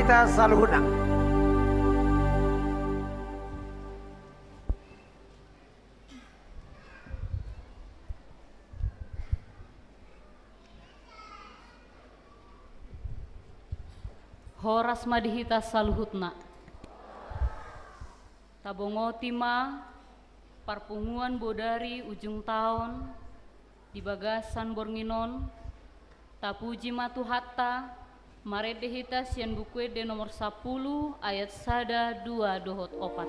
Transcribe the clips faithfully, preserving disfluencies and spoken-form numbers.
Hita saluhutna. Horas ma di hita saluhutna. Tabongoti ma parpunguan bodari ujung taon di bagasan borngin on. Tapuji ma Tuhanta, marende hita sian Buku Ende nomor sampulu, ayat sada, dua dohot opat.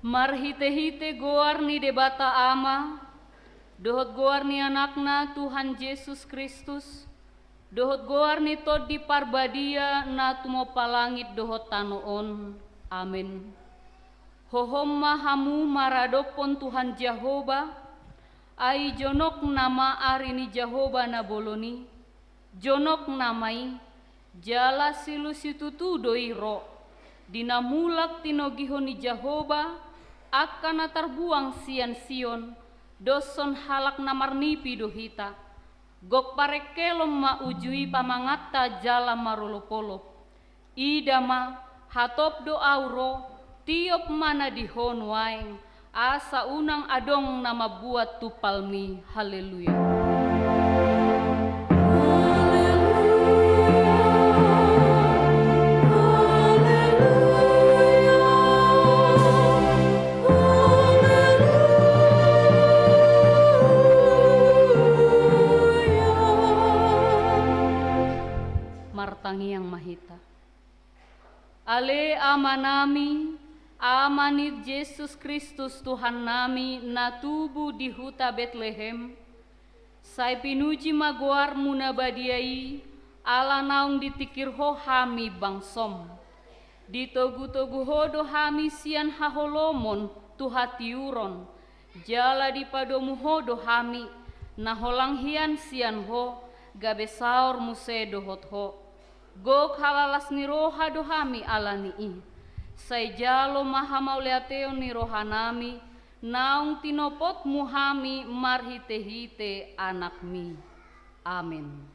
Marhitehite goar ni Debata Ama, dohot goar ni Anakna Tuhan Jesus Kristus, dohot goar ni Tondi Parbadia na tumompa langit dohot tano on. Amen. Hohom ma hamu maradophon Tuhan Jahowa, ai jonok nama ari ni Jahowa na bolon i, jonok nama i, jala silu situtu do i ro. Di na mulak tinogihon ni Jahowa angka na tarbuang sian Sion, dos songon halak na marnipi do hita. Gok parengkelon ma uju i pamanganta jala marolopolop. Ida ma, hatop do ahu ro, tiop ma na di ho nuaeng, asa unang adong na mambuat tumpalmi. Haleluya. Tangiang ma hita. Ale Amanami, Ama ni Jesus Kristus Tuhannami na tubu di huta Betlehem, sai pinuji ma goarmu na badia i, ala naung ditingkir ho hami bangsom. Ditogutogu ho do hami sian haholomon tu hatiuron, jala dipadomu ho do hami, na holang hian sian ho, gabe saor muse dohot ho. Gok halalas ni roha do hami ala ni i. Sai jalo ma hamauliateon ni rohanami, naung tinopotmu hami marhitehite Anakmi. Amen.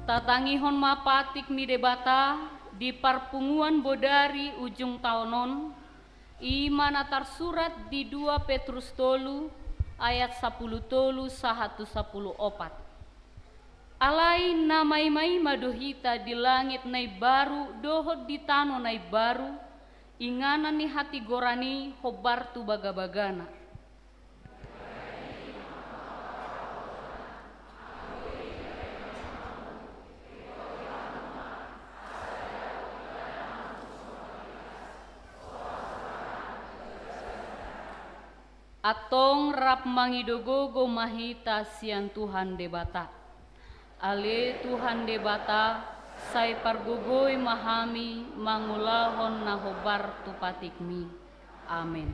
Tatangihon ma patik ni Debata di parpunguan bodari ujung taon on, i ma na tarsurat di dua Petrus tolu ayat sapulu tolu sahat tu sapulu opat. Alai na maimaima do hita di langit na imbaru dohot di tano na imbaru, inganan ni hatigoran i hombar tu bagabagana. Antong rap mangido gogo ma hita sian Tuhan Debata. Ale Tuhan Debata, sai pargogoi ma hami mangulahon na hombar tu patikmi. Amen.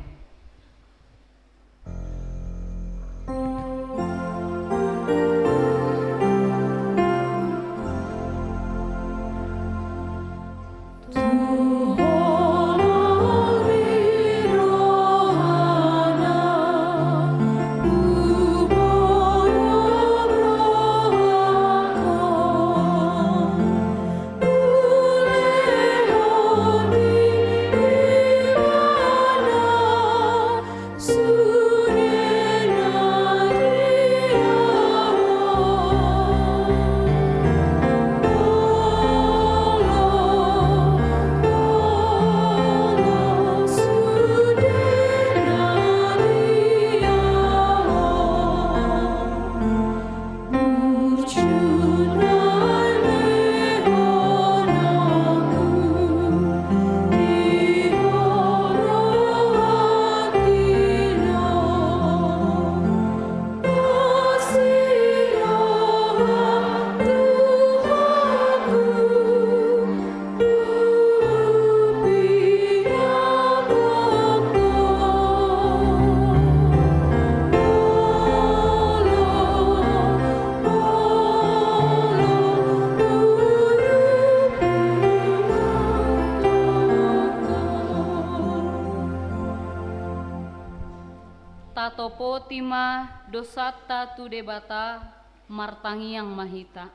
Tatopoti ma dosanta tu Debata, martangiang ma hita.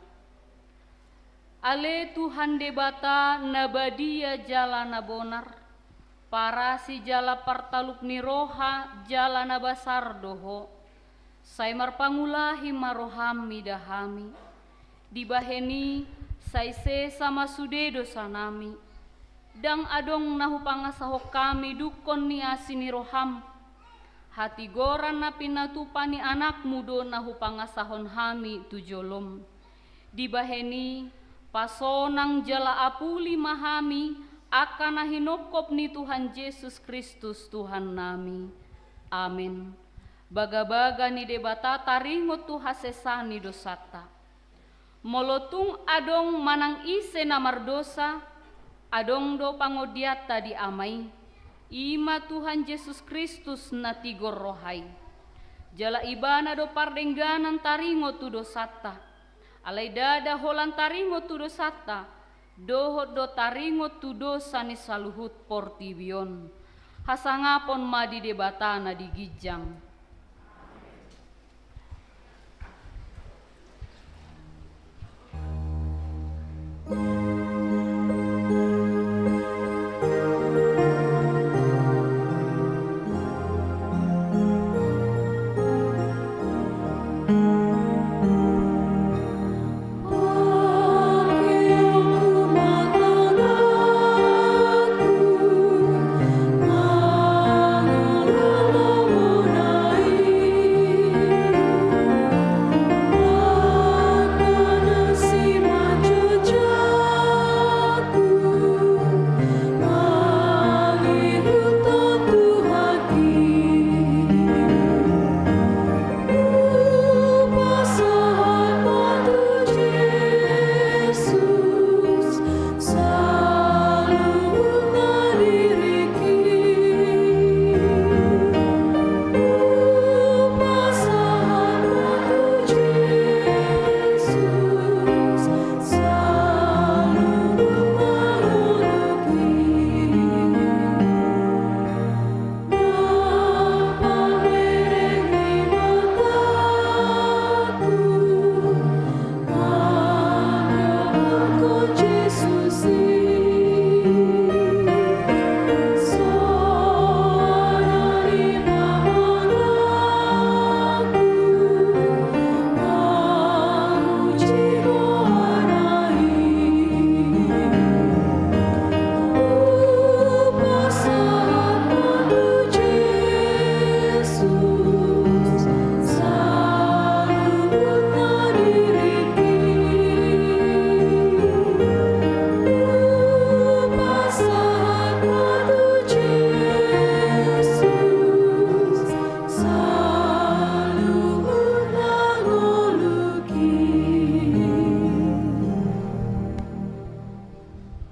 Ale Tuhan Debata na badia jala na bonar, parasi jala partalup ni roha jala na basar do Ho. Sai marpangulahi ma roham mida hami. Dibahen i sai sesa ma sude dosanami. Ndang adong na hupangasahon hami dungkon ni asi ni roham. Hatigoran na pinatupa ni Anakmu do na hupangasahon hami tu jolom. Dibahen i, pasonang jala apuli ma hami angka na hinongkop ni Tuhan Jesus Kristus Tuhannami. Amen. Bagabaga ni Debata taringot tu hasesaan ni dosanta. Molo tung adong manang ise na mardosa, adong do pangondianta di Ama i, i ma Tuhan Jesus Kristus na tigor roha i. Jala Ibana do pardengganan taringot tu dosanta. Alai ndada holan taringot tu dosanta, dohot do taringot tu dosa ni saluhut portibi on. Hasangapon ma di Debata na di ginjang.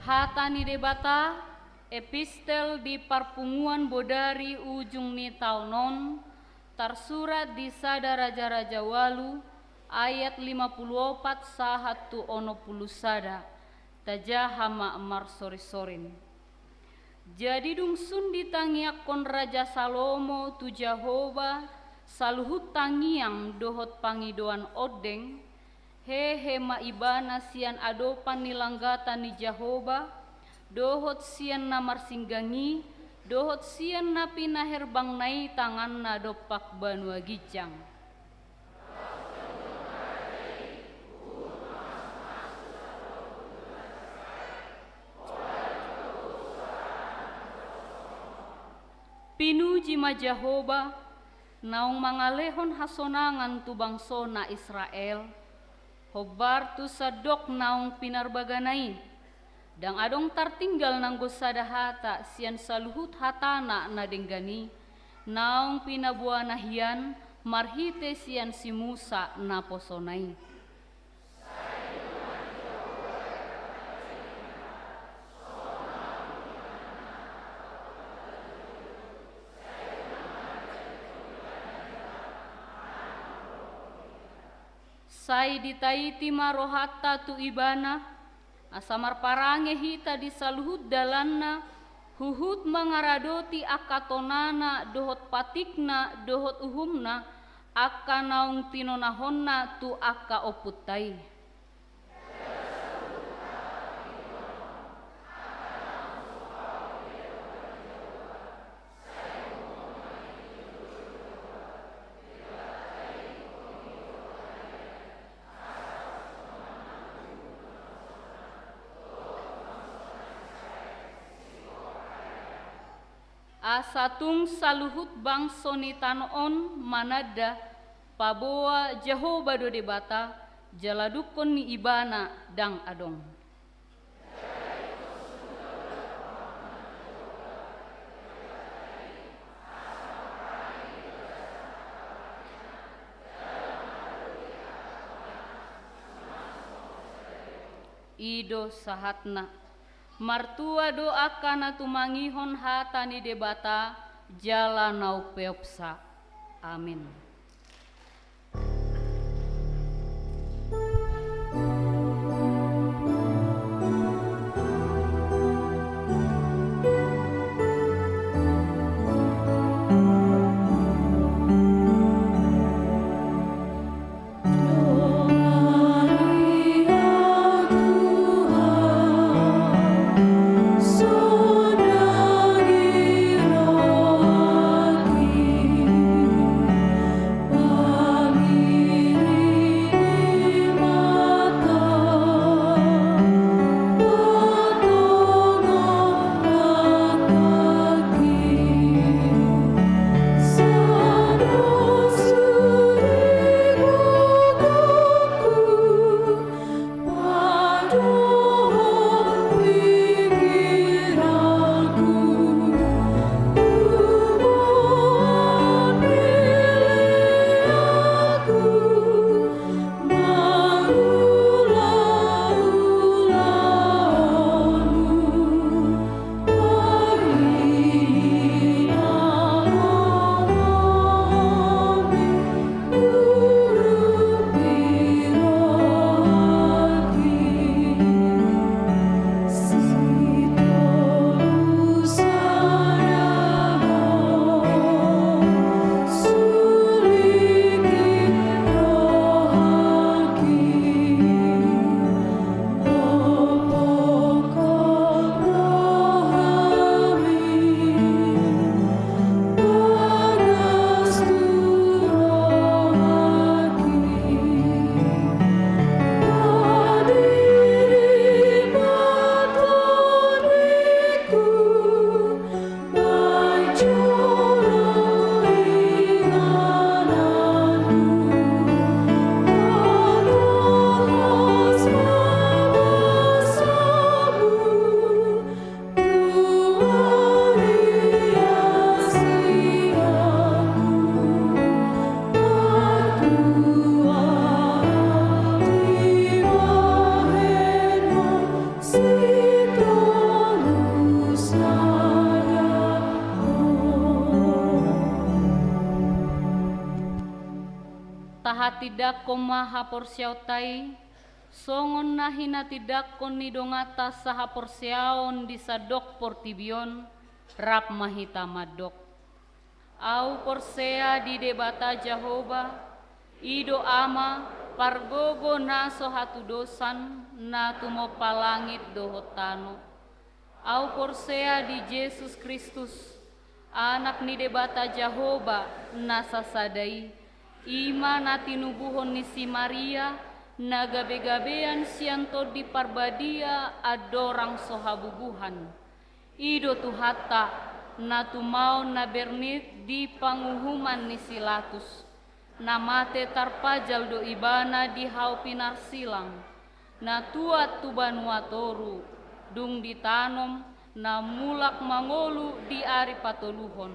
Hata ni Debata, epistel di parpunguan bodari ujung ni taon on, tarsurat di sada Raja-raja ualu, ayat lima pulu opat sahat tu onom pulu sada. Tajaha ma marsorisorin. Jadi dung sun ditangiangkon Raja Salomo tu Jahowa saluhut tangiang dohot pangidoan ondeng, hehe ma ibana sian adopan ni langgatan ni Jahowa, dohot sian na marsinggang i, dohot sian na pinaherbangna i tanganna dompak banua ginjang. Pinuji ma Jahowa, naung mangalehon hasonangan tu bangsona Israel, hombar tu sandok naung pinarbagana i. Ndang adong tartinggal nanggo sada hata sian saluhut hatana na denggan i, naung pinaboana hian marhite sian si Musa naposona i. Sai ditaiti ma rohanta tu Ibana, asa marparange hita di saluhut dalanna, huhut mangaradoti angka tonana dohot patikna dohot uhumna, angka naung tinonahonna tu angka ompunta i. Asa tung saluhut bangso ni tano on mananda, paboa Jahowa do Debata, jala dungkon ni Ibana ndang adong. I do sahatna. Martua do angka na tumangihon hata ni Debata jala na umpeopsa. Amin. Tahatindangkon ma haporseaonta i, songon na hinatindangkon ni donganta sahaporseaon di sandok portibi on, rap ma hita mandok. Ahu porsea di Debata Jahowa, i do Ama, pargogo na so hatudosan, na tumompa langit dohot tano. Ahu porsea di Jesus Kristus, Anak ni Debata Jahowa na sasada i, i ma na tinubuhon ni si Maria, na gabegabean sian Tondi Parbadia andorang so habubuhan. I do Tuhanta, na tumaon na bernit di panguhuman ni si Latus. Na mate tarpajal do Ibana di hau pinarsilang, na tuat tu banua toru, dung ditanom, na mulak mangolu di ari patoluhon.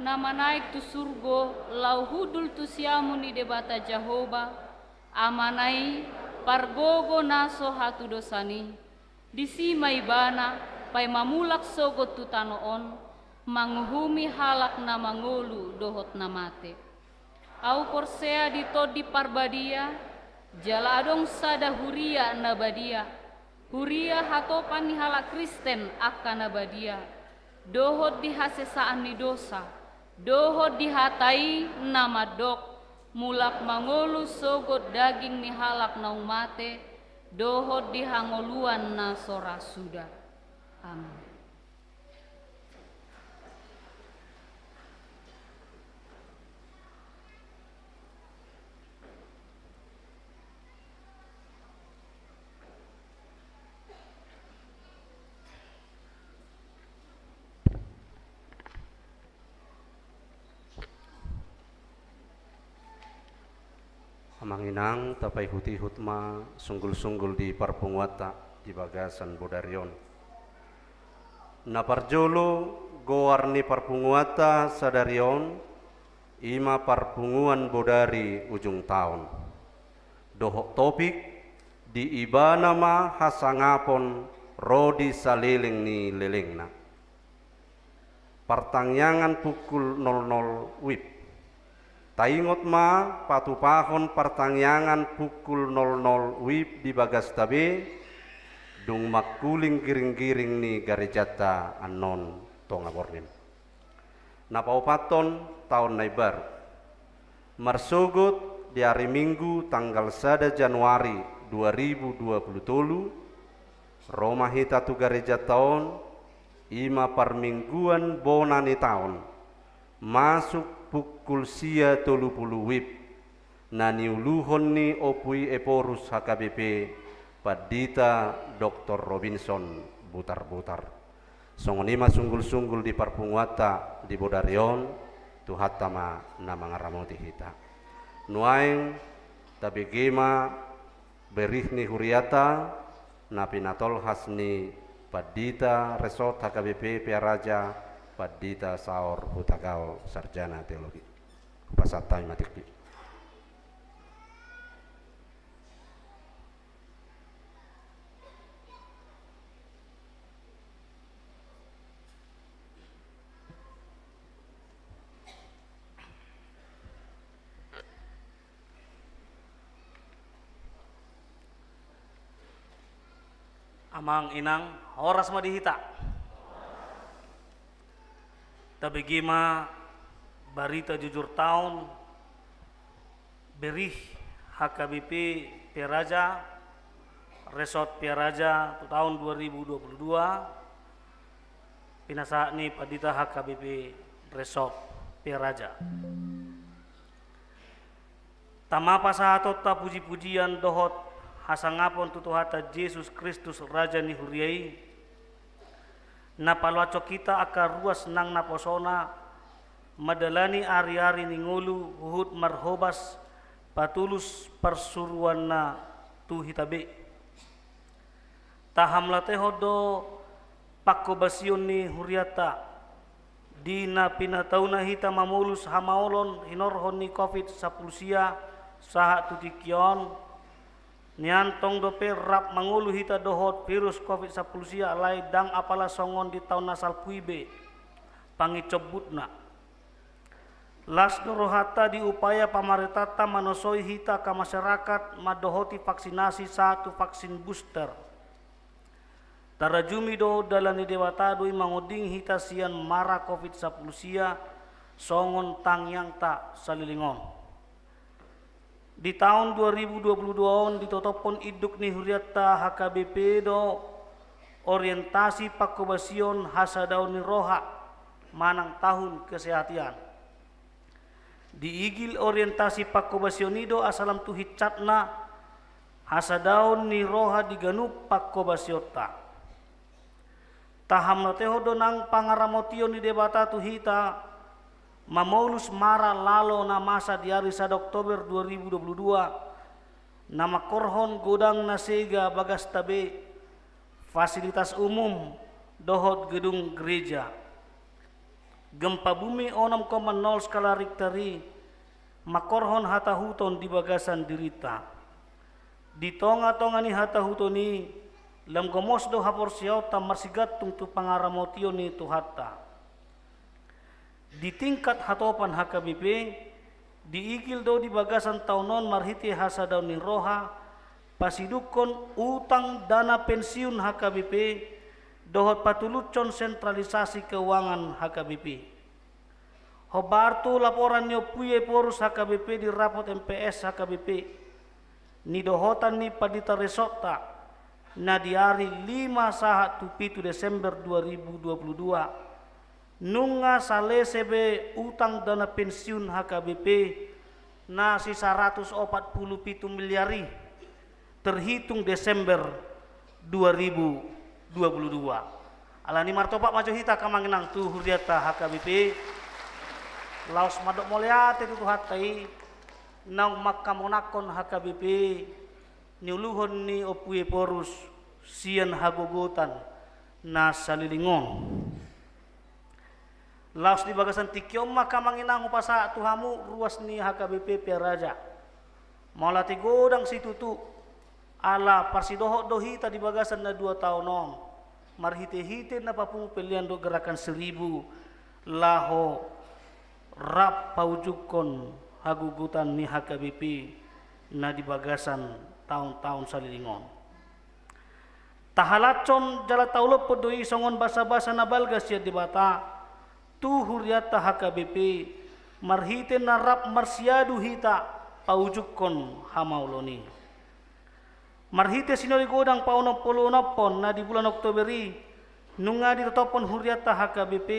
Na manaek tu surgo, laho hundul tu siamun ni Debata Jahowa, Amana i, pargogo na so hatudosan i. Disi ma Ibana, paima mulak sogot tu tano on, manguhumi halak na mangolu dohot na mate. Ahu porsea di Tondi Parbadia, jala adong sada huria na badia, huria hatopan ni halak Kristen angka na badia, dohot di hasesaan ni dosa, dohot di hata i na mandok, mulak mangolu sogot daging ni halak naung mate, dohot di hangoluan na so ra suda. Amen. Amang inang, tapaihutihut ma sunggulsunggul di parpunguanta di bagasan bodari on. Na parjolo, goar ni parpunguanta sadari on, i ma Parpunguan Bodari Ujung Taon. Dohot topik, di Ibana ma hasangapon ro di saleleng ni lelengna. Partangiangan pukul nol nol wib. Taingot ma patupahon partangiangan pukul nol nol wib di bagasta be, dung mangkuling giringgiring ni garejanta annon tonga borngin. Na paopathon, taon na imbaru. Marsogot di ari Minggu tanggal sada Januari dua ribu dua puluh tolu, ro ma hita tu garejanta on, i ma parmingguan bona ni taon, masuk pukul sia tolu pulu wib, na niuluhon ni Ompu i Ephorus H K B P, Pandita Doktor Robinson Butarbutar. Songon i ma sunggulsunggul di parpunguanta di bodari on, Tuhanta ma na mangaramoti hita. Nuaeng tabege ma berih ni hurianta na pinatolhas ni Pandita Resort H K B P Pearaja, Pandita Saur Hutagaol, Sarjana Teologi. Hupasahat hami ma tingki. Amang inang, horas ma di hita. Tabege ma barita jujur taon, berih H K B P Pearaja, Resort Pearaja tu taon dua ribu dua puluh dua, pinasahat ni Pandita H K B P Resort Pearaja. Tama pasahatonta pujipujian dohot hasangapon tu Tuhanta Jesus Kristus, Raja ni huria i, na paloashon hita angka ruas nang naposona, mandalani ariari ni ngolu huhut marhobas patulus parsuruanna tu hita be. Tahamlatehon do panghobasion ni hurianta, di na pinatauna hita mamolus hamaolon hinorhon ni covid sampulu sia sahat tu tingki on. Nian tong dope rap mangolu hita dohot virus covid sampulu sia, alai ndang apala songon di taon na salpu i be pangincombutna. Las do rohanta di upaya pamarentanta manosoi hita angka masyarakat mandohoti vaksinasi sahat tu vaksin booster. Tarajumi do dalan ni Debata do i mangondingi hita sian mara covid sampulu sia songon tangiangta saleleng on. Di taon dua ribu dua puluh dua on ditotophon induk ni hurianta H K B P do orientasi pangkobasion hasadaon ni roha manang tahun kesehatan. Diigil orientasi pangkobasion i do asa lam tu hinsatna hasadaon ni roha di ganup pangkobasionta. Tahamlatehon do nang pangaramotion ni Debata tu hita, mamolus mara lalo na masa di ari sada Oktober dua ribu dua puluh dua, na mangkorhon godang na sega bagasta be, fasilitas umum, dohot gedung gereja. Gempa bumi onom koma nol skala Richter i mangkorhon hatahuton di bagasan dirinta. Di tonga-tonga ni hatahuton i, lam gomos do haporseaonta marsigantung tu pangaramotion ni Tuhanta. Di tingkat hatopan H K B P, diigil do di bagasan taon on marhite hasadaon ni roha, pasidungkon utang dana pensiun H K B P, dohot patulushon sentralisasi keuangan H K B P. Hombar tu laporan ni Ompu Iephorus H K B P di rapot M P S H K B P, nidohotan ni pandita resortta, na di ari lima sahat tu pitu Desember dua ribu dua puluh dua, nunga salese be utang dana pensiun H K B P na sisaratus opat pulu pitu miliar i, terhitung Desember dua ribu dua puluh dua. Alani martopak ma jo hita angka amang inang tu hurianta H K B P. Laos mandok mauliate tu Tuhanta i, naung mangkamonangkon H K B P, niuluhon ni Ompu Iephorus sian hagogotan na saleleng on. Laos di bagasan tingki on ma angka amang inang hupasahat tu hamu ruas ni H K B P Pearaja. Mauliate godang situtu, ala parsidohot do hita di bagasan na dua taon on, marhite-hite na papungu pellean dohot gerakan seribu, laho rap paujungkon hagogotan ni H K B P na di bagasan taon-taon saleleng on. Tahalashon jala taulaphon do i songon basa-basa na balga sian Debata tu hurianta H K B P, marhite na rap marsiadu hita paujungkon hamaolon i. Marhite sinori godang paonom pulu onom na di bulan Oktober i, nunga ditotophon hurianta H K B P,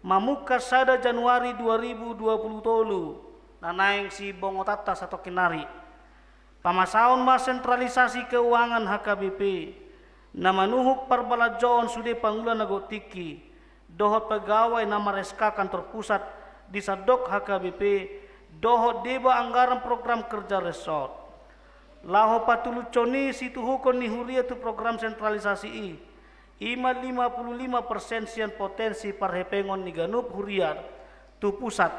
mamungka sada Januari dua ribu dua puluh tolu, na naeng sibongotanta satongkin nari. Pamasaon ma sentralisasi keuangan H K B P, na manuhuk parbalanjoon sude pangula na gok tingki, dohot pegawai na mar-S K kantor pusat di sandok H K B P, dohot deba anggaran program kerja resort. Laho patulushon i situhukkon ni huria tu program sentralisasi i, i ma lima pulu lima persen sian potensi parhepengon ni ganup huria tu pusat,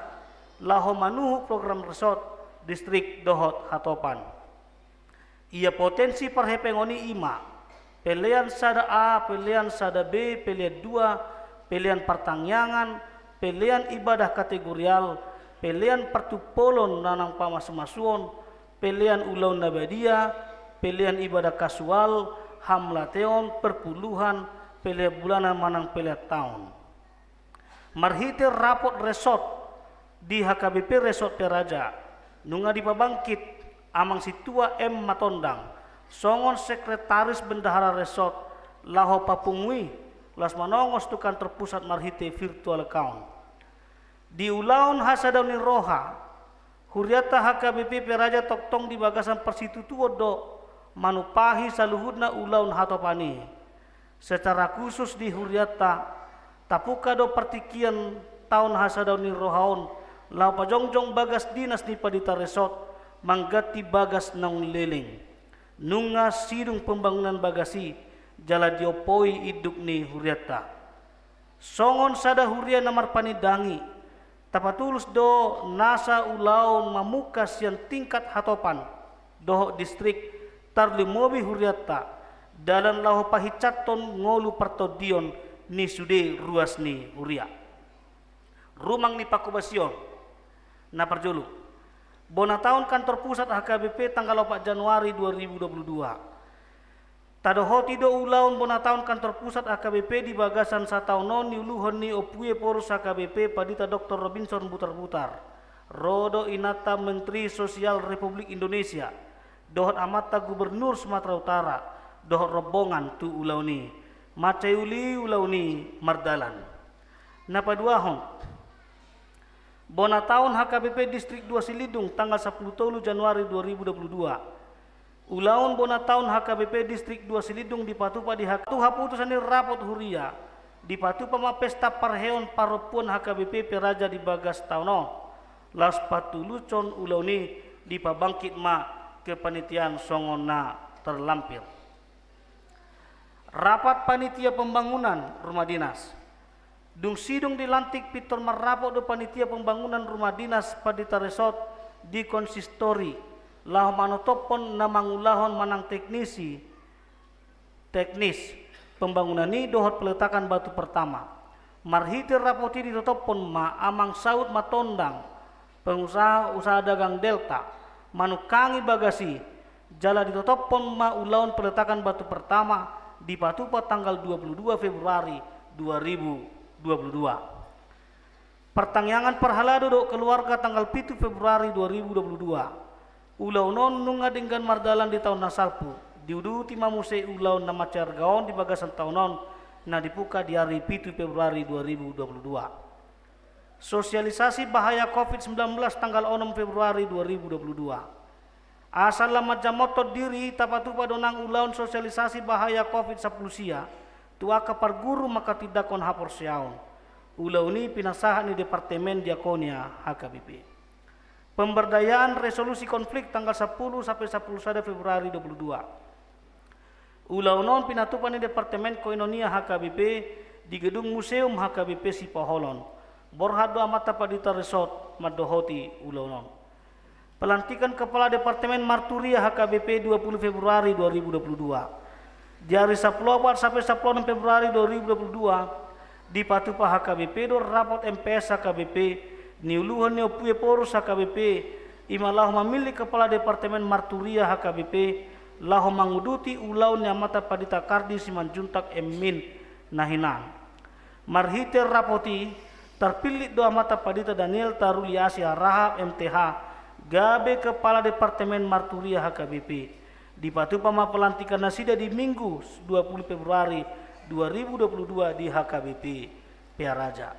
laho manuhuk program resort, distrik dohot hatopan. Ia potensi parhepengon i i ma, pellean sada A, pellean sada B, pellean dua, pellean partangiangan, pellean ibadah kategorial, pellean partumpolon na naeng pamasu-masuon, pellean ulaon na badia, pellean ibadah kasual, hamlateon, perpuluhan, pellean bulanan manang pellean taon. Marhite rapot resort di H K B P Resort Pearaja, nunga dipabangkit Amang Sintua M Matondang songon sekretaris bendahara resort laho papungu i, laos manongos tu kantor pusat marhite virtual account. Di ulaon hasadaon ni roha, hurianta H K B P Pearaja tongtong di bagasan parsitutuon do manumpahi saluhutna ulaon hatopan i. Secara khusus di hurianta, tapungka do partingkian taon hasadaon ni roha on, laho pajongjong bagas dinas ni pandita resort, mangganti bagas naung leleng. Nunga sidung pembangunan bagas i, jala diompoi induk ni hurianta. Songon sada huria na marpanindangi, tapatulus do nasa ulaon mamungka sian tingkat hatopan dohot distrik, tarlumobi hurianta, dalan laho pahinsathon ngolu partondion ni sude ruas ni huria. Rumang ni pangkobasion, Na parjolo, bona taon kantor pusat H K B P tanggal opat Januari dua ribu dua puluh dua. Tadohoti do ulaon bona taon kantor pusat H K B P di bagasan sataon on niuluhon ni Ompu Ephorus H K B P Pandita Doktor Robinson Butarbutar, ro do inanta Menteri Sosial Republik Indonesia, dohot amanta Gubernur Sumatera Utara, dohot rombongan tu ulaon i. Mansai uli ulaon i mardalan. Na paduahon, bona taon H K B P Distrik dua Silindung tanggal sapuluh tolu Januari dua ribu dua puluh dua. Ulaon bona taon H K B P Distrik dua Silindung dipatupa di H K B P. Tu haputusan ni rapot huria, dipatupa ma pesta parheon parompuan H K B P Pearaja di bagas taon on. Laos patuluson ulaon i, dipabangkit ma kepanitiaan songon na terlampir. Rapat panitia pembangunan rumah dinas. Dung sidung dilantik pintor marrapot do panitia pembangunan rumah dinas Pandita Resort di konsistori, laho manotophon na mangulahon manang teknisi, teknis pembangunan i dohot peletakan batu pertama. Marhite rapot i ditotophon ma amang Saud Matondang, pengusaha usaha dagang Delta, manungkangi bagas i, jala ditotophon ma ulaon peletakan batu pertama, dipatupa tanggal dua puluh dua Februari dua ribu dua puluh dua. Partangiangan parhalado dohot keluarga tanggal pitu Februari dua ribu dua puluh dua. Ulaon on nunga denggan mardalan di taon na salpu, diuduti ma muse ulaon na mansai arga on di bagasan taon on, na dibuka di ari pitu Februari dua ribu dua puluh dua. Sosialisasi bahaya covid sembilan belas tanggal onom Februari dua ribu dua puluh dua. Asa lam manjamothon diri, tapatupa do nang ulaon sosialisasi bahaya covid sampulu sia tu angka parguru manghatindanghon haporseaon. Ulaon i pinasahat ni Departemen Diakonia H K B P. Pemberdayaan resolusi konflik tanggal sampulu sampe sampulu sada Februari dua puluh dua. Ulaon on pinatupa ni Departemen Koinonia H K B P di gedung museum H K B P Sipoholon. Borhat do amanta Pandita Resort mandohoti ulaon on. Pelantikan Kepala Departemen Marturia H K B P dua puluh Februari dua ribu dua puluh dua. Di ari sampulu opat sampe sampulu onom Februari dua ribu dua puluh dua, dipatupa H K B P do rapot M P S H K B P, niuluhon ni Ompu Ephorus H K B P, i ma laho mamillit Kepala Departemen Marturia H K B P, laho manguduti ulaon ni amanta Pandita Kardi Simanjuntak M Min na hinan. Marhite rapot i, tarpillit do amanta Pandita Daniel Taruli Asi Harahap M T H, gabe Kepala Departemen Marturia H K B P. Dipatupa ma pelantikan nasida di Minggu dua puluh Februari dua ribu dua puluh dua di H K B P Pearaja.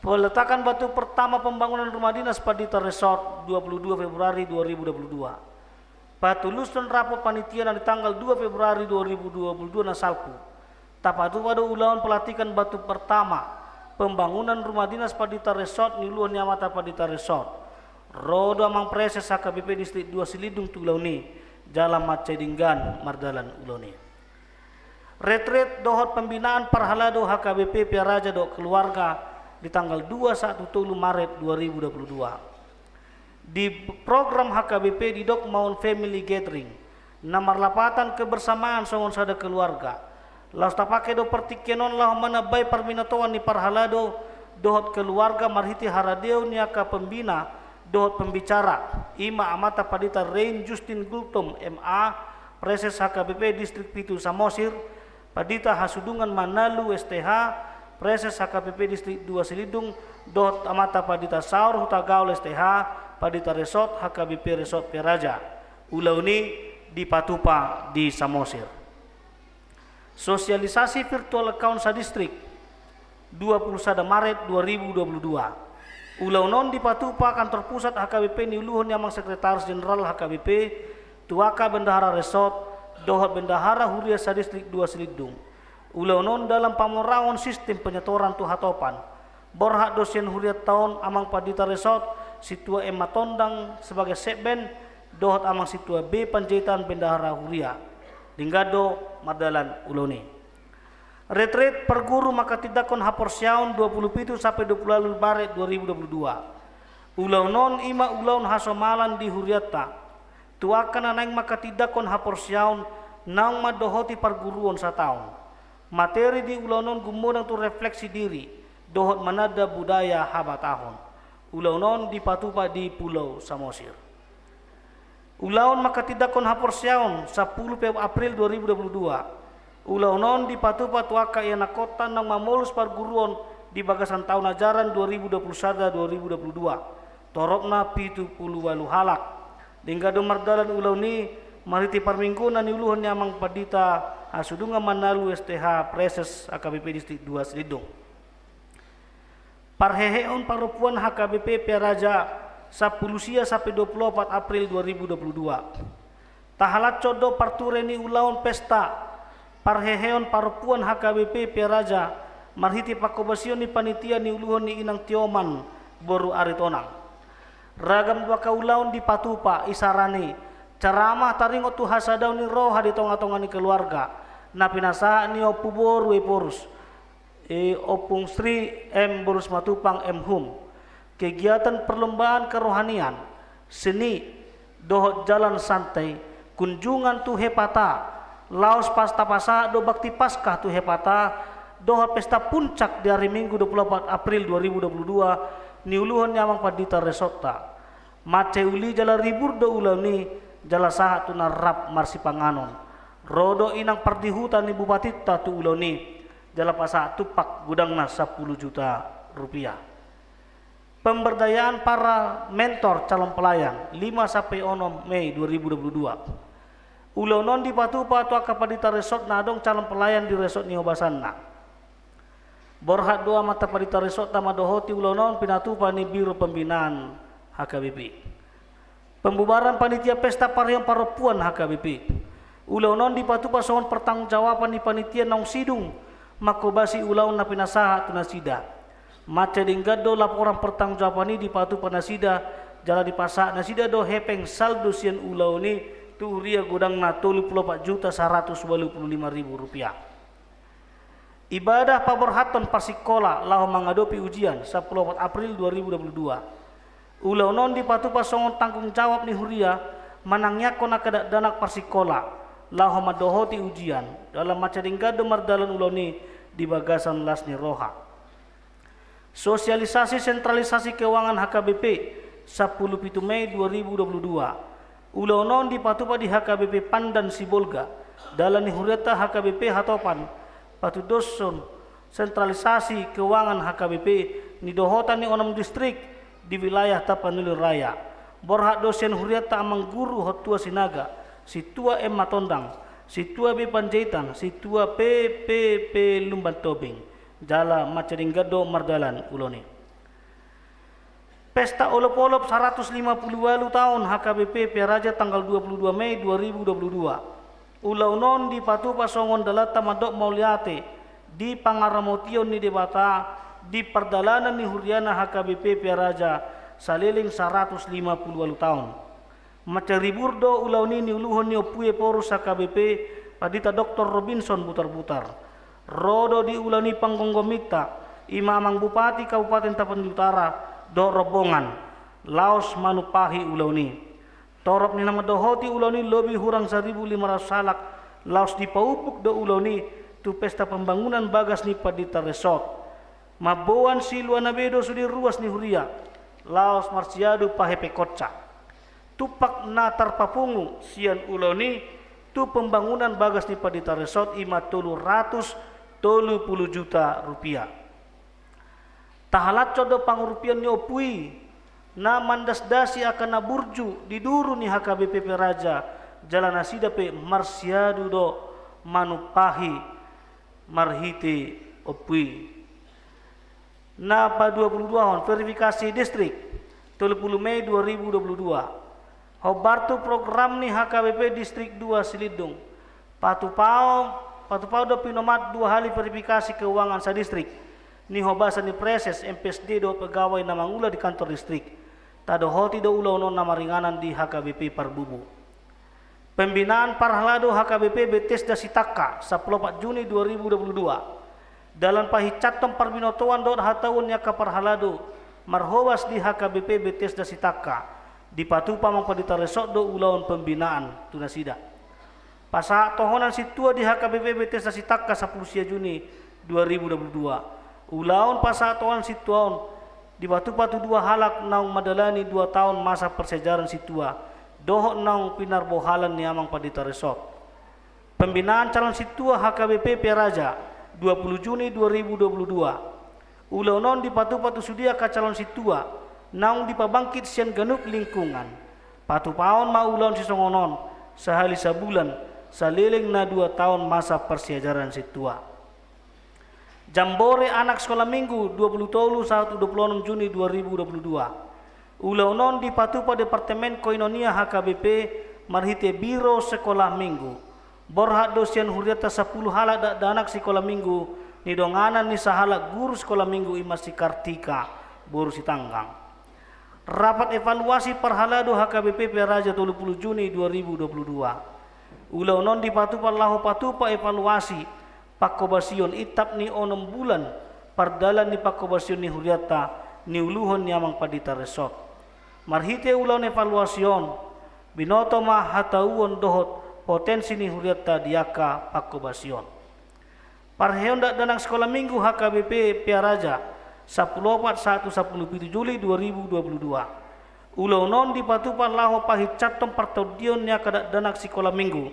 Peletakan batu pertama pembangunan rumah dinas Pandita Resort dua puluh dua Februari dua ribu dua puluh dua. Patuluson rapot panitia na di tanggal dua Februari dua ribu dua puluh dua na salpu. Tapatupa do ulaon pelantikan batu pertama pembangunan rumah dinas Pandita Resort niuluhon ni amanta Pandita Resort. Ro do amang Preses H K B P Distrik dua Silindung tu ulaon i, jala mansai denggan mardalan ulaon i. Retret dohot pembinaan parhalado H K B P Pearaja dohot keluarga di tanggal dua sahat tu tolu Maret dua ribu dua puluh dua. Di program H K B P didok ma on family gathering, na marlapatan kebersamaan songon sada keluarga. Laos tapake do partingkian on laho manambai parminatoan ni parhalado dohot keluarga marhite haradeon ni angka pembina dohot pembicara, i ma amanta Pandita Rein Justin Gultom M A, Preses H K B P Distrik pitu Samosir, Pandita Hasudungan Manalu S T H, Preses H K B P Distrik dua Silindung, dohot amanta Pandita Saur Hutagaol S T H, Pandita Resort H K B P Resort Pearaja. Ulaon i dipatupa di Samosir. Sosialisasi virtual account sadistrik, dua puluh sada Maret dua ribu dua puluh dua. Ulaon on dipatupa kantor pusat H K B P niuluhon ni amang Sekretaris Jenderal H K B P tu angka bendahara resort dohot bendahara huria sadistrik dua Silindung. Ulaon on dalam pamoraon sistem penyetoran tu hatopan. Borhat do sian hurianta on amang Pandita Resort, Sintua M Matondang sebagai sekben, dohot amang Sintua B Panjaitan bendahara huria. Denggan do mardalan ulaon i. Retret parguru manghatindanghon haporseaon dua puluh pitu sampe dua puluh ualu Maret dua ribu dua puluh dua. Ulaon on i ma ulaon hasomalan di hurianta tu angka na naeng manghatindanghon haporseaon naung mandohoti parguruon sataon. Materi di ulaon on gumodang tu refleksi diri dohot mananda budaya habatahon. Ulaon on dipatupa di Pulau Samosir. Ulaon manghatindanghon haporseaon, sampulu pe April dua ribu dua puluh dua. Ulaon on dipatupa tu angka ianakhonta naung mamolus parguruon di bagasan taon ajaran dua ribu dua puluh sada dua ribu dua puluh dua. Toropna pitu pulu ualu halak. Denggan do mardalan ulaon i marhite parmingguon na niuluhon ni Amang Pandita Hasudungan Manalu S T H, Praeses H K B P Distrik dua Silindung. Parheheon parompuan H K B P Pearaja, sampulu sia sampe dua pulu opat April dua ribu dua pulu dua. Tahalashon do parture ni ulaon pesta parheheon parompuan H K B P Pearaja marhite panghobasion ni panitia niuluhon ni Inang Tioman boru Aritonang. Ragam do angka ulaon dipatupa, isarana ceramah taringot tu hasadaon ni roha di tongatonga ni keluarga na pinasahat ni Ompu Boru Ephorus, eh, Ompung Sri M Boru Simatupang M Hum. Kegiatan perlombaan kerohanian, seni, dohot jalan santai, kunjungan tu Hepata, laos pas tapasahat do bakti Paskah tu Hepata, dohot pesta puncak di ari Minggu dua pulu opat April dua ribu dua pulu dua, niuluhon ni Amang Pandita Resortta. Mansai uli jala ribur do ulaon i, jala sahat tu na rap marsipanganon. Ro do inang pardihuta ni bupatinta tu ulaon i, jala pasahat tumpak godangna sampulu juta rupiah. Pemberdayaan para mentor calon pelayan, lima sampe onom Mei dua ribu dua pulu dua. Ulaon on dipatupa tu angka pandita resort na adong calon pelayan di resort ni hobasanna. Borhat do amanta pandita resortta mandohoti ulaon on pinatupa ni Biro Pembinaan H K B P. Pembubaran panitia pesta parheheon parompuan H K B P. Ulaon on dipatupa songon pertanggungjawaban ni panitia naung sidung manghobasi ulaon na pinasahat tu nasida. Mansai denggan do laporan pertanggungjawaban i dipatupa nasida, jala dipasahat nasida do hepeng saldo sian ulaon i tu huria godangna tolu pulu opat juta saratus ualu pulu lima ribu rupiah. Ibadah paborhathon parsikola laho mangadopi ujian, sampulu opat April dua ribu dua pulu dua. Ulaon on dipatupa songon tanggung jawab ni huria manangiangkon angka dakdanak parsikola laho mandohoti ujian, jala mansai denggan do mardalan ulaon i di bagasan las ni roha. Sosialisasi sentralisasi keuangan H K B P, sampulu pitu Mei dua ribu dua pulu dua. Ulaon on dipatupa di H K B P Pandan Sibolga, dalan ni hurianta H K B P Hatopan, patudoshon sentralisasi keuangan H K B P ni dohotan ni onom distrik di wilayah Tapanuli Raya. Borhat do sian hurianta Amang Guru Hottua Sinaga, Sintua M Matondang, Sintua B Panjaitan, Sintua P P P Lumban Tobing. Jala mansai denggan do mardalan ulaon i. Pesta olopolop saratus lima pulu ualu taon H K B P Pearaja tanggal dua pulu dua Mei dua ribu dua pulu dua. Ulaon on dipatupa songon dalanta mandok mauliate di pangaramotion ni Debata di pardalanan ni huriana H K B P Pearaja saleleng saratus lima pulu ualu taon. Mansai ribur do ulaon i niuluhon ni Ompu i Ephorus H K B P, Pandita Doktor Robinson Butarbutar. Ro do di ulaon i panggomgominta, i ma Amang Bupati Kabupaten Tapanuli Utara dohot rombongan, laos manumpahi ulaon i. Torop ni na mandohoti ulaon i lobi hurang saribu lima ratus halak, laos dipaumbuk do ulaon i tu pesta pembangunan bagas ni pandita resort. Mamboan silua na be do sude ruas ni huria, laos marsiadu pahepengkonsa. Tumpak na tarpapungu sian ulaon i tu pembangunan bagas ni pandita resort i ma tolu ratus tolu pulu juta rupiah. Tahalashon do pangurupion ni Ompu i na mandasdasi angka na burju di duru ni H K B P Pearaja, jala nasida pe marsiadu do manumpahi marhite Ompu i. Na paduapuluduahon, verifikasi distrik, tolu pulu Mei dua ribu dua pulu dua. Hombar tu program ni H K B P Distrik dua Silindung. Patupahon, patupahon do pinomat dua hali verifikasi keuangan sadistrik ni hobasan ni preses, M P S D dohot pegawai na mangula di kantor distrik. Tadohoti do ulaon on na maringanan di H K B P Parbubu. Pembinaan parhalado H K B P Betesda Sitangka, sampulu opat Juni dua ribu dua pulu dua. Dalan pahinsathon parbinotoan dohot hatauon ni angka parhalado marhobas di H K B P Betesda Sitangka, dipatupa Amang Pandita Resort do ulaon pembinaan tu nasida. Pasahat tohonan sintua di H K B P Betesda Sitangka, sampulu sia Juni dua ribu dua pulu dua. Ulaon pasahat tohonan sintua on Dipatupa tu dua halak naung mandalani dua taon masa parsiajaran sintua dohot naung pinarbohalan ni amang pandita resort. Pembinaan calon sintua H K B P Pearaja, dua puluh Juni dua ribu dua puluh dua. Ulaon on dipatupa tu sude angka calon sintua naung dipabangkit sian ganup lingkungan. Patupaon ma ulaon sisongon on, sahali sabulan, saleleng na dua taon masa parsiajaran sintua. Jambore anak sikola minggu, dua puluh tolu sahat tu dua puluh onom Juni dua ribu dua puluh dua. Ulaon on dipatupa Departemen Koinonia H K B P marhite Biro Sekolah Minggu. Borhat do sian hurianta sampulu halak dakdanak sikola minggu, nidonganan ni sahalak guru sikola minggu, i ma si Kartika boru Sitanggang. Rapat evaluasi parhalado H K B P Pearaja, tolu puluh Juni dua ribu dua puluh dua. Ulaon on dipatupa laho patupa evaluasi pangkobasion intap ni onom bulan pardalan ni pangkobasion ni hurianta niuluhon ni amang pandita resort. Marhite ulaon evaluasi on, binoto ma hatauon dohot potensi ni hurianta di angka pangkobasion. Parheon dakdanak sikola minggu H K B P Pearaja, sampulu opat sahat tu sampulu pitu Juli dua ribu dua puluh dua. Ulaon on dipatupa laho pahinsathon partondion ni angka dakdanak sikola minggu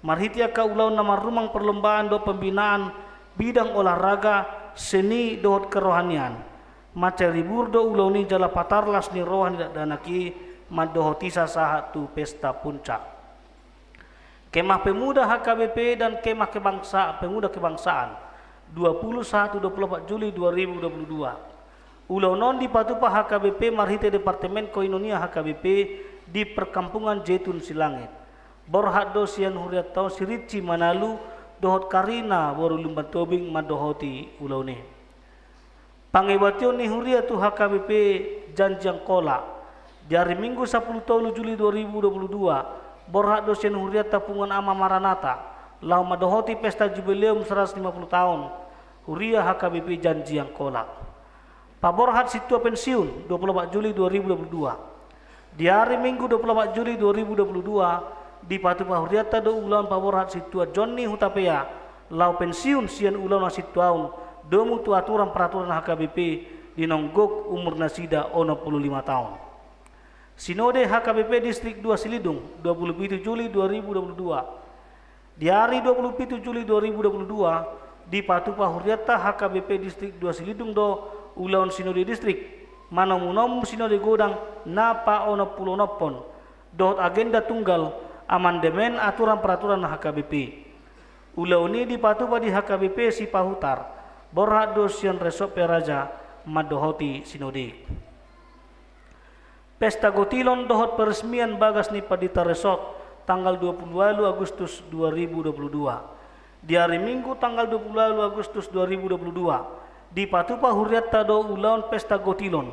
marhite angka ulaon na marrumang parlombaan dohot pembinaan bidang olahraga, seni dohot kerohanian. Mansai ribur do ulaon i jala patarlas ni roha ni dakdanak i mandohoti sasahat tu pesta puncak. Kemah Pemuda H K B P dan Kemah Kebangsa-, Pemuda Kebangsaan, dua puluh sahat tu dua puluh opat Juli dua ribu dua puluh dua. Ulaon on dipatupa H K B P marhite Departemen Koinonia H K B P di Perkampungan Jetun Silangit. Borhat do sian hurianta on si Ritsi Manalu dohot Karina boru Lumban Tobing mandohoti ulaon i. Pangebation ni huria tu H K B P Janjiangkola. Di ari Minggu sampulu tolu Juli dua ribu dua puluh dua, borhat do sian hurianta Punguan Ama Maranata laho mandohoti pesta jubileum saratus lima puluh taon huria H K B P Janjiangkola. Paborhat sintua pensiun, dua puluh opat Juli dua ribu dua puluh dua. Di ari Minggu dua puluh opat Juli dua ribu dua puluh dua, dipatupa hurianta do ulaon paborhat sintua Jonni Hutapea laho pensiun sian ulaon hasintuaon domu tu aturan peraturan H K B P di naung gok umur nasida onom puluh lima taon. Sinode H K B P Distrik dua Silidung, dua puluh pitu Juli dua ribu dua puluh dua. Di ari dua puluh pitu Juli dua ribu dua puluh dua, dipatupa hurianta H K B P Distrik dua Silidung do ulaon sinode distrik, manomu-nomu sinode godang na paonom pulu onomhon, dohot agenda tunggal amandemen aturan peraturan H K B P. Ulaon i dipatupa di H K B P Sipahutar, borhat do sian Resort Pearaja mandohoti sinode i. Pesta gotilon dohot peresmian bagas ni pandita resort tanggal dua puluh ualu Agustus dua ribu dua puluh dua. Di ari Minggu tanggal dua puluh ualu Agustus dua ribu dua puluh dua, dipatupa hurianta do ulaon pesta gotilon.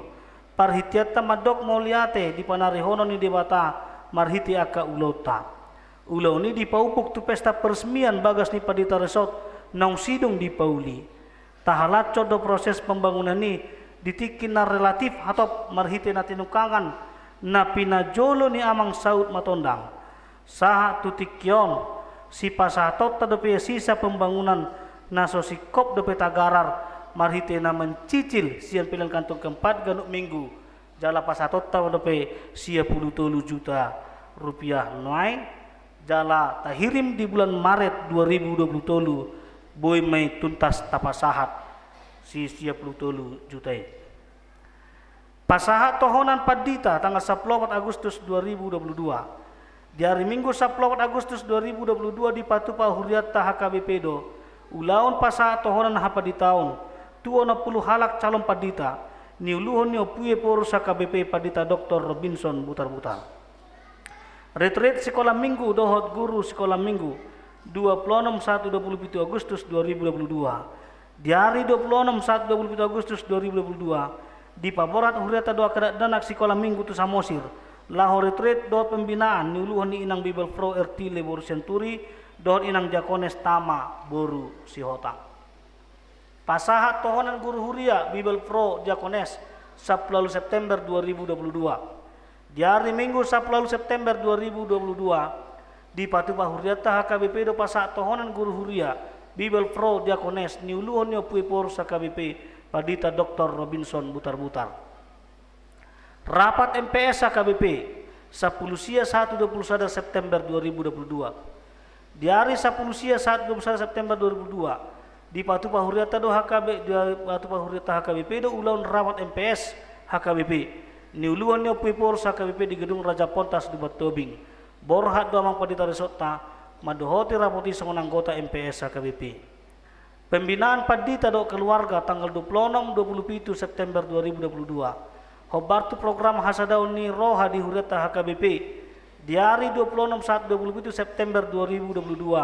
Parhiteanta mandok mauliate di panarihonon ni Debata marhite angka ulaonta. Ulaon i dipaupuk tu pesta peresmian bagas ni pandita resort naung sidung dipauli. Tahalashon do proses pembangunan i di tingki na relatif hatop marhite na tinungkangan na pinajolo ni amang saut matondang. Sahat tu tingki on, sipasahatonta dope sisa pembangunan na so singkop dope tagarar marhite na mencicil sian pelean kantong keempat ganup minggu, jala pasahatonta dope sia pulu tolu juta rupiah nuaeng, jala tahirim di bulan Maret dua ribu dua puluh tolu, boi ma i tuntas tapasahat si sia pulu tolu juta i. Pasahat tohonan pandita tanggal sampulu opat Agustus dua ribu dua puluh dua. Di ari Minggu sampulu opat Agustus dua ribu dua puluh dua dipatupa hurianta H K B P do ulaon pasahat tohonan hapanditaon tu onom pulu halak calon pandita, niuluhon ni Ompu i Ephorus H K B P Pandita Doktor Robinson Butarbutar. Retret sikola minggu dohot guru sikola minggu, dua pulu onom sahat tu dua pulu pitu Agustus dua ribu dua puluh dua. Di ari dua pulu onom sahat dua pulu pitu Agustus dua ribu dua puluh dua, dipaborhat hurianta do angka dakdanak sikola minggu tu Samosir laho retret dohot pembinaan niuluhon ni Inang Bibelvrouw Ertile boru Sianturi dohot Inang Diakones Tama boru Sihotang. Pasahat tohonan guru huria Bibelvrouw Diakones, sampulu ualu September dua ribu dua puluh dua. Di ari Minggu sampulu ualu September dua ribu dua puluh dua, dipatupa hurianta H K B P do pasahat tohonan guru huria Bibelvrouw Diakones niuluhon ni Ompu i Ephorus H K B P Pandita Doktor Robinson Butarbutar. Rapat M P S H K B P, sampulu sia sahat tu dua pulu sada September dua ribu dua pulu dua. Di ari sampulu sia sahat dua pulu sada September dua ribu dua, dipatupa hurianta do H K B, dipatupa hurianta H K B P do ulaon rapat M P S H K B P, niuluhon ni Ompu Ipors H K B P di Gedung Raja Pontas Lumban Tobing. Borhat do amang pandita resortta mandohoti rapat i songon anggota M P S H K B P. Pembinaan pandita dohot keluarga tanggal dua pulu onom, dua pulu pitu September dua ribu dua pulu dua. Hombar tu program hasadaon ni roha di hurianta H K B P. Di ari dua pulu onom sahat dua pulu pitu September dua ribu dua pulu dua,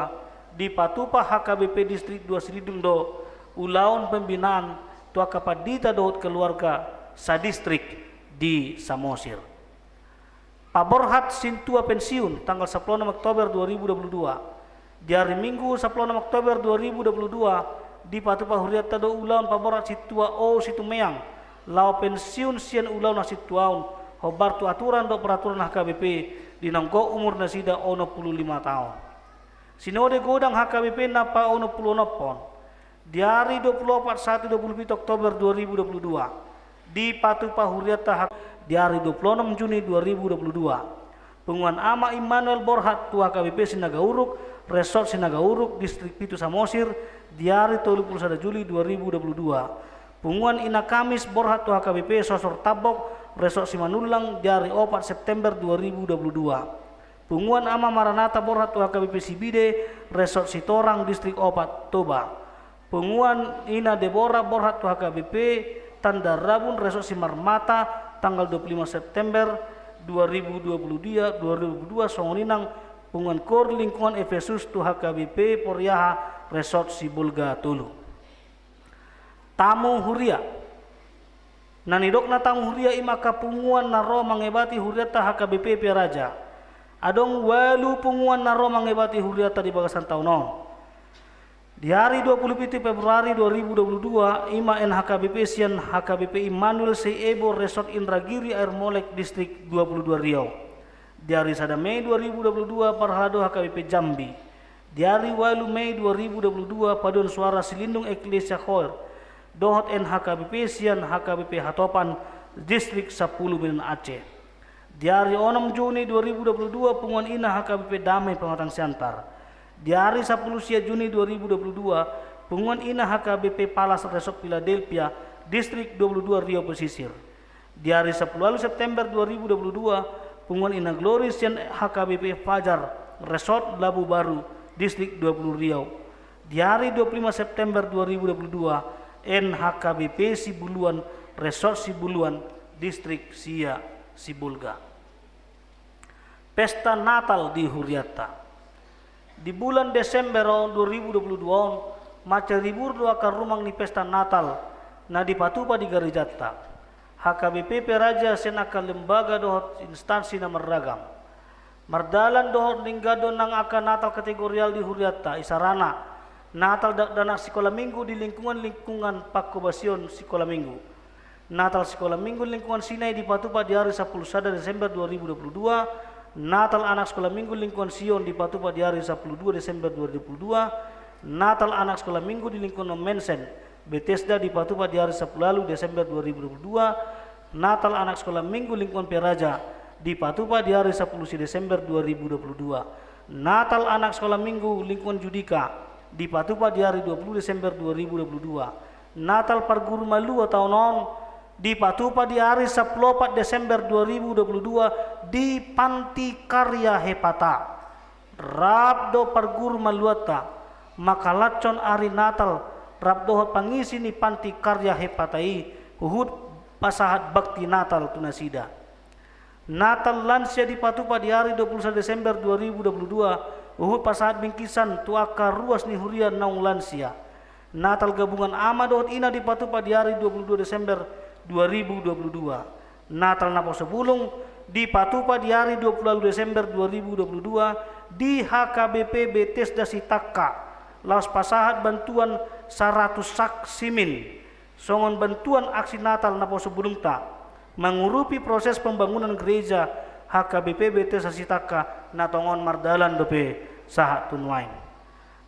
dipatupa H K B P Distrik dua Silindung do ulaon pembinaan tu angka pandita dohot keluarga sadistrik di Samosir. Paborhat sintua pensiun tanggal sampulu onom Oktober dua ribu dua pulu dua. Di ari Minggu sampulu onom Oktober dua ribu dua pulu dua, dipatupa hurianta do ulaon paborhat sintua O Situmeang laho pensiun sian ulaon hasintuaon, hombar tu aturan dohot peraturan H K B P, di naung gok umur nasida onom pulu lima taon. Sinode godang H K B P na paonom pulu onom on. Di ari dua pulu opat sahat dua pulu pitu Oktober dua ribu dua pulu dua, dipatupa hurianta H-, di ari dua pulu onom Juni dua ribu dua pulu dua. Punguan Ama Immanuel borhat tu H K B P Sinaga Uruk, Resort Sinaga Uruk, Distrik pitu Samosir, di ari tolu pulu sada Juli dua ribu dua pulu dua. Punguan Ina Kamis borhat tu H K B P Sosor Tambok, Resort Simanullang, di ari opat September dua ribu dua pulu dua. Punguan Ama Maranata borhat tu H K B P Sibide, Resort Sitorang, Distrik opat, Toba. Punguan Ina Debora borhat tu H K B P Tanda Rabun, Resort Simarmata, tanggal dua pulu lima September dua ribu dua puluh dua, dua ribu dua puluh dua, songon i nang punguan koor lingkungan Efesus tu H K B P Poriaha, Resort Sibolga tolu. Tamu huria. Na nidokna tamu huria i ma angka punguan na ro mangebati hurianta H K B P Peraja. Adong ualu punguan na ro mangebati hurianta di bagasan taon on. Di ari dua pulu pitu Februari dua ribu dua puluh dua, i ma N H K B P sian H K B P Immanuel Seiebo, Resort Indragiri Air Molek, Distrik dua puluh dua Riau. Di ari sada Mei dua ribu dua puluh dua, parhalado H K B P Jambi. Di ari ualu Mei dua ribu dua puluh dua, paduan suara Silindung Ecclesia Choir dohot N H K B P sian H K B P Hatopan, Distrik sampulu Medan Aceh. Di ari onom Juni dua ribu dua puluh dua, punguan Ina H K B P Damai Pematang Siantar. Di ari sampulu sia Juni dua ribu dua puluh dua, punguan Ina H K B P Palas, Resort Philadelphia, Distrik dua puluh dua Riau Pesisir. Di ari sampulu ualu September dua ribu dua puluh dua, punguan Ina Glory sian H K B P Fajar, Resort Labu Baru, Distrik dua puluh Riau. Di ari dua pulu lima September dua ribu dua puluh dua, N H K B P Sibuluan, Resort Sibuluan, Distrik sia Sibolga. Pesta Natal di hurianta. Di bulan Desember on dua ribu dua puluh dua on, mansai ribur do angka rumang ni pesta Natal na dipatupa di garejanta. H K B P Peraja sian angka lembaga dohot instansi na marragam. Mardalan dohot denggan do nang angka Natal kategorial di hurianta, isarana Natal dakdanak sikola minggu di lingkungan-lingkungan pangkobasion sikola minggu. Natal sikola minggu lingkungan Sinai dipatupa di ari sampulu sada Desember dua ribu dua puluh dua, Natal anak sikola minggu lingkungan Sion dipatupa di ari sampulu dua Desember dua ribu dua puluh dua, Natal anak sikola minggu di lingkungan Mensen, Betesda dipatupa di ari sampulu ualu Desember dua ribu dua puluh dua, Natal anak sikola minggu lingkungan Peraja dipatupa di ari sampulu sia Desember dua ribu dua puluh dua, Natal anak sikola minggu lingkungan Judika dipatupa di ari dua pulu Desember dua ribu dua puluh dua, Natal parguru malua taon on dipatupa di ari sampulu opat Desember dua ribu dua puluh dua di Panti Karya Hepata. Rap do parguru maluanta mangkalashon ari Natal rap dohot pangisi ni Panti Karya Hepata i huhut pasahat bakti Natal tu nasida. Natal lansia dipatupa di ari dua pulu sada Desember dua ribu dua puluh dua, huhut pasahat bingkisan tu angka ruas ni huria naung lansia. Natal gabungan ama dohot ina dipatupa di ari dua pulu dua Desember dua ribu dua pulu dua. Natal naposo bulung dipatupa di ari dua pulu ualu Desember dua ribu dua pulu dua di H K B P Betesda Sitangka, laos pasahat bantuan saratus sak simin songon bantuan aksi Natal naposo bulungta, mangurupi proses pembangunan gereja H K B P Betesda Sitangka na tongon mardalan dope sahat tu nuaeng.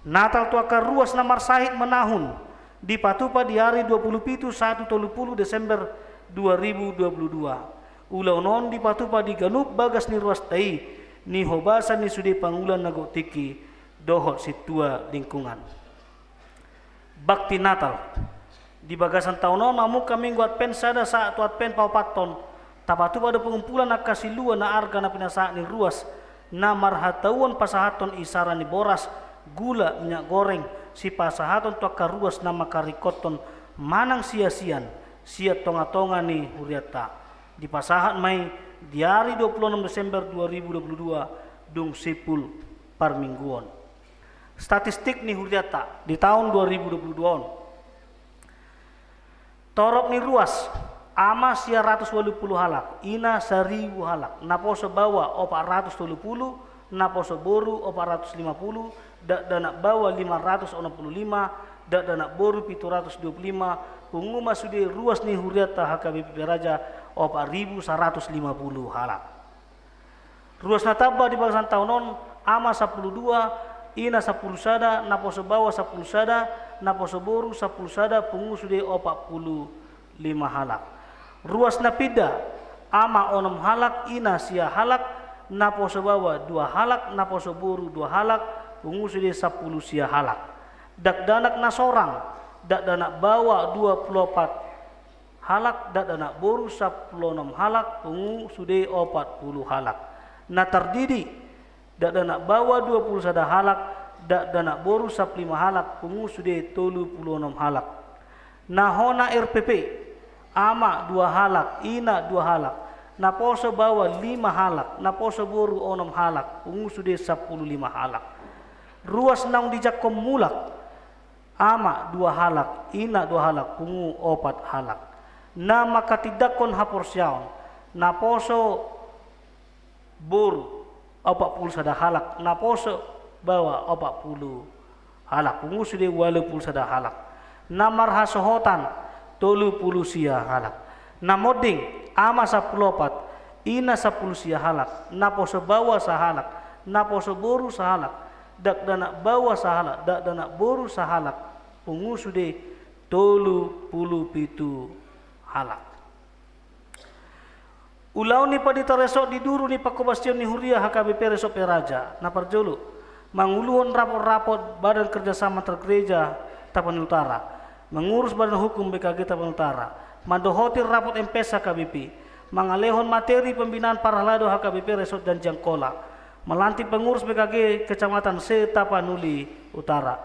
Natal tu angka ruas na marsahit manahun Dipatupa di ari dua pulu pitu satu tolu pulu Desember dua ribu dua pulu dua. Ulaon on dipatupa di ganup bagas ni ruasta i, ni hobasan ni sude pangula na gok tingki dohot sintua lingkungan. Bakti Natal. Di bagasan taon on, mamungka Minggu Advent sada sahat tu Advent paopathon, tapatupa do pengumpulan angka silua na arga na pinasahat ni ruas, na marhatauon pasahathon isara ni boras, gula, minyak goreng, sipasahaton tu angka ruas na mangkaringkothon manang siasian, sian tongatonga ni hurianta. Dipasahat ma i di ari dua pulu onom Desember dua ribu dua pulu dua, dung simpul parmingguon. Statistik ni hurianta di taon dua ribu dua pulu dua on. Torop ni ruas, ama sia ratus ualu pulu halak, ina saribu halak, naposo baoa opat ratus tolu pulu, naposo boru opat ratus lima pulu, dakdanak baoa lima ratus onom pulu lima, dakdanak boru pitu ratus dua pulu lima, pungu ma sude ruas ni hurianta H K B P Pearaja opat ribu saratus lima pulu halak. Ruas na tamba di bagasan taon on, ama sampulu dua, ina sampulu sada, naposo baoa sampulu sada, naposo boru sampulu sada, pungu sude opat pulu lima halak. Ruas na pinda, ama onom halak, ina sia halak, naposo baoa dua halak, naposo boru dua halak, pungu sude sampulu sia halak. Dakdanak na sorang, dakdanak baoa dua pulu opat halak, dakdanak boru sampulu onom halak, pungu sude opat pulu halak. Na tardidi, dakdanak baoa dua pulu sada halak, dakdanak boru sampulu lima halak, pungu sude tolu pulu onom halak. Na hona R P P, ama dua halak, ina dua halak, naposo baoa lima halak, naposo boru onom halak, pungu sude sampulu lima halak. Ruas naung dijangkon mulak, ama dua halak, ina dua halak, pungu opat halak. Na mangkatindangkon haporseaon, naposo boru opat pulu sada halak, naposo baoa opat pulu halak, pungu sude ualu pulu sada halak. Na marhasohotan tolu pulu sia halak. Na monding, ama sampulu opat, ina sampulu sia halak, naposo baoa sahalak, naposo boru sahalak, dakdanak baoa sahalak, dakdanak boru sahalak, pungu sude tolu pulu pitu halak. Ulaon ni pandita resort di duru ni pangkobasion ni huria H K B P Resort Pearaja. Na parjolo, manguluhon rapot-rapot Badan Kerjasama Antar Gereja Tapanuli Utara, mangurus Badan Hukum B K G Tapanuli Utara, mandohoti rapot M P S H K B P, mangalehon materi pembinaan parhalado H K B P Resort Janji Angkola, melantik pengurus B K G Kecamatan se-Tapanuli Utara,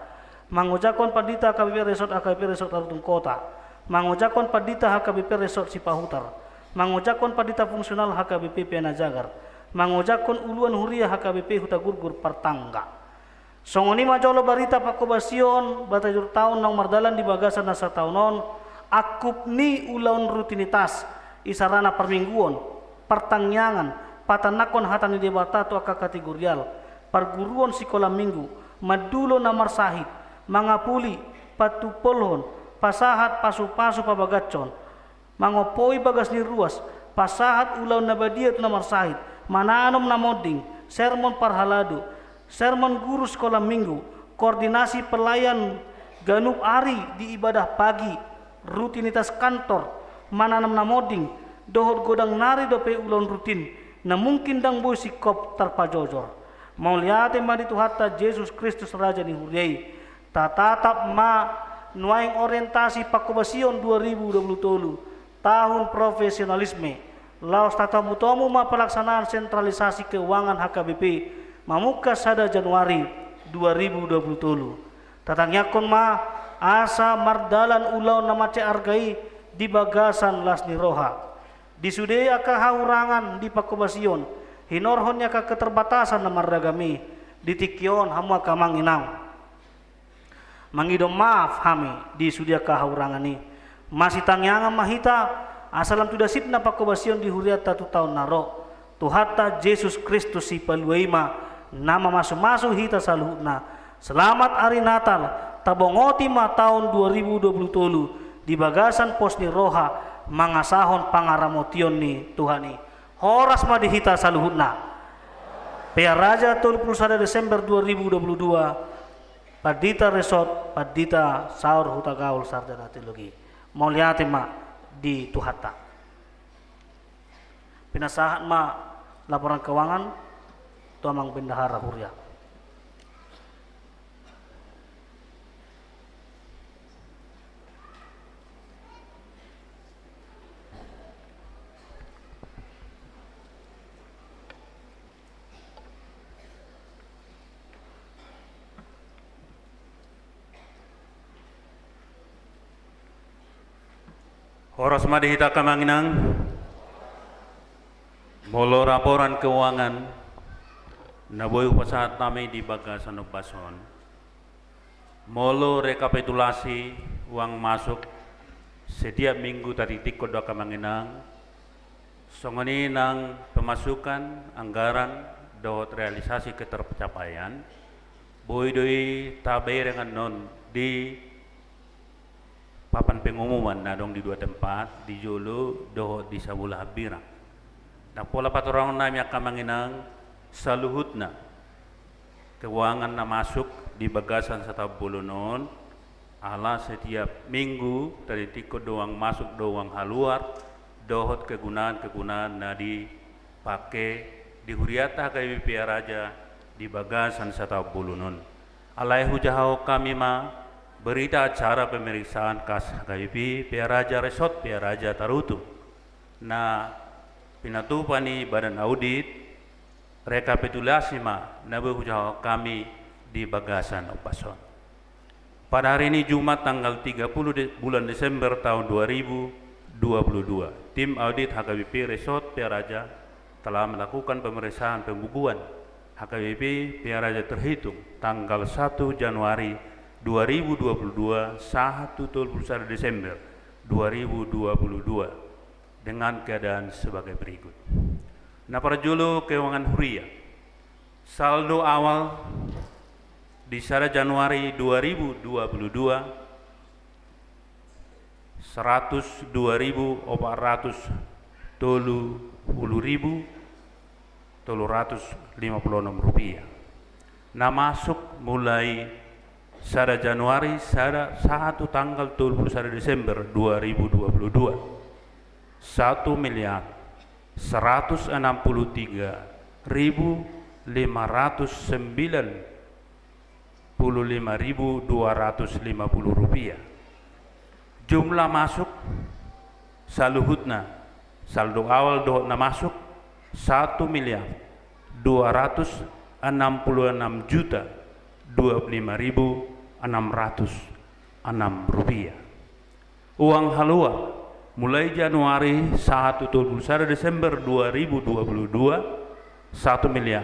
mangojakhon pandita H K B P Resort, H K B P Resort Tarutung Kota, mangojakhon pandita H K B P Resort Sipahutar, mangojakhon pandita fungsional H K B P Peana Jagar, mangojakhon uluan huria H K B P Huta Gurgur Partangga. Songon i ma jolo barita pangkobasion, barita juru taon naung mardalan di bagasan na sataon on, angkup ni ulaon rutinitas, isarana parmingguon, partangiangan, patandanghon hata ni Debata tu angka kategorial, parguruon sikola minggu, mandulo na marsahit, mangapuli, patumpolhon, pasahat pasupasu pabagasson, mangompoi bagas ni ruas, pasahat ulaon na badia tu na marsahit, mananom na monding, sermon parhalado, sermon guru sikola minggu, koordinasi pelayan ganup ari di ibadah pagi, rutinitas kantor, mananom na monding, dohot godang nari dope ulaon rutin, na mungkin ndang boi singkop tarpajojor. Mauliate ma di Tuhanta Jesus Kristus Raja ni huria i. Tatatap ma nuaeng orientasi pangkobasion dua ribu dua pulu tolu, tahun profesionalisme, laos tatomutomu ma pelaksanaan sentralisasi keuangan H K B P, mamungka sada Januari dua ribu dua pulu tolu. Tatangiangkon ma asa mardalan ulaon na mansai arga i di bagasan las ni roha. Di sude angka hahurangan di pangkobasion, hinorhon ni angka keterbatasan na marragam i, di tingki on hamu angka amang inang, mangido maaf hami di sude angka hahurangan i. Masitangiangan ma hita, asa lam tu dasipna pangkobasion di hurianta tu taon na ro. Tuhanta Jesus Kristus Sipalua i ma na mamasumasu hita saluhutna. Selamat Ari Natal, tabongoti ma taon dua ribu dua pulu tolu di bagasan pos ni roha, mangasahon pangaramotion ni Tuhan i. Horas ma di hita saluhutna. Pearaja tolu pulu sada Desember dua ribu dua pulu dua, Pandita Resort, Pandita Saur Hutagaol, sarjana teologi. Mauliate ma di Tuhanta. Pinasahat ma laporan keuangan tu amang bendahara huria. Horas ma di hita angka amang inang. Molo laporan keuangan na boi hupasahat hami di bagasan ombas on, molo rekapitulasi uang masuk setiap minggu, taritingkot do angka amang inang. Songon i nang pemasukan, anggaran dohot realisasi ketercapaian, boi do i tabereng annon di papan pengumuman na adong di dua tempat, di jolo dohot di sabola hambirang. Ndang pola patorangon nami angka amang inang saluhutna keuangan na masuk di bagasan sataon bolon on, ala setiap minggu taritingkot do uang masuk dohot uang haluar dohot kegunaan-kegunaan na dipake di hurianta H K B P Pearaja di bagasan sataon bolon on. Alai hujahahon hami ma berita acara pemeriksaan kas H K B P Pearaja Resort Pearaja Tarutung na pinatupa ni badan audit. Rekapitulasi ma na boi hujahahon hami di bagasan ombas on. Pada hari ini, Jumat, tanggal tiga puluh de-, bulan Desember tahun dua ribu dua puluh dua, tim audit H K B P Resort Pearaja telah melakukan pemeriksaan pembukuan H K B P Pearaja terhitung tanggal satu Januari dua ribu dua puluh dua sahat tu tolu pulu sada Desember dua ribu dua puluh dua dengan keadaan sebagai berikut. Na parjolo, keuangan huria. Saldo awal di sada Januari dua ribu dua puluh dua, seratus dua ribu opat ratus tolu pulu ribu tolu ratus lima pulu onom rupiah. Na masuk mulai sada Januari sada, sahat tu tanggal tolu pulu sada Desember dua ribu dua pulu dua, satu miliar seratus enam puluh tiga ribu lima ratus sembilan puluh lima ribu dua ratus lima puluh rupiah. Jumlah masuk saluhutna, saldo awal dohot na masuk, satu miliar dua ratus enam puluh enam juta dua puluh lima ribu enam ratus enam rupiah. Uang haluar mulai Januari sahat tu tolu pulu sada Desember dua ribu dua puluh dua, satu miliar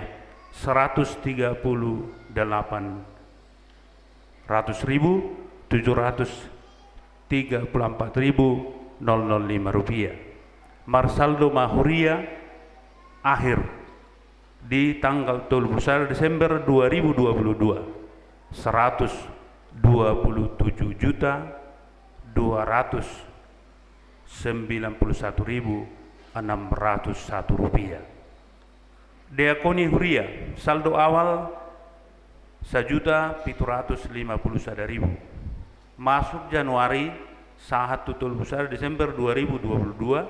seratus tiga puluh delapan ratus ribu tujuh ratus tiga puluh empat ribu nol nol lima rupiah. Marsaldo ma huria akhir di tanggal tolu pulu sada Desember dua ribu dua puluh dua, seratus dua puluh tujuh juta dua ratus sembilan puluh satu ribu enam ratus satu rupiah. Diakoni huria, saldo awal sajuta pitu ratus lima pulu sada ribu. Masuk Januari sahat tu tolu pulu sada Desember dua ribu dua puluh dua,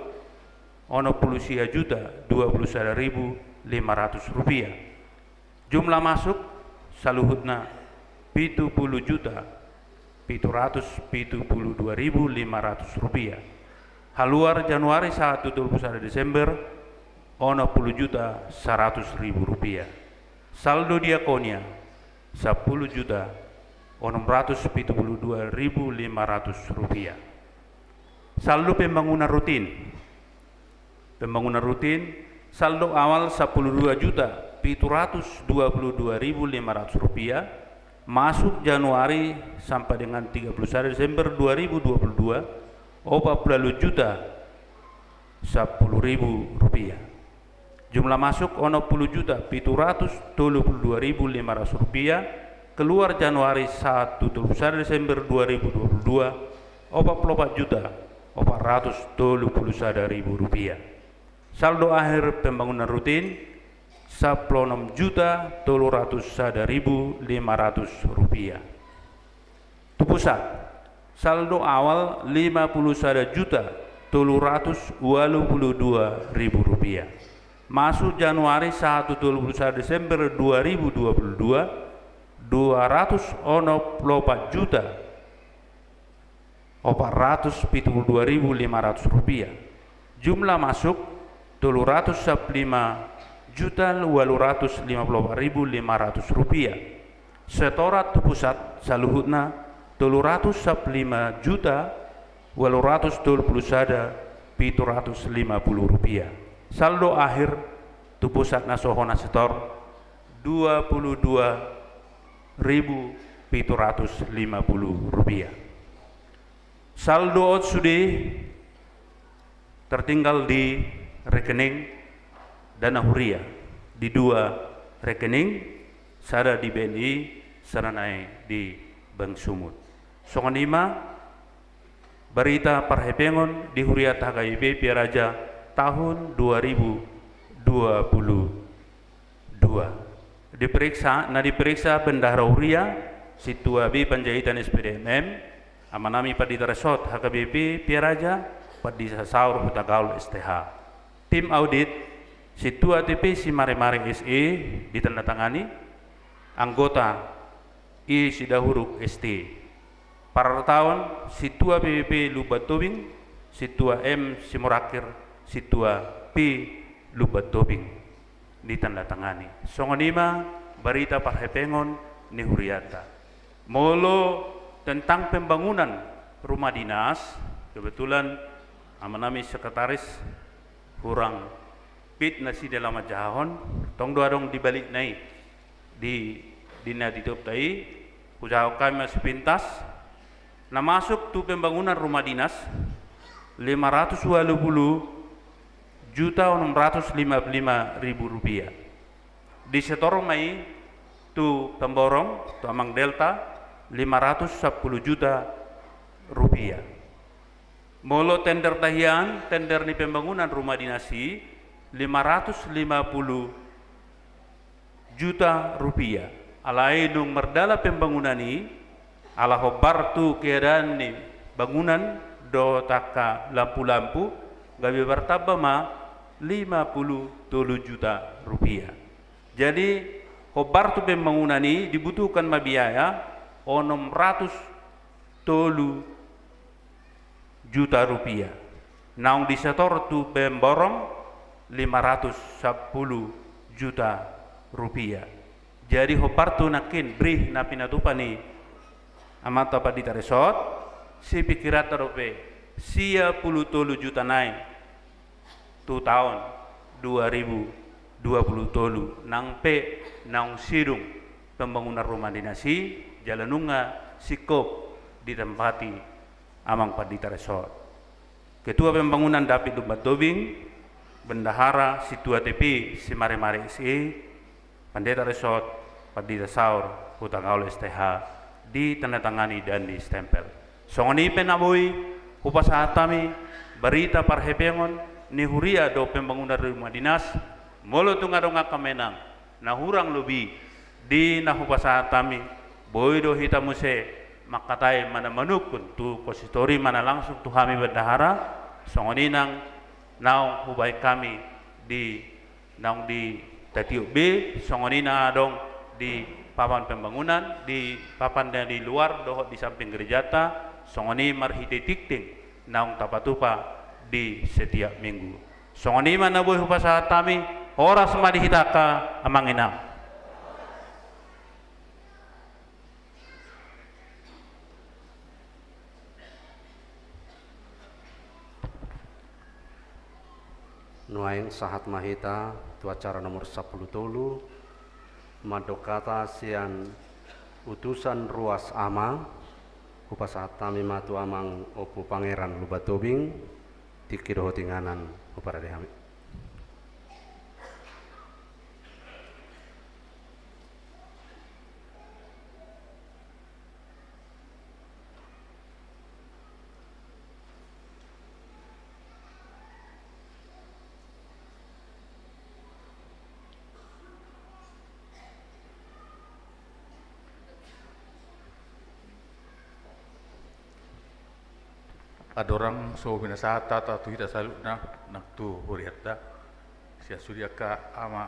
onom pulu sia juta dua pulu sada ribu lima ratus rupiah. Jumlah masuk saluhutna pitu pulu juta pitu ratus pitu pulu dua ribu lima ratus rupiah. Haluar Januari sahat tu tolu pulu sada Desember, onom pulu juta saratus ribu rupiah. Saldo diakonia, sampulu juta onom ratus pitu pulu dua ribu lima ratus rupiah. Saldo pembangunan rutin. Pembangunan rutin, saldo awal sampulu dua juta pitu ratus dua pulu dua ribu lima ratus rupiah, masuk Januari sampai dengan tiga puluh sada Desember dua ribu dua puluh dua, opat pulu ualu juta sampulu ribu rupiah. Jumlah masuk, onom pulu juta pitu ratus tolu pulu dua ribu lima ratus rupiah, keluar Januari sahat tu tolu pulu sada Desember dua ribu dua puluh dua, opat pulu opat juta opat ratus tolu pulu sada ribu rupiah. Saldo akhir pembangunan rutin, sampulu onom juta tolu ratus sada ribu lima ratus rupiah. Pusat, saldo awal lima puluh sada juta tolu ratus ualu puluh dua ribu rupiah. Masuk Januari sahat tu tolu puluh sada Desember dua ribu dua puluh dua, dua ratus onom puluh opat juta opat ratus pitu puluh dua ribu lima ratus rupiah. Jumlah masuk tolu ratus sampulu lima juta ualu ratus lima puluh opat ribu lima ratus rupiah. Setoran tu pusat saluhutna tolu ratus sampulu lima juta ualu ratus tolu puluh sada pitu ratus lima puluh rupiah. Saldo akhir tu pusat na so hona setor dua puluh dua ribu pitu ratus lima puluh rupiah. Saldo on sude tertinggal di rekening Dana Huria, di dua rekening, sada di B N I, sada nai di Bank Sumut. Songon i ma barita parhepengon di Huriata H K B P Pearaja tahun dua ribu dua puluh dua. Diperiksa, na diperiksa Bendahara Huria, Sintua B Panjaitan S P D M M, Amanami Pandita Resort H K B P Pearaja, Pandita Saur Hutagaol S T H. Tim audit, Sintua T P Simaremare S E, ditandatangani, anggota I Sidahuruk S T. Parartaon, Sintua P P P Lumban Tobing, Sintua M Simorangkir, Sintua P Lumban Tobing. Ditandatangani. Songon i ma barita parhepengon ni hurianta. Molo tentang pembangunan rumah dinas, kebetulan amanami sekretaris hurang fit na sida laho manjahahon, tong do adong di balikna i, di, di na titipta i, hujahahon hami ma sepintas, na masuk tu pembangunan rumah dinas, lima ratus ualu pulu juta onom ratus lima pulu lima ribu rupiah. Disetor ma i tu pemborong, tu Amang Delta, lima ratus sampulu juta rupiah. Molo tender ta hian, tender ni pembangunan rumah dinas i, lima ratus lima pulu juta rupiah. Alai dung mardalan pembangunan i, ala hombar tu keadaan ni bangunan dohot angka lampu-lampu, gabe martamba ma lima pulu tolu juta rupiah. Jadi, hombar tu pembangunan i dibutuhkan ma biaya onom ratus tolu juta rupiah. Naung disetor tu pemborong lima ratus sampulu juta rupiah. Jadi, hombar tu nangkin brih na pinatupa ni amanta Pandita Resort, sipikiranta dope sia pulu tolu juta nai tu taon dua ribu dua pulu tolu, nang pe naung sidung pembangunan rumah dinas i, jala nunga singkop ditempati Amang Pandita Resort. Ketua Pembangunan Dapit Lumban Tobing, Bendahara Sintua T P Simaremare S E, Pandita Resort, Pandita Saur Hutagaol S T H, ditandatangani dan distempel. Songon i pe na boi hupasahat hami barita parhepengon ni huria dohot pembangunan rumah dinas, molo tung adong angka menang na hurang lobi di na hupasahat hami, boi do hita muse mangkatai manang manungkun tu konsistori manang langsung tu hami bendahara, songon i nang naung hubaen hami di naung di tatiop be, songon i na adong di papan pembangunan, di papan na di luar dohot di samping gerejata, songon i marhite tingting naung tapatupa di setiap minggu. Songon i ma na boi hupasahat hami, horas ma di hita angka amang inang. Nuaeng sahat ma hita tu acara nomor sampulu tolu, mandok hata sian utusan ruas ama, hupasahat hami ma tu amang Ompu Pangeran Lumban Tobing, tingki dohot inganan huparade hami. Andorang so binasahat hata tu hita saluhutna nang tu hurianta, sian sude angka ama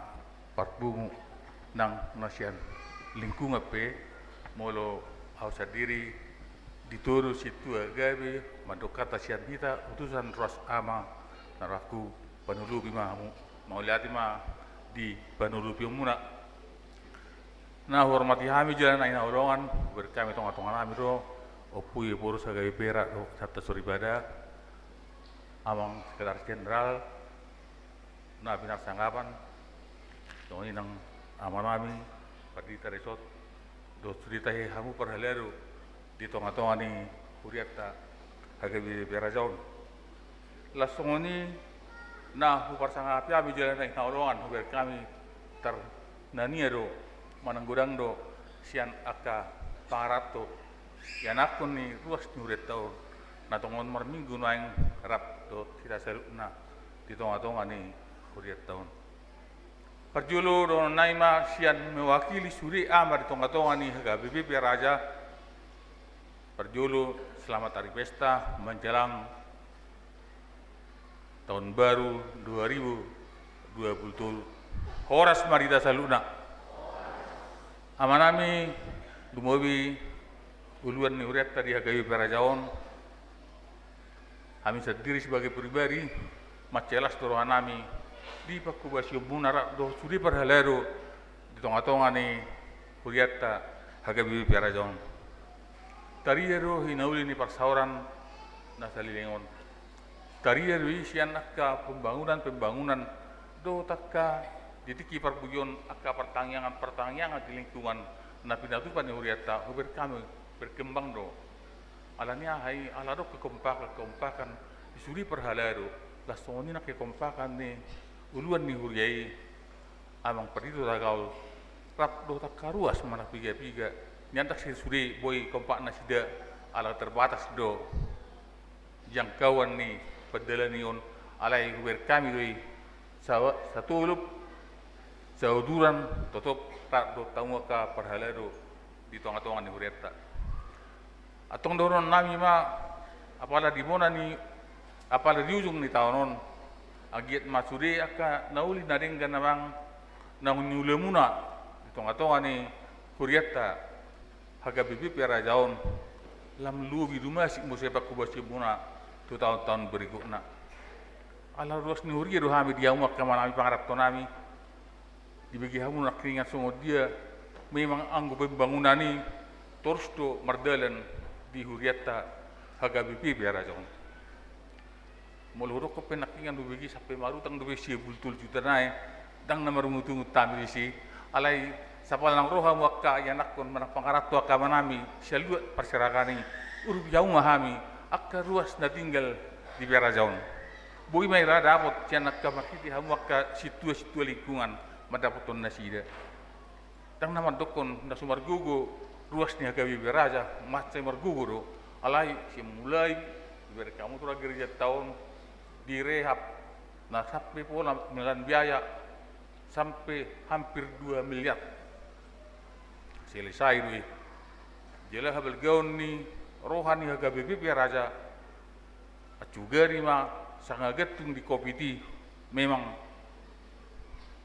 parpungu nang na sian lingkungan pe, molo ahu sandiri ditoru sintua gabe mandok hata sian hita utusan ruas ama, na rohangku panurupi ma hamu, mauliate ma di panurupionmuna. Na huhormati hami jala na hinaholongan, hubereng hami tongatonganami do Ompu Ephorus H K B P Pera dohot hata soripada, Amang Sekretaris Jenderal, na pinarsangapan, songon i nang amanami Pandita Resort, dohot sude tahe hamu parhalado di tongatonga ni hurianta H K B P Pera on. Laos songon i na huparsangapi hami jala na hinaholongan, hubereng hami tarnania do manang godang do sian angka pangaranto ianakhon ni ruas ni hurianta on, na tongon marminggu nuaeng rap dohot hita saluhutna di tongatonga ni hurianta on. Parjolo dohononnami ma sian mewakili sude ama di tongatonga ni H K B P Pera. Parjolo selamat hari pesta menjelang tahun baru dua ribu dua puluh tolu. Horas ma di hita saluhutna. Amanami, lumobi uluan ni hurianta di H K B P Pera on, hami sandiri sebagai pribadi, mansai las do rohanami di panghobasionmuna rap dohot sude parhalado di tongatonga ni hurianta H K B P Pera on. Taida do hinauli ni parsaoran na saleleng on. Taida do i sian angka pembangunan-pembangunan dohot angka di tingki parpudi on angka partangiangan-partangiangan di lingkungan na pinatupa ni hurianta, hubereng hami berkembang do. Ala ni aha i? Ala adong kekompakan-kekompakan di sude parhalado, laos songon i nang kekompakan ni uluan ni huria i, Amang Pandita Hutagaol, rap dohot angka ruas manang piga-piga, nian ndang sai sude boi kompak nasida, ala terbatas do jangkauan ni pandalani on, alai hubereng hami do i sa-, satolop, sauduran, totop rap dohot hamu angka parhalado di tongatonga ni hurianta. Antong dohononnami ma, apala di bona ni, apala di ujung ni taon on, anggiat ma sude angka na uli na denggan, Amang, naung niulamuna di tongatonga ni hurianta H K B P Pera on, lam lobi rumasuk muse panghobasionmuna tu taon-taon berikutna. Ala ruas ni huria do hami di hamu angka amanami pangarantonami, dibege hamu nangkiningan songon dia memang anggo pembangunan i torus do mardalan di hurianta H K B P Pera on. Molo hudokkon pe nangkiningan, hubege sampe marutang dope sia pulu tolu juta nai, ndang na marungut-ungut hami disi. Alai sapala naung ro hamu angka ianakhon manang pangaranto angka amanami sian luat parserahan i, urupi hamu ma hami angka ruas na tinggal di Pera on. Boi ma i ra dapot sian angka marhite hamu angka sintua-sintua lingkungan mandapothon nasida. Ndang na mandokkon na so margogo ruas ni H K B P Pera, mansai margogo do. Alai sian mulai dibereng hamu tu ra gerejanta on, direhab, na sampe pola menelan biaya sampe hampir dua miliar. Selesai do i. Jala habalgaon ni roha ni H K B P Pera, ancugari ma sanga gantung di covid i, memang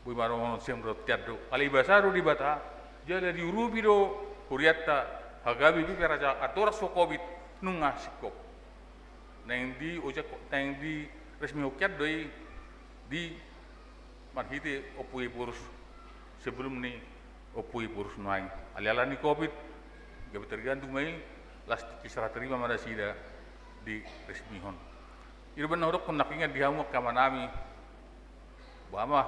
boi ma dohonon sian rohanta do. Alai basa do Debata, jala diurupi do hurianta H K B P Pera, andorang so covid nunga singkop. Naeng di ojak, naeng diresmihon hian do i di marhite Ompu Ephorus, sebelum ni Ompu Ephorus nuaeng. Alai ala ni covid, gabe tergantung ma i, las tingki serah terima ma nasida diresmihon. I do umbahen na hudokkon nangkiningan di hamu angka amanami, boha ma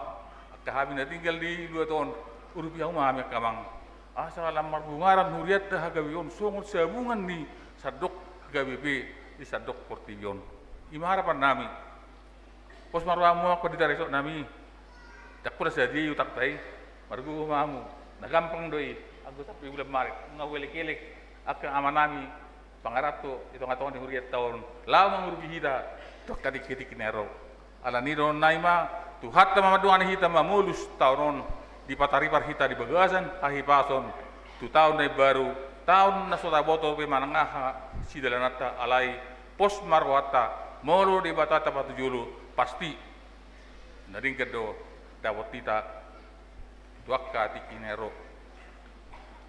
angka hami na tinggal di luat on, urupi hamu ma hami angka amang, asa lam marbungaran hurianta H K B P on songon sabungan ni sandok H K B P di sandok portibi on. I ma harapannami. Pos ma rohamu, Amang Pandita Resort nami. Ndang pola sadia i utangta i, margogo ma hamu. Na gampang do i, anggo sampe bulan Maret nunga huelek-elek angka amanami pangaranto di tongatonga ni hurianta on, laho mangurupi hita tu angka tingki-tingki na ro. Ala ni i dohononnami ma, Tuhanta ma mandongani hita mamolus taon on, dipataripar hita di bagasan hahipason tu taon na imbaru, taon na so taboto be manang aha sidalananta, alai Pos ma rohanta, molo Debata tapatujolo, pasti na denggan do dapot hita tu angka tingki na ro.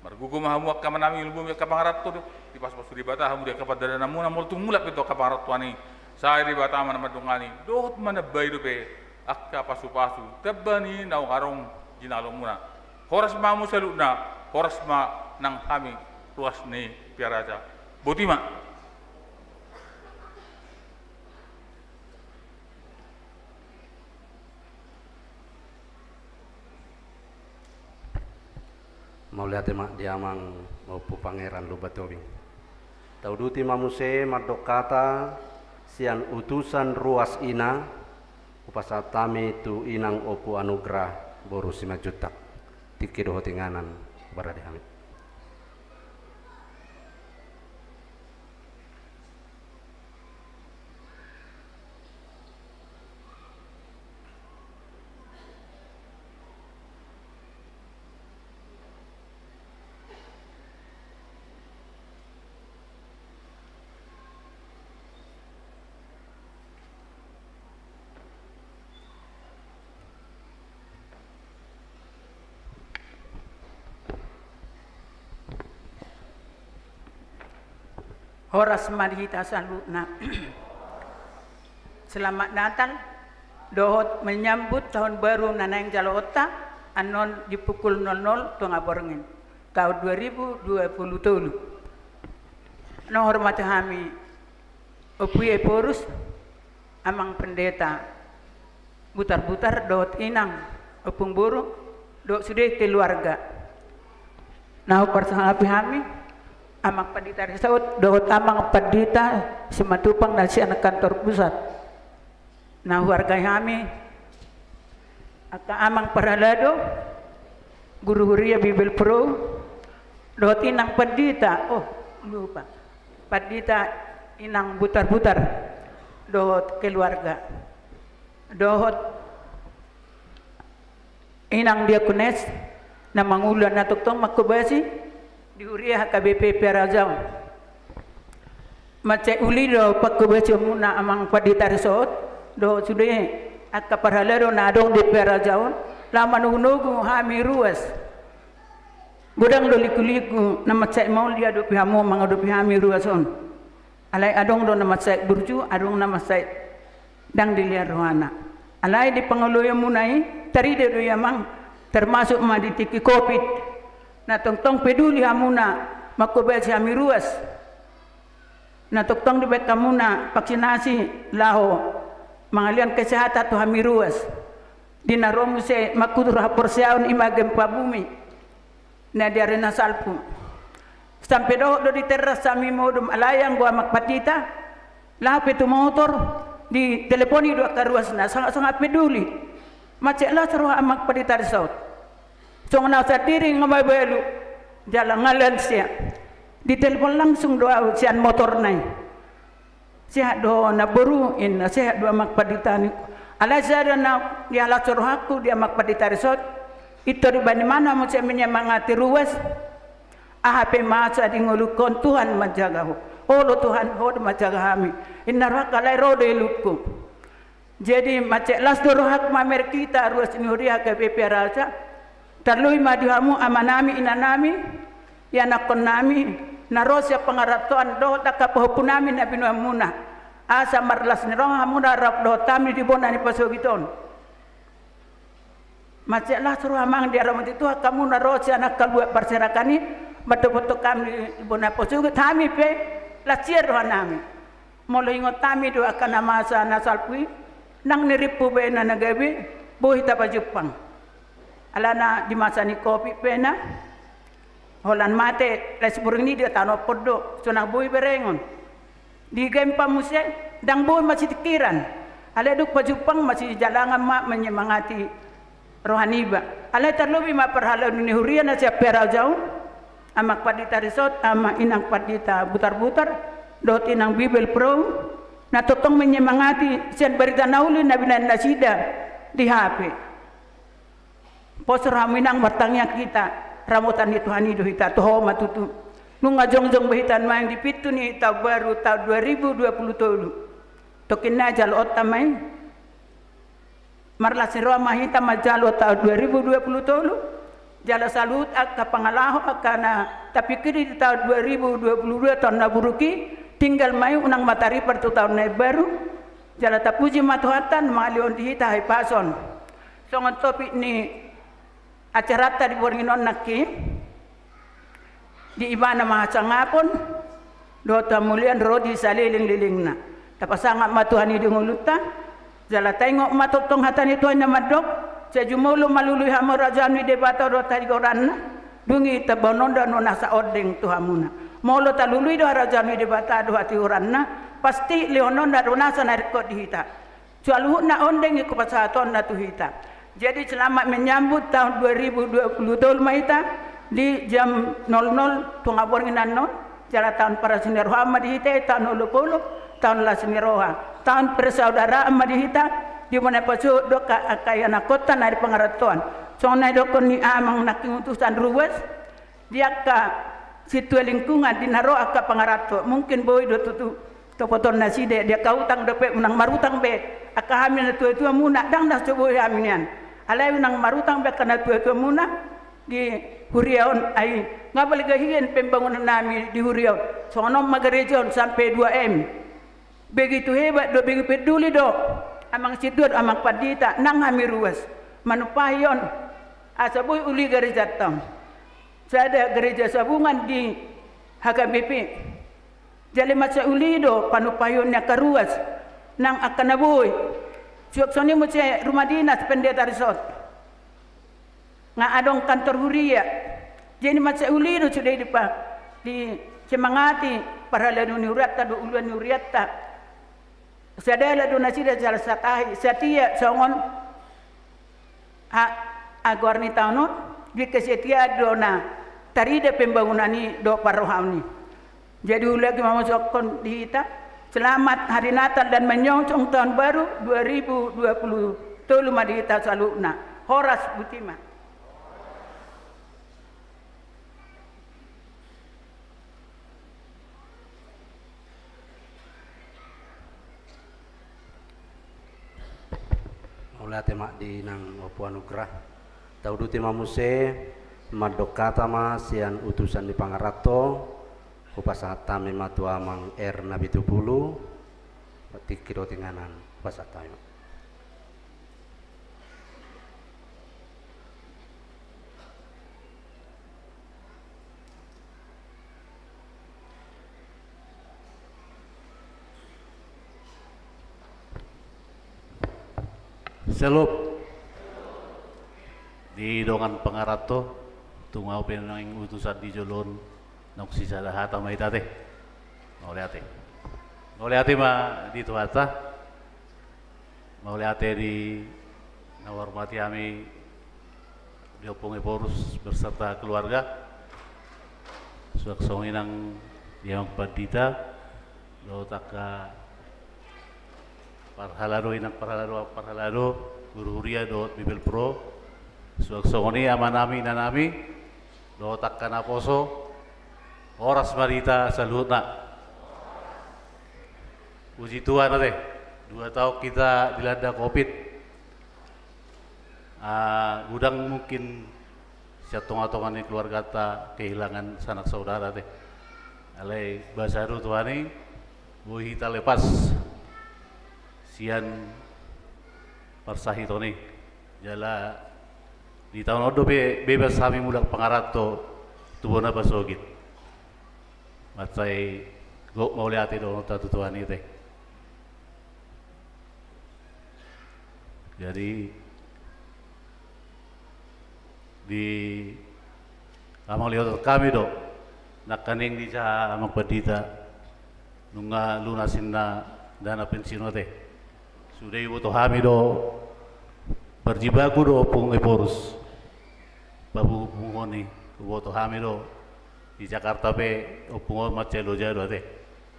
Margogo ma hamu angka amanami, ilmu angka pangaranto do, dipasupasu Debata hamu di angka pandalananmuna, molo tung mulak pe tu angka pangarantoan i, sai Debata ma na mandongani dohot manambai dope angka pasupasu tamba ni naung adong di jinalamuna. Horas ma hamu saluhutna, horas ma nang hami ruas ni Piraja. Boti ma. Mauliate ma di Amang Ompu Pangeran Lumban Tobing. Tauduti ma muse mandok hata sian utusan ruas ina, hupasahat hami tu Inang Ompu Anugrah boru Simanjuntak. Tingki dohot inganan, barade hami. Horas ma di hita saluhutna. Selamat Natal dohot menyambut tahun baru na naeng jaloonta annon di pukul nol nol tonga borngin tahun dua ribu dua puluh tolu. Na hormati hami Ompu Ephorus, Amang Pendeta Butarbutar dohot Inang Ompung Boru dohot sude keluarga. Na huparsangapi hami Amang Pandita Risaut dohot Amang Pandita Simatupang na sian kantor pusat. Na huargai hami angka amang parhalado, guru huria Bibel Pro, dohot Inang Pandita, oh, lupa, Pandita Inang Butarbutar dohot keluarga, dohot Inang Diakones na mangula na tongtong manghobasi di huria H K B P Piara Jaon. Mansai uli do panghobasionmuna Amang Pandita Risaut dohot sude angka parhalado na adong di Piara Jaon, laho manogunogu hami ruas. Godang do lingkuliku na mansai maol diadopi hamu mangadopi hami ruas on. Alai adong do na mansai burju, adong na mansai ndang dilehon rohana. Alai di pangoloionmuna i tarida do i Amang, termasuk ma di tingki covid. Na tongtong peduli hamuna manghobasi hami ruas. Na tongtong dibaen hamuna vaksinasi laho mangalean kesehatan tu hami ruas. Di na ro muse mangkutur haporseaon i ma gempa bumi na di ari na salpu. Sampe dohot do di teras hami modom, alai anggo Amang Pandita laho pe tu motor, diteleponi do angka ruasna, sangat-sangat peduli. Mansai las roha Amang Pandita Risaut. Songon au sandiri nga mabalu jala nga lansia, ditelepon langsung do au sian motorna i. Sehat do ho namboru, inna, sehat do Amang Pandita ningku. Alai sada na dialas rohangku di Amang Pandita Risaut, i tor ibana ma na muse menyemangati ruas. Aha pe masa di ngolungkon, Tuhan manjaga ho. Olo Tuhan, ho do manjaga hami, inna rohangku, alai ro do ilungku. Jadi mansai las do rohangku mamereng hita ruas ni huria H K B P Piara Jaon. Tarlumobi ma di hamu amanami, inanami, ianakkonnami na ro sian pangarantoan dohot angka pahompunami na binoanmuna, asa marlas ni roha hamuna rap dohot hami di bona ni pasogit on. Mansai las roha Amang di haramoti Tuhan hamu na ro sian angka luat parserakan i, mandophon hami di bona pasogit, hami pe las rohanami. Molo ingot hami do angka na masa na salpu i, ndang nirimpu be na gabe boi hita pajumpang. Alana di masa ni covid pe na holan mate, lae siborngin i dihatahononhon do, so ndang boi berengon. Di gempa muse ndang boi masitingkiran. Alai dung pajumpang masijalangan ma menyemangati roha niba. Alai tarlobi ma parhalado ni huria na sian Piara Jaon, Amang Pandita Risaut, Amang Inang Pandita Butarbutar, dohot Inang Bibel Pro, na tongtong menyemangati sian barita na uli na binaen nasida di H P. Pos rohamu, Inang, martangiang hita, ramotan ni Tuhan i do hita, tu ho ma tutu. Nunga jongjong be hita nuaeng di pintu ni taon baru taon dua ribu dua puluh tolu. Tongkin na jaloonta ma i. Marlas ni roha ma hita manjalo taon dua ribu dua puluh tolu. Jala saluhut angka pangalaho angka na tapingkiri di taon dua ribu dua puluh dua taon na buruk i, tinggal ma i unang mataripar tu taon na imbaru. Jala tapuji ma Tuhanta na mangalehon di hita hahipason. Songon topik ni acaranta di borngin on nangkin, di Ibana ma hasangapon dohot hamulian ro di salelenglelengna. Tapasangap ma Tuhan i di ngolunta. Jala taingot ma tongtong hata ni Tuhan na mandok, sai jumolo ma lului hamu harajaon ni Debata dohot hatigoranna. Dung i tabahen on do nasa ondeng tu hamuna. Molo talului do harajaon ni Debata dohot hatigoranna, pasti lehon on do nasa na ringkot di hita. Saluhutna ondeng i hupasahatonna tu hita. Jadi selamat menyambut tahun dua ribu dua puluh tolu ma hita di jam nol nol tonga borngin annon. Jala tahun parasi ni roha ma di hita i, tahun holop-holop, tahun las ni roha, tahun persaudaraan ma di hita. Di bona pasu doka angka ianakhonta na di pangarantoan. Songon na didokkon ni amang nangkin utusan ruas. Di angka sintua lingkungan di na ro angka pangaranto, mungkin boi do tutu topoton nasida, di angka utang dope, unang marutang be angka hami na tua-tua muna, ndang na so boi hami nian. Alai unang marutang be angka na tua-tua muna di huria on, ai nga balga hian pembangunan nami di huria on. Songon on ma gareja on sampe dua M. Begitu hebat do, begitu peduli do amang sintua, amang pandita nang hami ruas manumpahi on asa boi uli garejanta on. Sada gareja sabungan di H K B P. Jala mansai uli do panumpahion ni angka ruas nang angka na boi. Suang songon i muse rumah dinas pendeta dison. Nga adong kantor huria. Jadi mansai uli do sude dipa, disemangati parhalado ni hurianta dohot uluan ni hurianta. Sadala do nasida jala satahi, satia songon ha-, hagoar ni taon on, di kesetiaan do na tarida pembangunan i dohot parrohaon i. Jadi ulang lagi ma muse on di hita. Selamat Hari Natal dan menyongsong Tahun Baru dua ribu dua puluh tolu ma di hita saluhutna. Horas, botima. Mauliate ma di inang Ompu Anugrah. Tauduti ma muse, mandok hata ma sian utusan ni pangaranto. Hupasahat hami ma tu amang R na pitu pulu. Tingki do tinganan, hupasahat hami ma. Selop. Di dongan pangaranto, tung ahu pe naeng utusan di jolo on, naung sisada hata ma hita ate. Mauliate. Mauliate ma di Tuhanta. Mauliate di na huhormati hami di Ompung Ephorus berserta keluarga. Suang songon i nang di amang pandita dohot angka parhalado, inang parhalado, amang parhalado, guru huria dohot Bibelvrouw. Suang songon i amanami, inanami dohot angka naposo. Horas ma di hita saluhutna. Puji Tuhan ate, dua taon hita dilanda covid. Ah, godang mungkin sian tonga-tonga ni keluarganta kehilangan sanak saudara ate. Alai basa do Tuhan i, boi hita lepas sian parsahiton i. Jala di taon on dope bebas hami mulak pangaranto tu bona pasogit. Mansai gok mauliate dohononta tu Tuhan i ate. Jadi di amang lihotan hami do nangkaning di jaha amang pandita, nunga lunas inna dana pensiun ate. Sude iboto hami do, parjibaku do Ompung Ephorus papungupunguhon i, huboto hami do di Jakarta pe ompung on mansai loja do ate.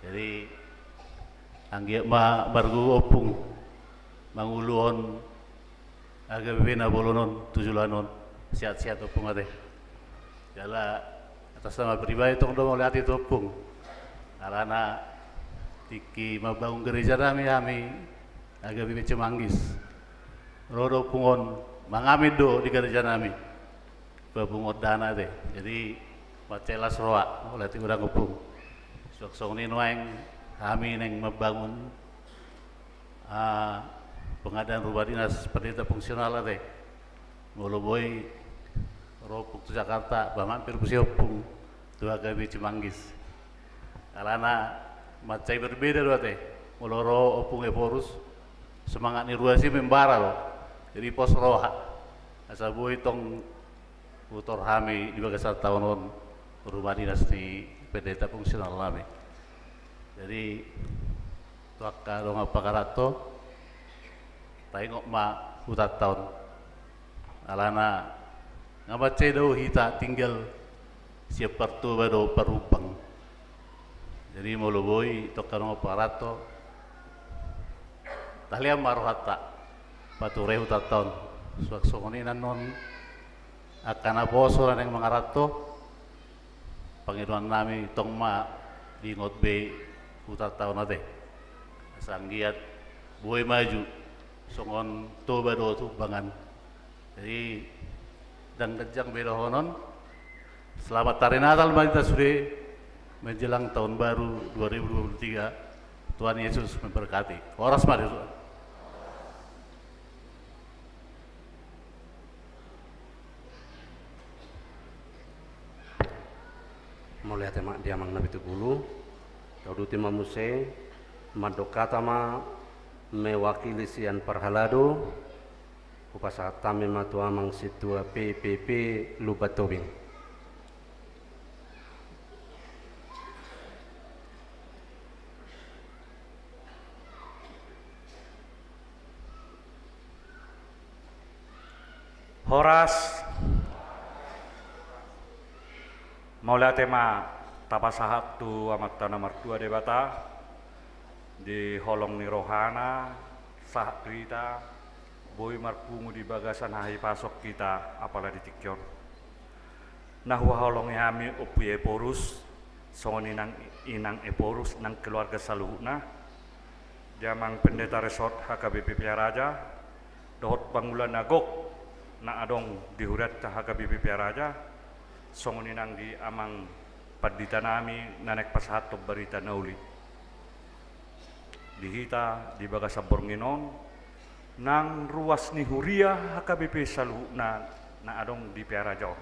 Jadi anggiat ma margogo ompung manguluhon H K B P na bolon on tu joloan on. Sehat-sehat ompung ate. Jala Atas nama pribadi tong do mauliate tu ompung. Alana tingki mambangun gereja nami hami H K B P Cimanggis, ro do ompung on, mangamen do di gereja nami, papungutan dana ate. Jadi mansai las roha, mauliate godang ompung. Suang songon i nuaeng hami naeng mambangun ah, pengadaan rumah dinas pendeta fungsional ate. Molo boi ro ompung tu Jakarta, ba mampir muse ompung tu H K B P Cimanggis. Alana mansai berbeda do ate. Molo ro ompung Ephorus, semangat ni ruas i membara do. Jadi pos roha. Asa boi tong hutor hami di bagasan taon on rumah dinas ni pendeta fungsional nami. Jadi tu angka dongan pangaranto, taingot ma hutanta on. Alana nga mansai dao hita tinggal sian partoba dohot parumbang. Jadi molo boi tu angka dongan pangaranto, tahaliang ma rohanta pature hutanta on. Suang songon i annon angka naposo na naeng mangaranto, pangidoan nami tong ma diingot be hutanta on ate. Asa anggiat boi maju songon toba dohot umbangan. Jadi ndang ganjang be dohonon. Selamat Hari Natal ma di hita sude menjelang tahun baru dua ribu dua puluh tiga. Tuhan Yesus memberkati. Horas ma di sude. Mauliate ma di amang na pitupulu. Tauduti ma muse, mandok hata ma mewakili sian parhalado. Hupasahat hami ma tu amang sintua P P P Lumban Tobing. Horas. Mauliate ma tapasahat tu Amanta na martua Debata, di holong ni rohana sahat tu hita, boi marpungu di bagasan hahipason hita apala di tingki on. Na huhaholongi hami Ompu Ephorus, songon i nang inang Ephorus, nang keluarga saluhutna, di amang pendeta resort H K B P Pearaja, dohot pangula na gok na adong di hurianta H K B P Pearaja, songon i nang di amang pandita nami na naeng pasahathon barita na uli. Di hita di bagasan borngin on, nang ruas ni huria H K B P saluhutna na adong di Pearaja on.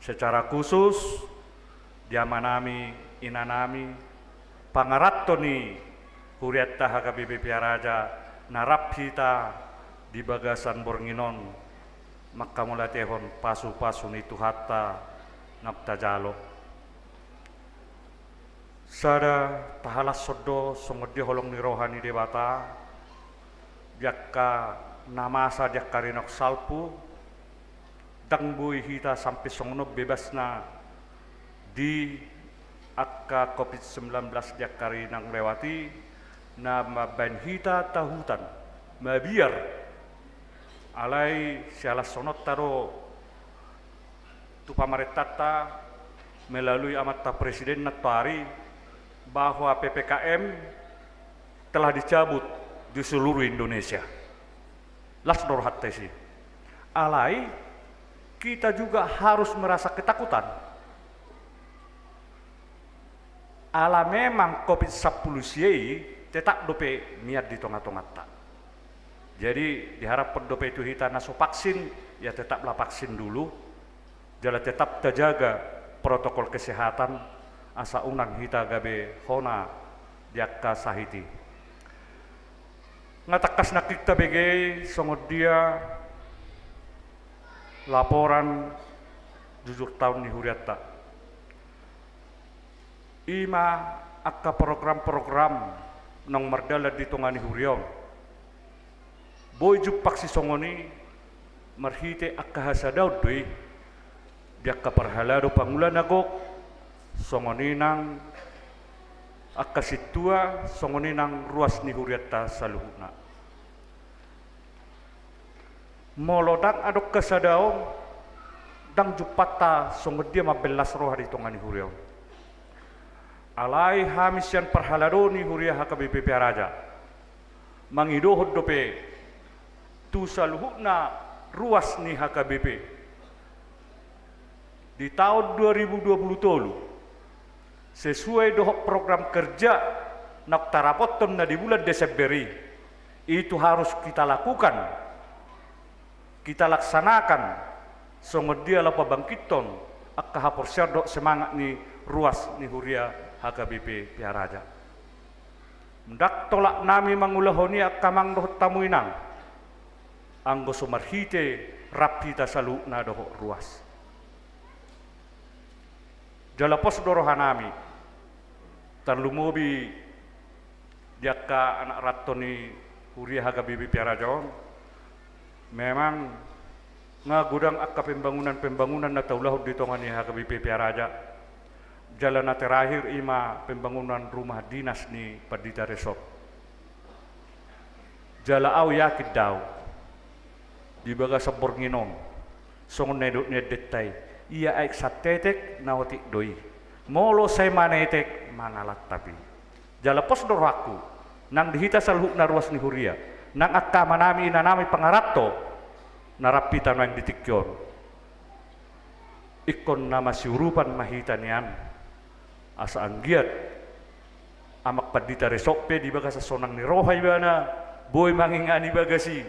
Secara khusus di amanami, inanami, pangaranto ni hurianta H K B P Pearaja na rap hita di bagasan borngin on, manghamauliatehon pasupasu ni Tuhanta naung tajalo. Sada tahalashon do songon dia holong ni roha ni Debata, di angka na masa di angka ari naung salpu, ndang boi hita sampe songon on bebasna di angka covid sembilan belas di angka ari naung lewat i, na mambaen hita tahutan, mabiar. Alai sihalashononta do tu pamarentanta melalui amanta presiden nantoari, bahwa P P K M telah dicabut di seluruh Indonesia. Las do rohanta disi. Alai kita juga harus merasa ketakutan. Ala memang covid sampulu sia i tetap dope mian di tongatonganta. Jadi diharapkan dope tu hita na so vaksin, ya tetaplah vaksin dulu. Jala tetap tajaga protokol kesehatan, asa unang hita gabe hona di angka sahit i. Nga tangkas nangkin tabege songon dia laporan jujur taon ni hurianta. I ma angka program-program naung mardalan di tonga ni huria on. Boi jumpang sisongon i marhite angka hasadaon do i di angka parhalado pangula na gok, songon i nang angka sintua, songon i nang ruas ni hurianta saluhutna. Molo ndang adong hasadaon, Ndang jumpangta songon dia mambellas roha di tonga ni huria on. Alai hami sian parhalado ni huria H K B P Pearaja mangidohon dope tu saluhutna ruas ni H K B P di taon dua ribu dua puluh tolu, sesuai dohot program kerja naung tarapothon na di bulan Desember i, itu harus kita lakukan, kita laksanakan, songon dia laho pabangkithon angka haporseaon dohot semangat ni ruas ni huria H K B P Pearaja. Ndang tolap nami mangulahon i angka amang dohot hamu inang, anggo so marhite rap hita saluhutna dohot ruas. Jala pos do rohanami, tarlumobi di angka anak ranto ni huria H K B P Pearaja on, memang nga godang angka pembangunan-pembangunan na taulahon di tonga ni H K B P Pearaja. Jala na terakhir i ma pembangunan rumah dinas ni Pandita Resort. Jala au yakin do au, di bagasan borngin on, songon na nidok ni endenta i, ia aek santetek na otik do i, molo sai manetek mangalantap i. Jala pos do rohangku, nang di hita saluhutna ruas ni huria, nang angka amanami inanami pangaranto na rap hita nuaeng di tingki on, ingkon na masiurupan ma hita nian, asa anggiat Amang Pandita Resort pe di bagasan sonang ni roha ibana boi mangingani bagas i.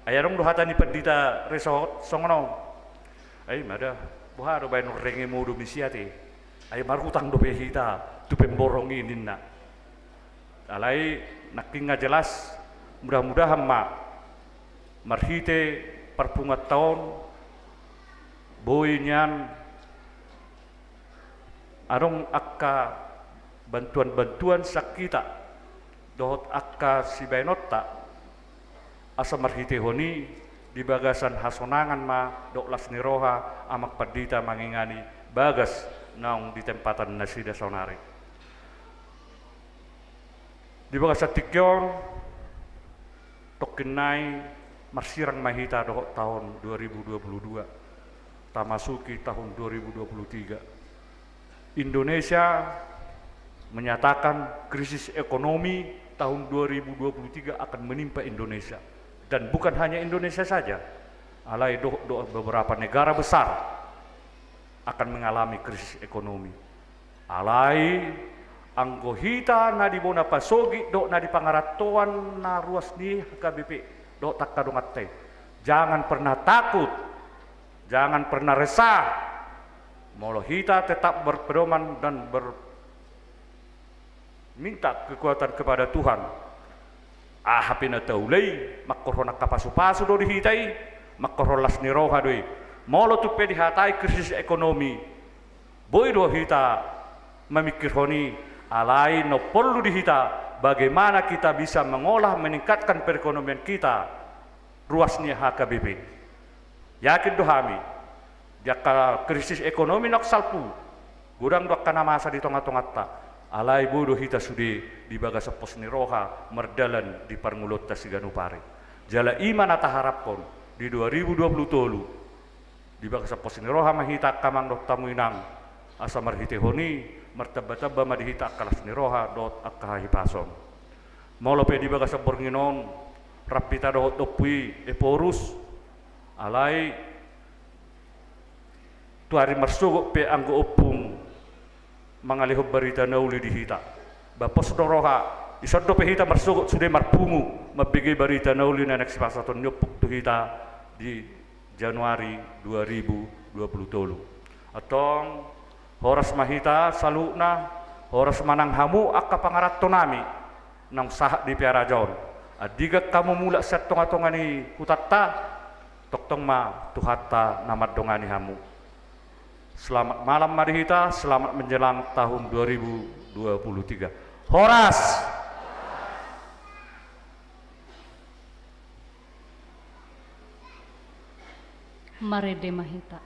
Ai adong do hata ni Pandita Resort songon on. Ai mada, boha do baenon, rengemo do misi ate. Ai marutang dope hita tu pemborong i, ninna. Alai nangkin nga jelas, mudah-mudahan ma marhite parpunguanta on boi nian adong angka bantuan-bantuan sian hita dohot angka sibaenonta, asa marhitehon i di bagasan hasonangan ma dohot las ni roha Amang Pandita mangingani bagas naung di tempatan nasida saonari. Di bagasan tingki on, tongkin nai marsirang ma hita dohot taon dua ribu dua puluh dua, tamasuki tahun dua ribu dua puluh tiga. Indonesia menyatakan krisis ekonomi tahun dua ribu dua puluh tiga akan menimpa Indonesia. Dan bukan hanya Indonesia saja, alai dohot, dohot beberapa negara besar akan mengalami krisis ekonomi. Alai anggo hita na di bona pasogit dohot na di pangarantoan na ruas ni H K B P dohot angka donganta i, jangan pernah takut, jangan pernah resah. Molo hita tetap berpedoman dan ber-, minta kekuatan kepada Tuhan, aha pe na taula i, manghorhon angka pasupasu do di hita i, manghorhon las ni roha do i. Molo tung pe dihatai krisis ekonomi, boi do hita mamingkirhon i, alai na porlu di hita, bagaimana kita bisa mengolah, meningkatkan perekonomian kita, ruas ni H K B P. Yakin do hami, di angka krisis ekonomi naung salpu, godang do angka na masa di tonga-tonganta, alai boi do hita sude di bagasan pos ni roha mardalan di parngoluonta siganup ari. Jala i ma na taharaphon di dua ribu dua puluh tolu, di bagasan pos ni roha ma hita angka amang dohot hamu inang, asa marhitehon i martamba-tamba ma di hita angka las ni roha dohot angka hahipason. Molo pe di bagasan borngin on rap hita dohot ompu i Ephorus, alai tu ari marsogot pe anggo ompung mangalehon barita na uli di hita, ba pos do roha, dison dope hita marsogot sude marpungu mambege barita na uli na naeng sipasahaton ni ompung tu hita di Januari dua ribu dua puluh tolu. Antong, horas ma hita saluhutna, horas ma nang hamu angka pangarantonami naung sahat di Pearaja on. Andigan hamu mulak sian tonga-tonga ni hutanta, tongtong ma Tuhanta na mandongani hamu. Selamat malam ma di hita, selamat menjelang tahun dua ribu dua puluh tiga. Horas! Marende ma hita.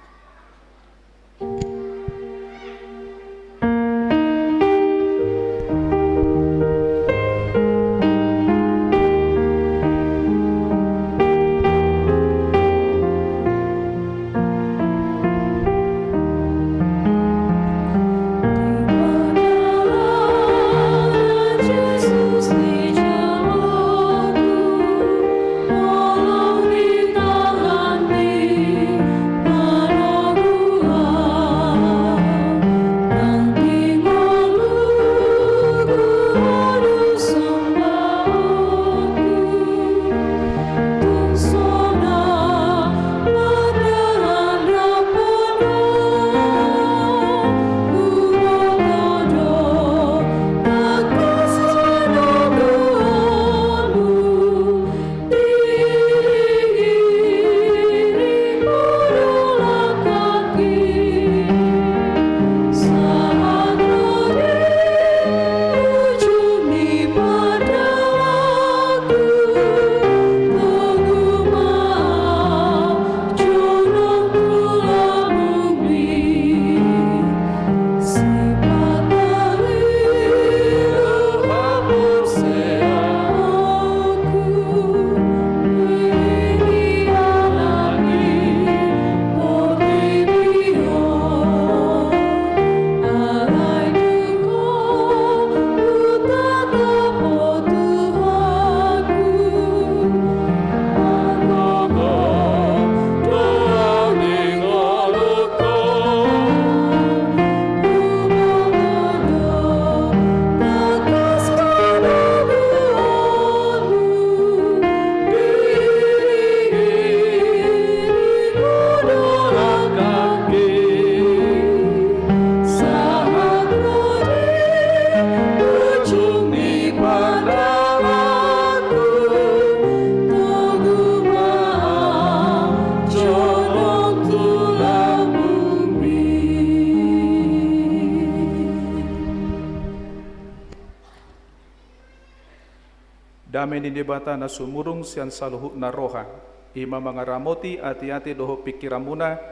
Dame ni Debata na sumurung sian saluhutna roha, i ma mangaramoti ateate dohot pingkiranmuna,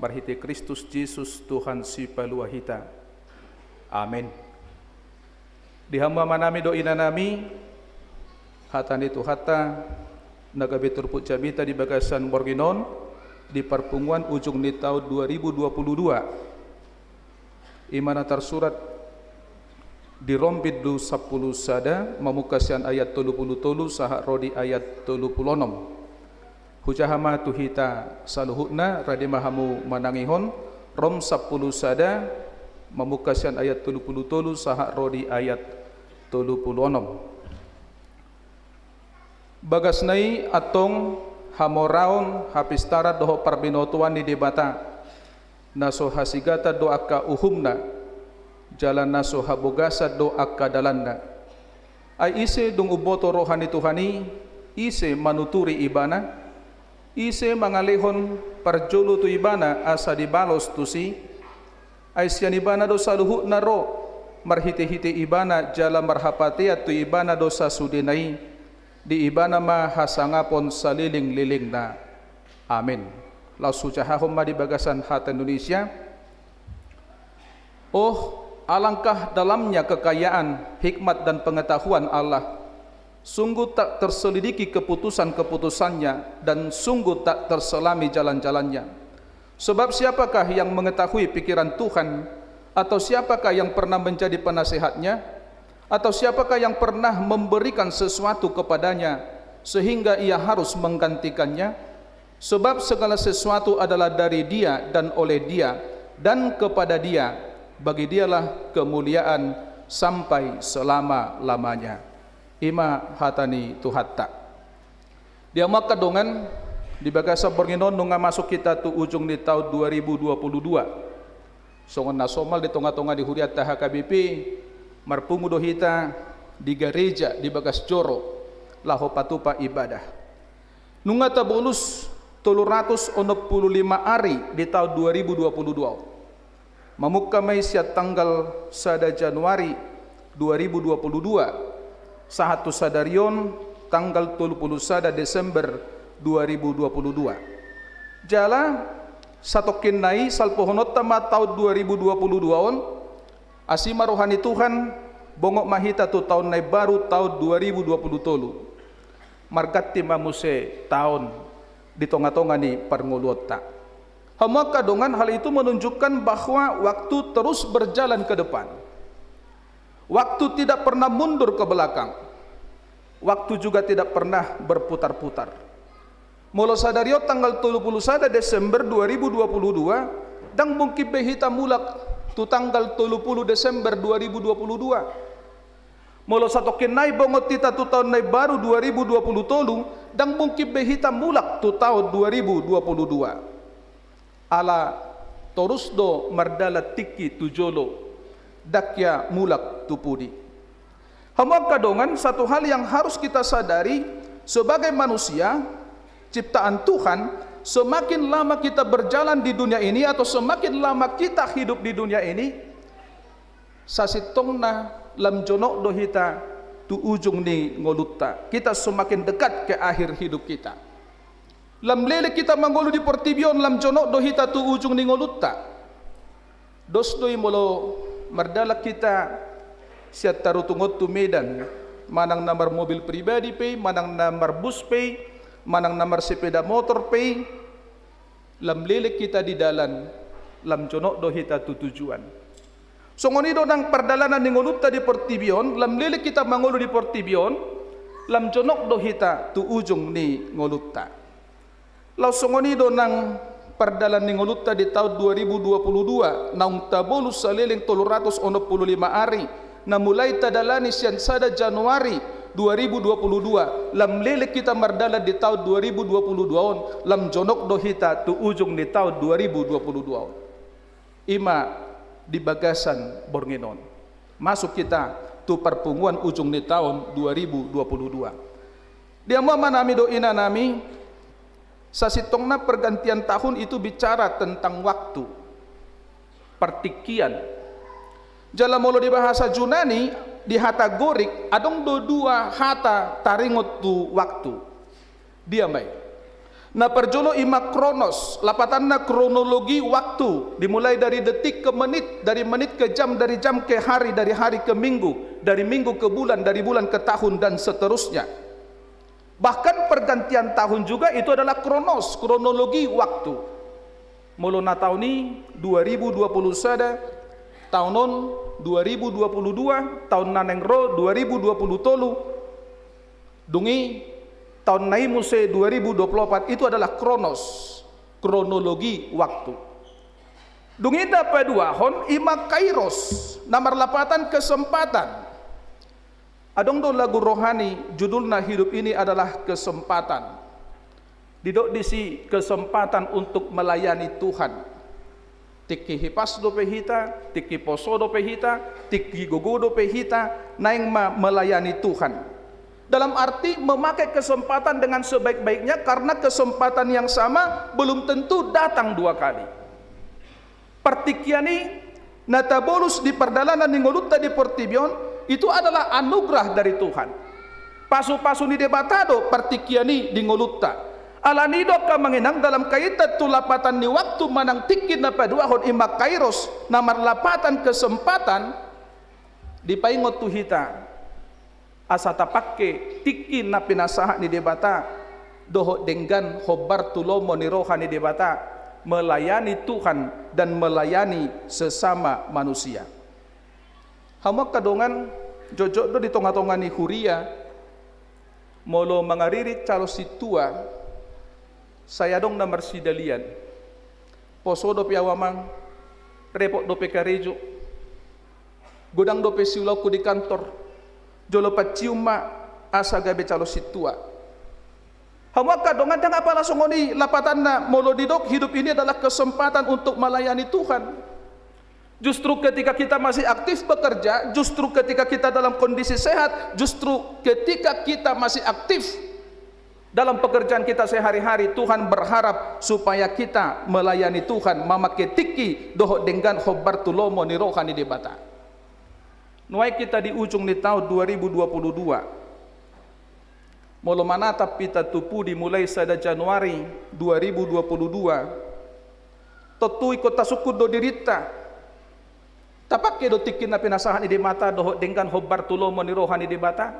marhite Kristus Jesus Tuhan Sipalua hita. Amen. Di hamu amanami dohot inanami, hata ni Tuhanta na gabe turpuk jamita di bagasan borngin on, di parpunguan ujung ni taon dua ribu dua puluh dua. I ma na tarsurat di Rom bindu sampulu sada, mamungka sian ayat tolu pulu tolu sahat ro di ayat tolu pulu onom. Hujaha ma tu hita saluhutna, rade ma hamu manangihon. Rom sampulu sada, mamungka sian ayat tolu pulu tolu sahat ro di ayat tolu pulu onom. Bagasna i antong hamoraon, hapistaran dohot parbinotoan ni Debata, na so hasigatan do angka uhumna, jala na so habogasan do angka dalanna. Ai ise dung umboto roha ni Tuhan i, ise manuturi ibana? Ise mangalehon parjolo tu ibana asa dibalos tusi? Ai sian ibana do saluhutna ro, marhitehite ibana jala marhapatean tu ibana do sasudena i, di ibana ma hasangapon salelenglelengna. Amen. Laos hujahahon ma di bagasan hata Indonesia. Oh, alangkah dalamnya kekayaan hikmat dan pengetahuan Allah. Sungguh tak terselidiki keputusan-keputusannya, dan sungguh tak terselami jalan-jalannya. Sebab siapakah yang mengetahui pikiran Tuhan? Atau siapakah yang pernah menjadi penasehatnya? Atau siapakah yang pernah memberikan sesuatu kepadanya, sehingga ia harus menggantikannya? Sebab segala sesuatu adalah dari Dia dan oleh Dia dan kepada Dia. Bagi Dialah kemuliaan sampai selama-lamanya. I ma hata ni Tuhanta. Di hamu angka dongan, di bagasan borngin on nunga masuk hita tu ujung ni taon dua ribu dua puluh dua. Songon na somal di tonga-tonga ni hurianta H K B P, marpungu do hita di gareja di bagas joro, laho patupa ibadah. Nunga tabolus tolu ratus onom pulu lima ari di taon dua ribu dua puluh dua on. Mamungka ma i sian tanggal sada Januari dua ribu dua puluh dua, sahat tu sadari on tanggal tolu pulu sada Desember dua ribu dua puluh dua. Jala satongkinna i salpuhononta ma taon dua ribu dua puluh dua on, asi ma roha ni Tuhan, bongot ma hita tu taon na imbaru, taon dua ribu dua puluh tolu. Marganti ma muse taon di tonga-tonga ni parngoluonta. Hamu angka dongan, hal itu menunjukkan bahwa waktu terus berjalan ke depan. Waktu tidak pernah mundur ke belakang. Waktu juga tidak pernah berputar-putar. Molo sadari on tanggal tolu pulu sada Desember dua ribu dua puluh dua, ndang mungkin be hita mulak tu tanggal tolu pulu Desember dua ribu dua puluh dua. Molo satongkin nai bongot hita tu taon na imbaru dua ribu dua puluh tolu, ndang mungkin be hita mulak tu taon dua ribu dua puluh dua. Ala torus do mardalan tingki tu jolo, ndang hea mulak tu pudi. Hamu angka dongan, satu hal yang harus kita sadari, sebagai manusia ciptaan Tuhan, semakin lama kita berjalan di dunia ini atau semakin lama kita hidup di dunia ini, sasintongna lam jonok do hita tu ujung ni ngolunta. Kita semakin dekat ke akhir hidup kita. Lam leleng hita mangolu di portibi on, lam jonok do hita tu ujung ni ngolunta. Dos do i molo mardalan hita sian Tarutung on tu Medan, manang na marmobil pribadi pe i, manang na marbus pe i, manang na marsepeda motor pe i, lam leleng hita di dalan, lam jonok do hita tu tujuan. Songon i do nang pardalanan ni ngolunta di portibi on, lam leleng hita mangolu di portibi on, lam jonok do hita tu ujung ni ngolunta. Laos songon i do nang pardalan ni ngolunta di taon dua ribu dua puluh dua, naung tabolus saleleng tolu ratus onom pulu lima ari, na mulai tadalani sian sada Januari dua ribu dua puluh dua, lam leleng hita mardalan di taon dua ribu dua puluh dua on, lam jonok do hita tu ujung ni taon dua ribu dua puluh dua on. I ma di bagasan borngin on. Masuk hita tu parpunguan ujung ni taon dua ribu dua puluh dua. Di hamu amanami dohot inanami, sasintongna pergantian tahun itu bicara tentang waktu, partingkian. Jala molo di bahasa Junani, Di hata Gorik, adong do dua hata taringot tu waktu. Dia ma i? Na parjolo i ma kronos, lapatanna kronologi waktu, dimulai dari detik ke menit, dari menit ke jam, dari jam ke hari, dari hari ke minggu, dari minggu ke bulan, dari bulan ke tahun, dan seterusnya. Bahkan pergantian tahun juga itu adalah kronos, kronologi waktu. Molo na taon i dua ribu dua puluh sada, taon on dua ribu dua puluh dua, taon na naeng ro dua ribu dua puluh tolu, dung i taon na i muse dua ribu dua puluh opat, itu adalah kronos, kronologi waktu. Dung i na paduahon i ma kairos, na marlapatan kesempatan. Adong do lagu rohani, judulna Hidup Ini Adalah Kesempatan. Didok disi kesempatan untuk melayani Tuhan. Tingki hipas dope hita, tingki poso dope hita, tingki gogo dope hita, naeng ma melayani Tuhan. Dalam arti memakai kesempatan dengan sebaik-baiknya, karena kesempatan yang sama belum tentu datang dua kali. Partingkian i na tabolus di pardalanan ni ngolunta di portibi on, itu adalah anugerah dari Tuhan. Pasupasu ni Debata do partingkian i di ngolunta. Alani i do angka amang inang, dalam kaitan tu lapatan ni waktu manang tingki na paduahon i ma kairos, na marlapatan kesempatan, dipaingot tu hita asa tapangke tingki na pinasahat ni Debata dohot denggan hombar tu lomo ni roha ni Debata, melayani Tuhan dan melayani sesama manusia. Hamu angka dongan, jotjot do di tongatonga ni huria, molo mangaririt calon sintua, sai adong na marsidalian. Poso dope au amang, repot dope karejo, godang dope siulaonku di kantor, jolo pancium ma asa gabe calon sintua. Hamu angka dongan, ndang apala songon i lapatanna molo didok hidup ini adalah kesempatan untuk melayani Tuhan. Justru ketika kita masih aktif bekerja, justru ketika kita dalam kondisi sehat, justru ketika kita masih aktif dalam pekerjaan kita sehari-hari, Tuhan berharap supaya kita melayani Tuhan, mamangke tingki dohot denggan hombar tu lomo ni roha ni Debata. Nuaeng hita di ujung ni taon dua ribu dua puluh dua. Molo manatap hita tu pudi mulai sada Januari dua ribu dua puluh dua, tontu ingkon tasungkun do dirinta. Tapangke do tingki na pinasahat ni Debata dohot denggan hombar tu lomo ni roha ni Debata?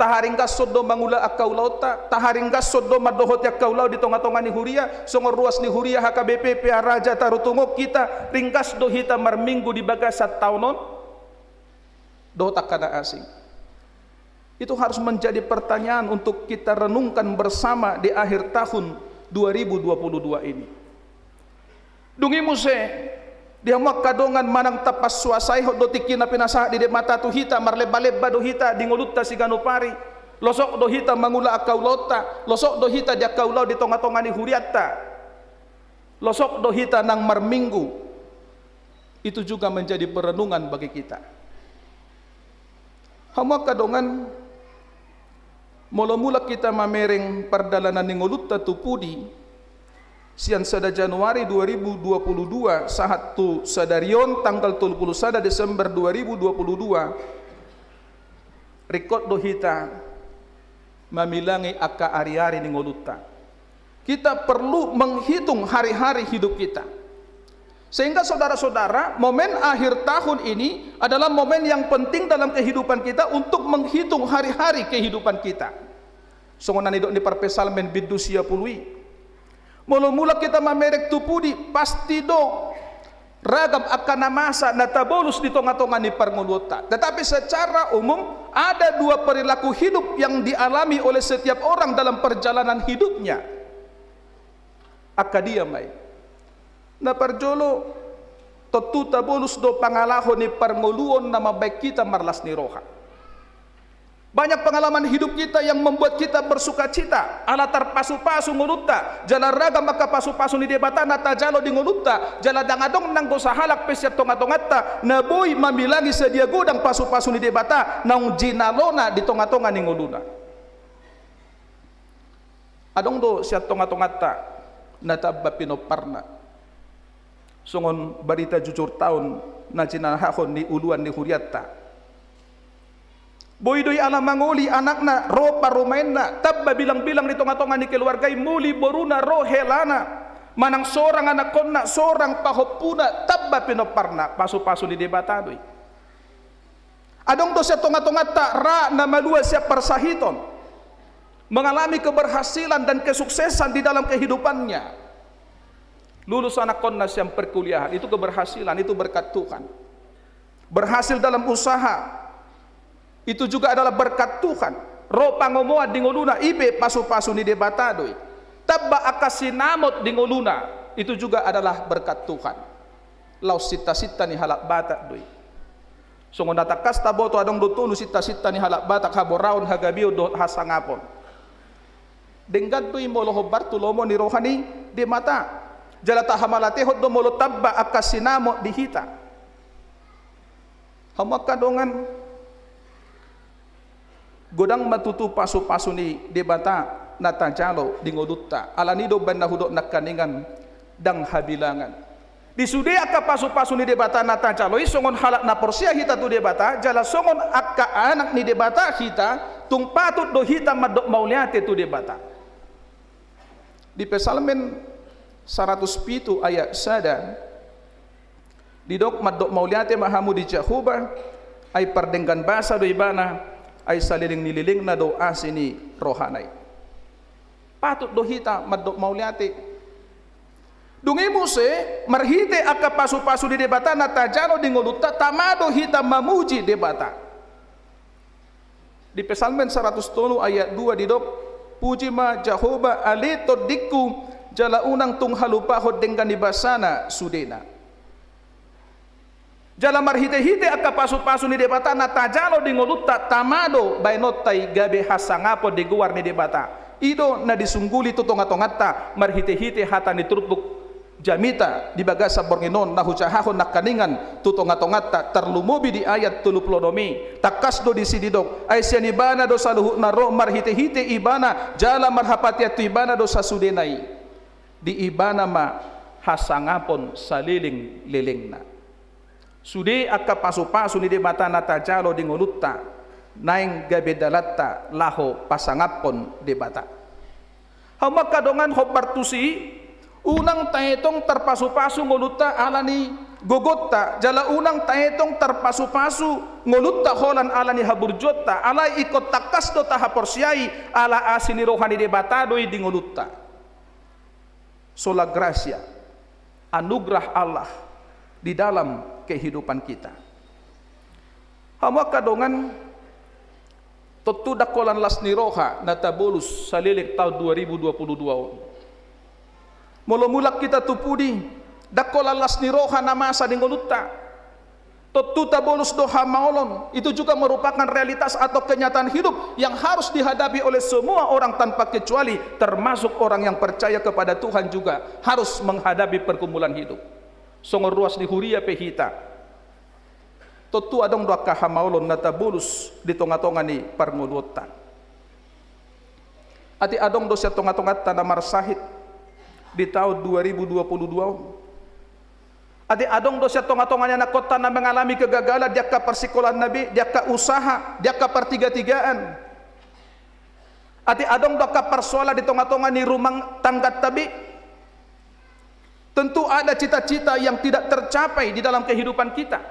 Taharinggashon do mangula angka ulaonta? Taharinggashon do mandohoti angka ulaon di tongatonga ni huria, songon ruas ni huria H K B P P A Raja Tarutung on hita, ringgas do hita marminggu di bagasan taon on? Dohot angka na asing. Itu harus menjadi pertanyaan untuk kita renungkan bersama di akhir tahun dua ribu dua puluh dua ini. Dung i muse, di hamu angka dongan, manang tapasuasaihon do tingki na pinasahat ni Debata tu hita, marlembalemba do hita di ngolunta siganup ari, losok do hita mangula angka ulaonta, losok do hita di angka ulaon di tongatonga ni hurianta, losok do hita nang marminggu. Itu juga menjadi perenungan bagi kita. Hamu angka dongan, molo mulak hita mamereng pardalanan ni ngolunta tu pudi, sian sada Januari dua ribu dua puluh dua sahat tu sadari on tanggal tolu puluh sada Desember dua ribu dua puluh dua, ringkot do hita mamilangi angka ariari ni ngolunta. Kita perlu menghitung hari-hari hidup kita. Sehingga saudara-saudara, momen akhir tahun ini adalah momen yang penting dalam kehidupan kita untuk menghitung hari-hari kehidupan kita. Songon na nidok ni parpsalmen bindu sia pulu i. Molo mulak hita mamereng tu pudi, pasti do ragam angka na masa na tabolus di tongatonga ni parngoluonta. Tetapi secara umum, ada dua perilaku hidup yang dialami oleh setiap orang dalam perjalanan hidupnya. Angka dia ma i? Na parjolo, tontu tabolus do pangalaho ni parngoluon na mambahen hita marlas ni roha. Banyak pengalaman hidup kita yang membuat kita bersukacita, ala tarpasupasu ngolunta, jala ragam angka pasupasu ni Debata na tajalo di ngolunta, jala ndang adong nanggo sahalak pe sian tongatonganta na boi mamilangi sadia godang pasupasu ni Debata naung jinalona di tongatonga ni ngoluna. Adong do sian tongatonganta na tamba pinomparna. Songon barita jujur taon na jinahahon ni uluan ni hurianta. Boi do i ala mangoli anakna, ro parumaenna, tamba bilangbilang di tongatonga ni keluarga i, muli boruna, ro helana, manang sorang anakkonna, sorang pahompuna, tamba pinomparna, pasupasu ni Debata do i. Adong do sian tongatonganta ra na malua sian parsahiton, mengalami keberhasilan dan kesuksesan di dalam kehidupannya. Lulus anakkonna sian perkuliahan, itu keberhasilan, itu berkat Tuhan. Berhasil dalam usaha, itu juga adalah berkat Tuhan. Ro pangomoan di ngoluna, i pe pasupasu ni Debata do i. Tamba angka sinamot di ngoluna, itu juga adalah berkat Tuhan. Laos sintasinta ni halak Batak do i. Songon na tangkas taboto, adong do tolu sintasinta ni halak Batak: haboraon, hagabeon dohot hasangapon. Denggan do i molo hombar tu lomo ni roha ni Debata. Jala tahamauliatehon do molo tamba angka sinamot di hita. Hamu angka dongan, godang ma tutu pasupasu ni Debata na tajalo di ngolunta. Alani do baen na hudok nangkaningan, ndang habilangan. Di sude angka pasupasu ni Debata na tajalo i, songon halak na porsea hita tu Debata, jala songon angka anak ni Debata hita, tung patut do hita mandok mauliate tu Debata. Di Psalmen saratus pitu ayat sada, didok: Mandok mauliate ma hamu di Jahowa, ai pardenggan basa do Ibana, ai saleleng ni lelengna do asi ni rohana i. Patut do hita mandok mauliate. Dung i muse, marhite angka pasupasu ni Debata na tajalo di ngolunta, tama do hita mamuji Debata. Di Psalmen saratus tolu ayat dua didok: Puji ma Jahowa, ale tondingku, jala unang tung halupahon denggan ni basana sudena. Jala marhitehite angka pasupasu ni Debata na tajalo di ngolunta, tama do baenonta i gabe hasangapon di goar ni Debata. I do na disungguli tu tongatonganta marhitehite hata ni turpuk jamita di bagasan borngin on na hujahahon nangkaningan tu tongatonganta, tarlumobi di ayat tolu pulu onom i. Tangkas do disi didok: Ai sian Ibana do saluhutna ro, marhitehite Ibana jala marhapatean tu Ibana do sasudena i. Di Ibana ma hasangapon salelenglelengna. Sude angka pasupasu ni Debata na tajalo di ngolunta, naeng gabe dalanta laho pasangaphon Debata. Hamu angka dongan, hombar tusi, unang taetong tarpasupasu ngolunta ala ni gogonta, jala unang taetong tarpasupasu ngolunta holan ala ni haburjuonta, alai ingkon tangkas do tahaporseai, ala asi ni roha ni Debata do i di ngolunta. Sola gratia, anugerah Allah di dalam kehidupan kita. Hamu angka dongan, tontu ndang holan las ni roha na tabolus saleleng taon dua ribu dua puluh dua on. Molo mulak hita tu pudi, ndang holan las ni roha na masa di ngolunta. Tontu tabolus do hamaolon, itu juga merupakan realitas atau kenyataan hidup yang harus dihadapi oleh semua orang tanpa kecuali, termasuk orang yang percaya kepada Tuhan juga harus menghadapi pergumulan hidup. Songon ruas ni huria pe hita, tontu adong do angka hamaolon na tabolus di tongatonga ni parngoluonta. Ate adong do sian tongatonganta na marsahit di taon dua ribu dua puluh dua on. Ate adong do sian tongatonga ni anakkonta na mengalami kegagalan di angka parsikolaan na be, di angka usaha, di angka partigatigaan. Ate adong do angka parsoalan di tongatonga ni rumah tangganta be. Tentu ada cita-cita yang tidak tercapai di dalam kehidupan kita.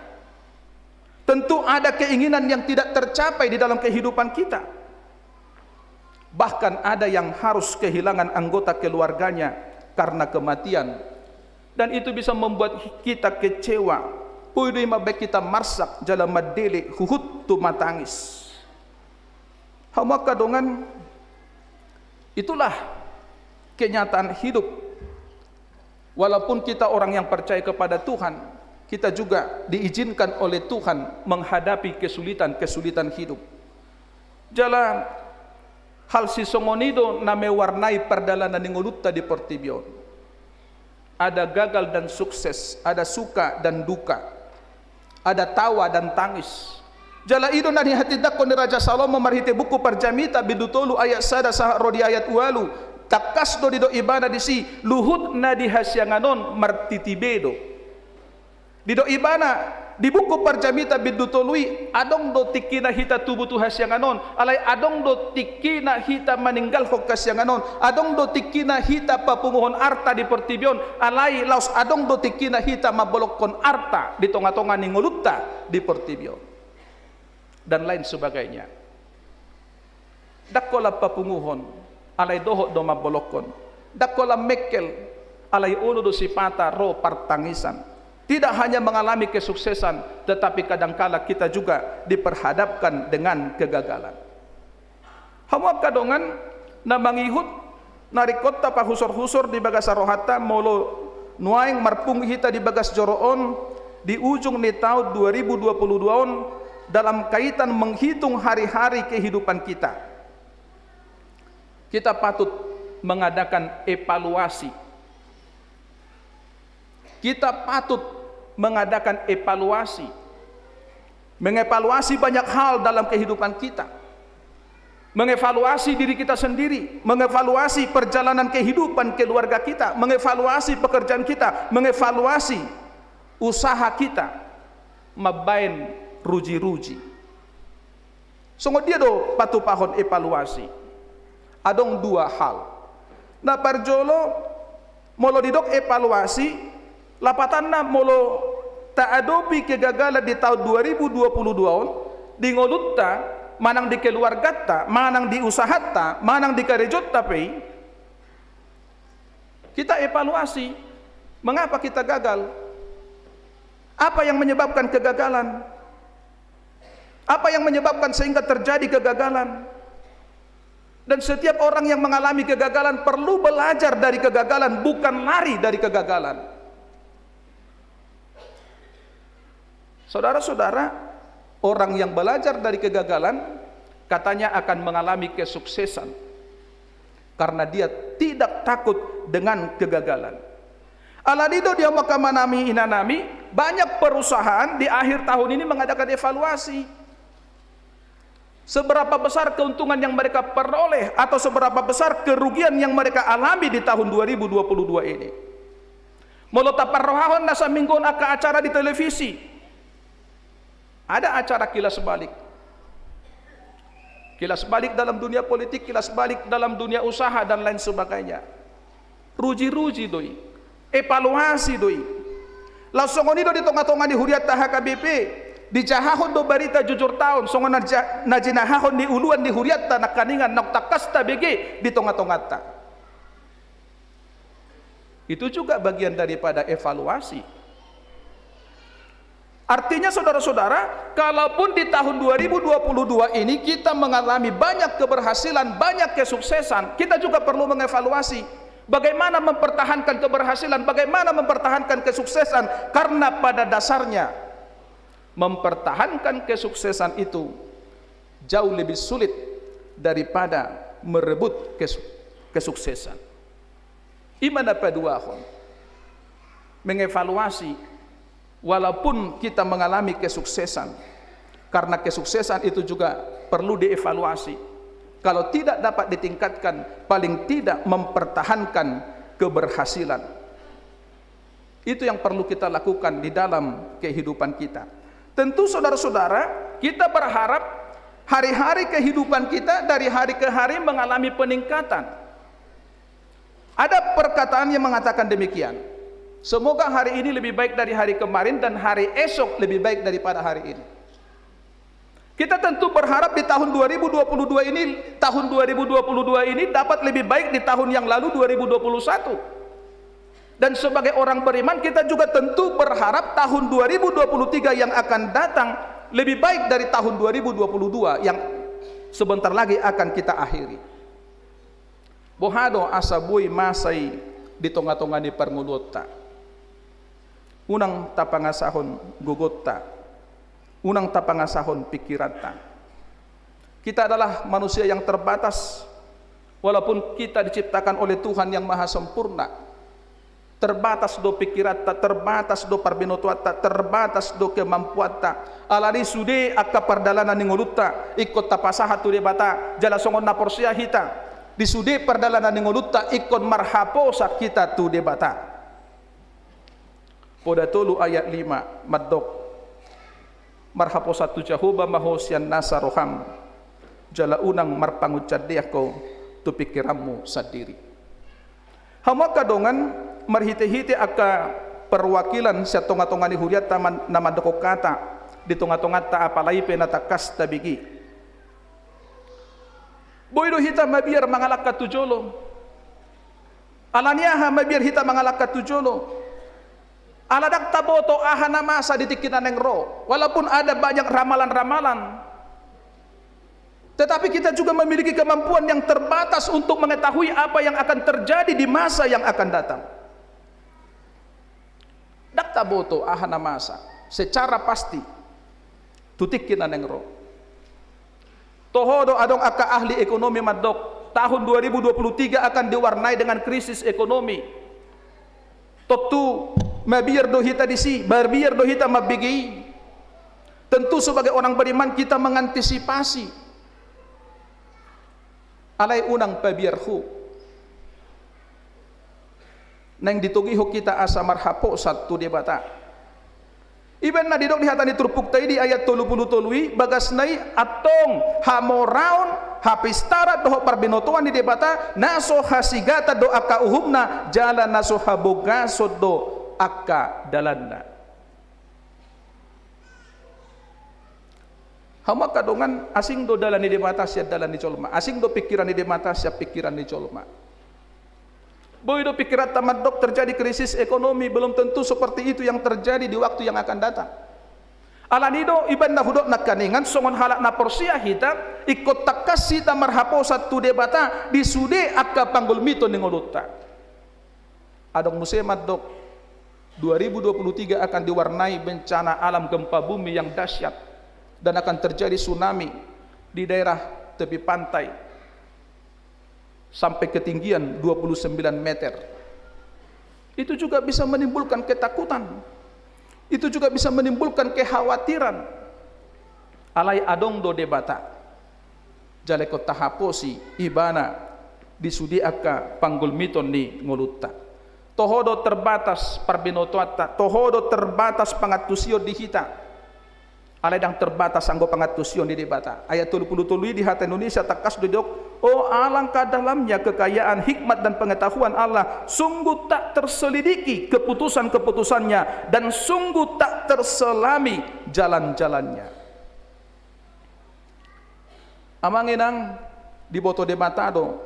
Tentu ada keinginan yang tidak tercapai di dalam kehidupan kita. Bahkan ada yang harus kehilangan anggota keluarganya karena kematian. Dan itu bisa membuat kita kecewa. Boi do i mambaen hita marsak jala mandele huhut tumatangis. Hamu angka dongan, itulah kenyataan hidup. Walaupun kita orang yang percaya kepada Tuhan, kita juga diizinkan oleh Tuhan menghadapi kesulitan-kesulitan hidup. Jala hal sisongon i do na mewarnai pardalanan ni ngolunta di portibi on. Ada gagal dan sukses, ada suka dan duka, ada tawa dan tangis. Jala i do na nihatindangkon ni Raja Salomo marhite buku Parjamita bindu tolu ayat sada sahat ro di ayat ualu. Tangkas do didok ibana disi, luhut na di hasiangan on martiti be do. Didok ibana, Di buku Parjamita bindu tolu i, adong do tingkina hita tubu tu hasiangan on, alai adong do tingkina hita maninggalhon hasiangan on, adong do tingkina hita papunguhon arta di portibi on, alai laos adong do tingkina hita mambolongkon arta di tonga-tonga ni ngolunta di portibi on. Dan lain sebagainya. Ndang holan papunguhon, alai dohot do mambolongkon. Ndang holan mengkel, alai olo do sipata ro partangisan. Tidak hanya mengalami kesuksesan, tetapi kadangkala kita juga diperhadapkan dengan kegagalan. Hamu angka dongan na mangihut, na ringkot tapahusorhusor di bagasan rohanta, molo nuaeng marpungu hita di bagas joro on, di ujung ni taon dua ribu dua puluh dua on, dalam kaitan menghitung hari-hari kehidupan kita, kita patut mengadakan evaluasi. Kita patut mengadakan evaluasi. Mengevaluasi banyak hal dalam kehidupan kita. Mengevaluasi diri kita sendiri, mengevaluasi perjalanan kehidupan keluarga kita, mengevaluasi pekerjaan kita, mengevaluasi usaha kita, mambaen ruji-ruji. Songon dia do patupahon evaluasi? Adong dua hal. Na parjolo, molo didok evaluasi, lapatanna molo taadopi kegagalan di taon dua ribu dua puluh dua on, di ngolunta, manang di keluarganta, manang di usahanta, manang di karejonta pe i, kita evaluasi, mengapa kita gagal? Apa yang menyebabkan kegagalan? Apa yang menyebabkan sehingga terjadi kegagalan? Dan setiap orang yang mengalami kegagalan perlu belajar dari kegagalan, bukan lari dari kegagalan. Saudara-saudara, orang yang belajar dari kegagalan katanya akan mengalami kesuksesan karena dia tidak takut dengan kegagalan. Alani do di hamu angka amanami, inanami, banyak perusahaan di akhir tahun ini mengadakan evaluasi. Seberapa besar keuntungan yang mereka peroleh atau seberapa besar kerugian yang mereka alami di tahun dua ribu dua puluh dua ini? Molo taparrohahon na saminggu on angka acara di televisi, ada acara kilas balik. Kilas balik dalam dunia politik, kilas balik dalam dunia usaha, dan lain sebagainya. Ruji-ruji do i. Evaluasi do i. Laos songon i do di tonga-tonga ni hurianta H K B P, dijahahon do barita jujurta on, songon na ja-, na jinahahon ni uluan ni hurianta nangkaningan naung tangkas tabege di tonga-tonganta. Itu juga bagian daripada evaluasi. Artinya, saudara-saudara, kalaupun di tahun dua ribu dua puluh dua ini kita mengalami banyak keberhasilan, banyak kesuksesan, kita juga perlu mengevaluasi bagaimana mempertahankan keberhasilan, bagaimana mempertahankan kesuksesan, karena pada dasarnya mempertahankan kesuksesan itu jauh lebih sulit daripada merebut kes-, kesuksesan. I ma na paduahon, mengevaluasi, walaupun kita mengalami kesuksesan, karena kesuksesan itu juga perlu dievaluasi. Kalau tidak dapat ditingkatkan, paling tidak mempertahankan keberhasilan. Itu yang perlu kita lakukan di dalam kehidupan kita. Tentu, saudara-saudara, kita berharap hari-hari kehidupan kita dari hari ke hari mengalami peningkatan. Ada perkataan yang mengatakan demikian, "Semoga hari ini lebih baik dari hari kemarin dan hari esok lebih baik daripada hari ini." Kita tentu berharap di tahun dua ribu dua puluh dua ini, tahun dua ribu dua puluh dua ini dapat lebih baik di tahun yang lalu, dua ribu dua puluh satu. Dan sebagai orang beriman, kita juga tentu berharap tahun dua ribu dua puluh tiga yang akan datang lebih baik dari tahun dua ribu dua puluh dua yang sebentar lagi akan kita akhiri. Boha do asa boi masa i di tonga-tonga ni parngoluonta? Unang tapangasahon gogonta, unang tapangasahon pingkiranta. Kita adalah manusia yang terbatas, walaupun kita diciptakan oleh Tuhan yang Maha Sempurna. Terbatas do pingkiranta, terbatas do parbinotoanta, terbatas do kemampuanta. Alani i sude angka pardalanan ni ngolunta ingkon tapasahat tu Debata, jala songon na porsea hita, di sude pardalanan ni ngolunta ingkon marhaposan hita tu Debata. Poda tolu ayat lima mandok, Marhaposan tu Jahowa ma ho sian nasa roham, jala unang marpangunsandean ho tu pingkiranmu sandiri. Hamu angka dongan, marhitehite angka perwakilan sian tongatonga ni hurianta man-, na mandokkon hata di tongatonganta, apalai pe na tangkas tabege. Boi do hita mabiar mangalangka tu jolo. Ala ni aha mabiar hita mangalangka tu jolo? Ala ndang taboto aha na masa di tingki na naeng ro. Walaupun ada banyak ramalan-ramalan, tetapi kita juga memiliki kemampuan yang terbatas untuk mengetahui apa yang akan terjadi di masa yang akan datang. Ndang taboto aha na masa secara pasti tu tingki na naeng ro. Toho do adong angka ahli ekonomi mandok, tahun dua ribu dua puluh tiga akan diwarnai dengan krisis ekonomi. Tontu mabiar do hita disi, mabiar do hita mambege i. Tentu sebagai orang beriman kita mengantisipasi. Alai unang pabiar ho naeng ditogihon hita asa marhaposan tu Debata. Ibaen na didok di hata ni turpukta i di ayat tolu pulu tolu i, bagasna i antong hamoraon, hapistaran dohot parbinotoan ni Debata, na so hasigatan do angka uhumna, jala na so habogason do angka dalanna. Hamu angka dongan, asing do dalan ni Debata sian dalan ni jolma, asing do pingkiran ni Debata sian pingkiran ni jolma. Boi do pingkiranta mandok terjadi krisis ekonomi, belum tentu seperti itu yang terjadi di waktu yang akan datang. Ala ni do, ibaen na hudok nangkiningan, songon halak na porsea hita, ingkon tangkas hita marhaposan tu Debata di sude angka panggulmiton ni ngolunta. Adong muse mandok, dua ribu dua puluh tiga akan diwarnai bencana alam, gempa bumi yang dahsyat, dan akan terjadi tsunami di daerah tepi pantai sampai ketinggian dua puluh sembilan meter. Itu juga bisa menimbulkan ketakutan. Itu juga bisa menimbulkan kekhawatiran. Alai adong do Debata. Jala ingkon tahaposi Ibana di sude angka panggulmiton ni ngolunta. Toho do terbatas parbinotoanta, toho do terbatas pangantusion di hita. Alai ndang terbatas anggo pangantusion di Debata. Ayat tolu pulu tolu i di hata Indonesia tangkas do didok, "Oh, alangkah dalamnya kekayaan hikmat dan pengetahuan Allah, sungguh tak terselidiki keputusan-keputusannya, dan sungguh tak terselami jalan-jalannya." Amang inang, diboto Debata do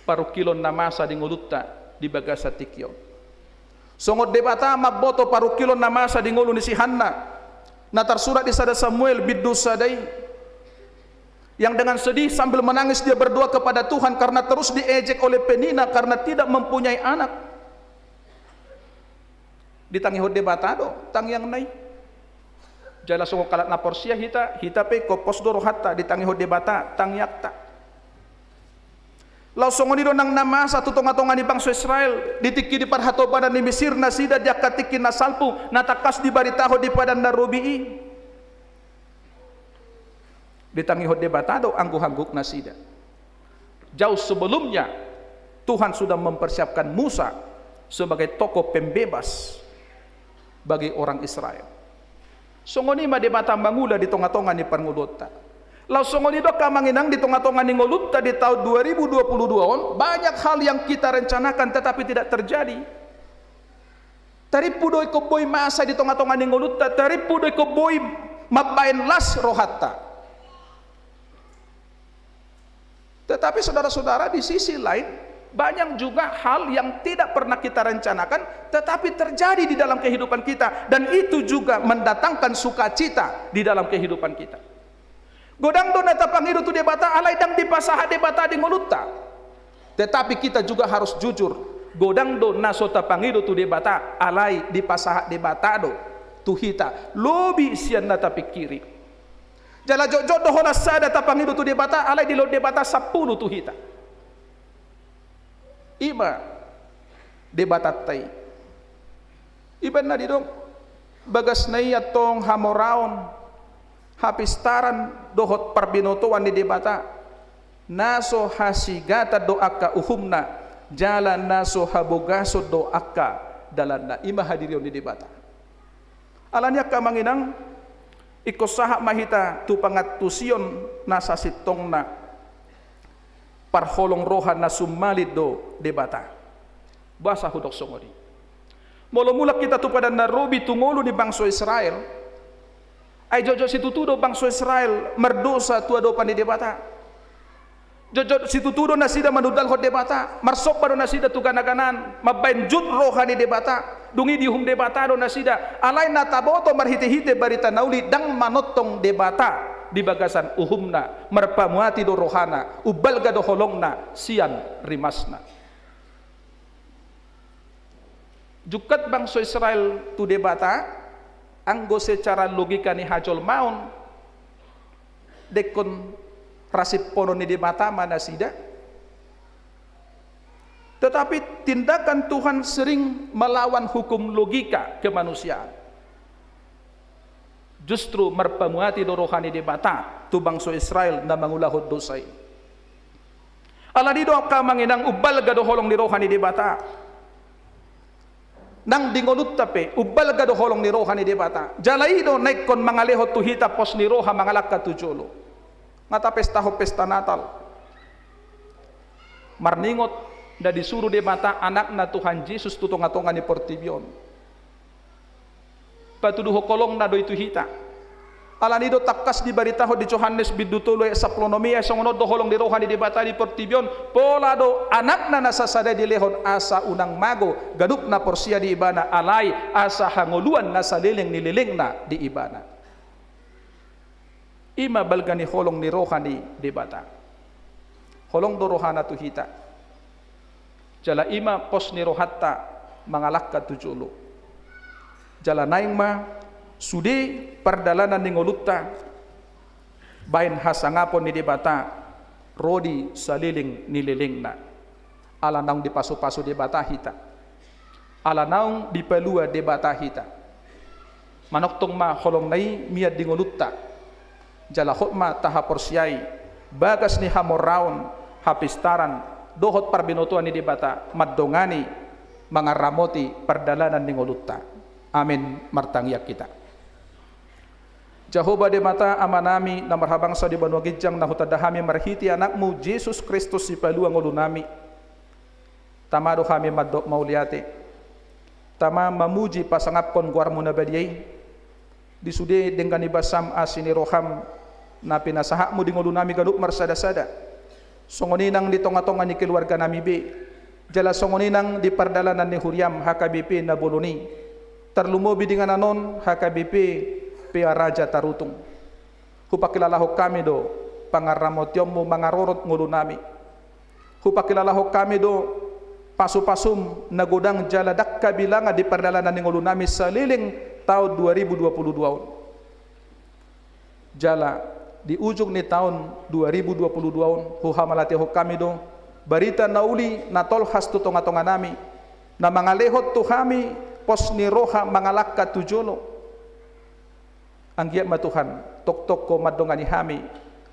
parungkilon na masa di ngolunta di bagasan tingki on. Songon Debata mamboto parungkilon na masa di ngolu ni si Hanna, na tarsurat di sada Samuel bindu sada i, yang dengan sedih sambil menangis dia berdoa kepada Tuhan karena terus diejek oleh Penina karena tidak mempunyai anak. Ditangihon Debata do tangiangna i. Jala songon halak na porsea hita, hita pe ingkon pos do rohanta ditangihon Debata tangiangta. Laos songon i do nang na masa tu tongatonga ni bangso Israel, di tingki ni parhatobanan ni Misir nasida di angka tingki na salpu, na tangkas dibaritahon di Padan na Robi i. Ditangihon Debata do angguk-angguk nasida. Jauh sebelumnya, Tuhan sudah mempersiapkan Musa sebagai tokoh pembebas bagi orang Israel. Songon i ma Debata mangula di tongatonga ni parngoluonta. Laos songon i do angka amang inang di tongatonga ni ngolunta di tahun dua ribu dua puluh dua on, banyak hal yang kita rencanakan tetapi tidak terjadi. Tarimpu do ingkon boi masa di tongatonga ni ngolunta, tarimpu do ingkon boi mambaen las rohanta. Tetapi saudara-saudara, di sisi lain, banyak juga hal yang tidak pernah kita rencanakan, tetapi terjadi di dalam kehidupan kita, dan itu juga mendatangkan sukacita di dalam kehidupan kita. Godang do na tapangido tu Debata, alai ndang dipasahat Debata di ngolunta. Tetapi kita juga harus jujur, godang do na so tapangido tu Debata, alai dipasahat Debata do tu hita lobi sian na tapingkiri. Jala jotjot do holan sada tapangido tu Debata, alai dilehon Debata sampulu tu hita. I ma Debatanta i. Ibaen na didok, bagasna i antong hamoraon, hapistaran dohot parbinotoan ni Debata, na so hasigatan do angka uhumna, jala na so habogason do angka dalanna. I ma hadirion ni Debata. Ala ni i angka amang inang, Ingkon sahat ma hita tu pangantusion na sasintongna. Parholong roha na sumbalin do Debata. Boasa hudok songon i? Molo mulak hita tu Padan na Robi, tu ngolu ni bangso Israel, ai jotjot situtu do bangso Israel mardosa tu adopan ni Debata. Jotjot situtu do nasida manundalhon Debata, marsomba do nasida tu ganaganaan, mambaen jut roha ni Debata, dung i diuhum Debata do nasida, alai na taboto marhitehite barita na uli, ndang manongtong Debata di bagasan uhumna, marpamuati do rohana, umbalga do holongna sian rimasna. Jungkat bangso Israel tu Debata, anggo secara logika ni hajolmaon, dengkon ra simponon ni Debata ma nasida. Tetapi tindakan Tuhan sering melawan hukum logika kemanusiaan. Justru marpamuati do roha ni Debata tu bangso Israel na mangulahon dosa i. Alani do angka amang inang, umbalga do holong ni roha ni Debata. Nang di ngolunta pe umbalga do holong ni roha ni Debata. Jala i do na ingkon mangalehon tu hita pos ni roha mangalangka tu jolo. Nga tapestahon pesta Natal, marningot na disuru Debata Anakna Tuhan Jesus tu tongatonga ni portibi on. Patuduhon holongna do i tu hita. Alani do tangkas dibaritahon di Johannes bindu tolu ayat sampulu onom i, ai songon on do holong ni roha ni Debata di portibi on, pola do Anakna na sasada i dilehon asa unang mago ganup na porsea di Ibana, alai asa hangoluan na saleleng ni lelengna di Ibana. I ma balga ni holong ni roha ni Debata. Holong do rohana tu hita. Jala i ma pos ni rohanta mangalangka tu jolo. Jala naeng ma sude pardalanan ni ngolunta baen hasangapon ni Debata ro di saleleng ni lelengna. Ala naung dipasupasu Debata hita. Ala naung dipalua Debata hita. Manongtong ma holongna i mian di ngolunta. Jala hot ma tahaporseai bagas ni hamoraon, hapistaran, dohot parbinotoan ni Debata mandongani, mangaramoti pardalanan ni ngolunta. Amin. Martangiang hita. Jahowa Debata Amanami na marhabangsa di banua ginjang, na hutanda hami marhite Anakmu Jesus Kristus Sipalua ngolunami, tama do hami mandok mauliate. Tama mamuji pasangaphon goarmu na badia i di sude denggan ni basam asi ni roham na pinasahatmu di ngolunami ganup marsadasada. Songon i nang di tongatonga ni keluarganami be, jala songon i nang di pardalanan ni huriam H K B P na bolon i, tarlumobi di inganan on H K B P Pearaja Tarutung. Hupangkilalahon hami do pangaramotionmu mangarorot ngolunami. Hupangkilalahon hami do pasupasum na godang jala ndang habilangan di pardalanan ni ngolunami saleleng taon dua ribu dua puluh dua on. Jala di ujung ni taon dua ribu dua puluh dua on, huhamalatehon hami do barita na uli na tolhas tu tongatonganami, na mangalehon tu hami pos ni roha mangalangka tu jolo. Anggiat ma Tuhan, tongtong Ho mandongani hami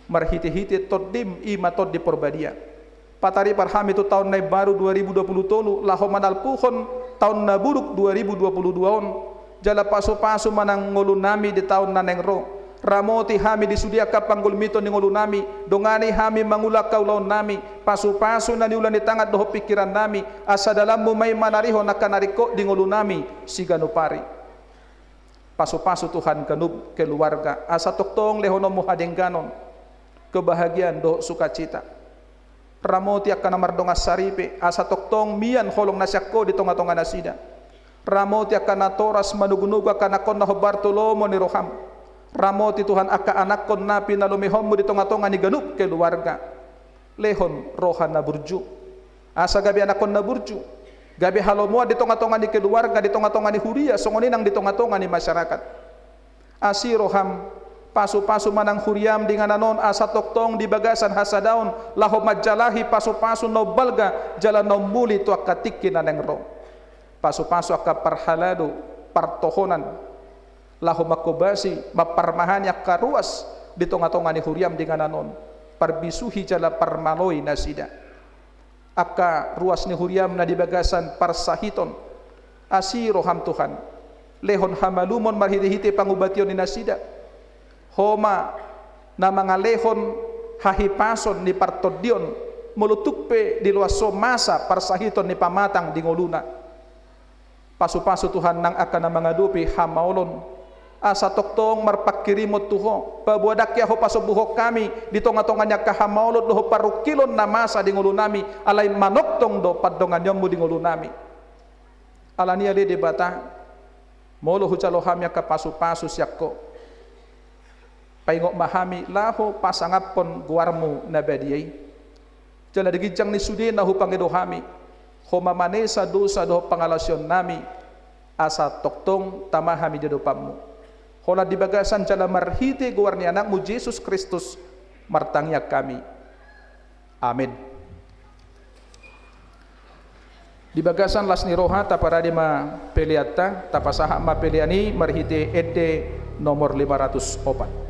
marhitehite Tondim, i ma Tondi Porbadia. Pataripar hami tu taon na imbaru dua ribu dua puluh tolu laho manalpuhon taon na buruk dua ribu dua puluh dua on. Jala pasupasu ma nang ngolunami di taon na naeng ro. Ramoti hami di sude angka panggulmiton ni ngolunami, dongani hami mangula angka ulaonnami, pasupasu na niula ni tangan dohot pingkirannami, asa dalanmu ma i manarihon angka na ringkot di ngolunami siganup ari. Pasupasu Tuhan ganup keluarga, asa tongtong lehononmu hadengganon, kebahagiaan dohot sukacita. Ramoti angka na mardongan saripe, asa tongtong mian holong na sian Ho di tongatonga nasida. Ramoti angka natoras manogunogu angka anakkon na hombar tu lomo ni roham. Ramoti Tuhan angka anakkon na pinalumehonmu di tongatonga ni ganup keluarga. Lehon roha na burju, asa gabe anakkon na burju, gabe halomoan di tongatonga ni keluarga, di tongatonga ni huria, songon i nang di tongatonga ni masyarakat. Asi roham, pasupasu ma nang huriam di inganan on, asa tongtong di bagasan hasadaon laho manjalahi pasupasu na umbalga jala na umuli tu angka tingki na naeng ro. Pasupasu angka parhalado, partohonan, laho manghobasi, mamparmahani angka ruas di tongatonga ni huriam di inganan on, parbisuhi jala parmaloi nasida. Angka ruas ni huriam na di bagasan parsahiton, asi roham Tuhan, lehon hamalumon marhitehite pangubation ni nasida. Ho ma na mangalehon hahipason ni partondion, molo tung pe diloas Ho masa parsahiton ni pamatang di ngoluna. Pasupasu Tuhan nang angka na mangadopi hamaolon, asa tongtong marpanghirimon tu Ho, paboa ndang hea Ho pasombuhon hami di tongatonga ni angka hamaolon dohot parungkilon na masa di ngolunami, alai manongtong do pandonganionMu di ngolunami. Alani i ale Debata, molo hujalo hami angka pasupasu sian Ho, paingot ma hami laho pasangaphon goarMu na badia i. Jala di ginjang ni sude na hupangido hami, Ho ma manesa dosa dohot pangalaosionnami, asa tongtong tama hami di adopanMu. Holan di bagasan jala marhite goar ni AnakMu Jesus Kristus martangiang hami. Amen. Di bagasan las ni roha, taparade ma peleanta, tapasahat ma pelean i marhite ende nomor lima ratus opat.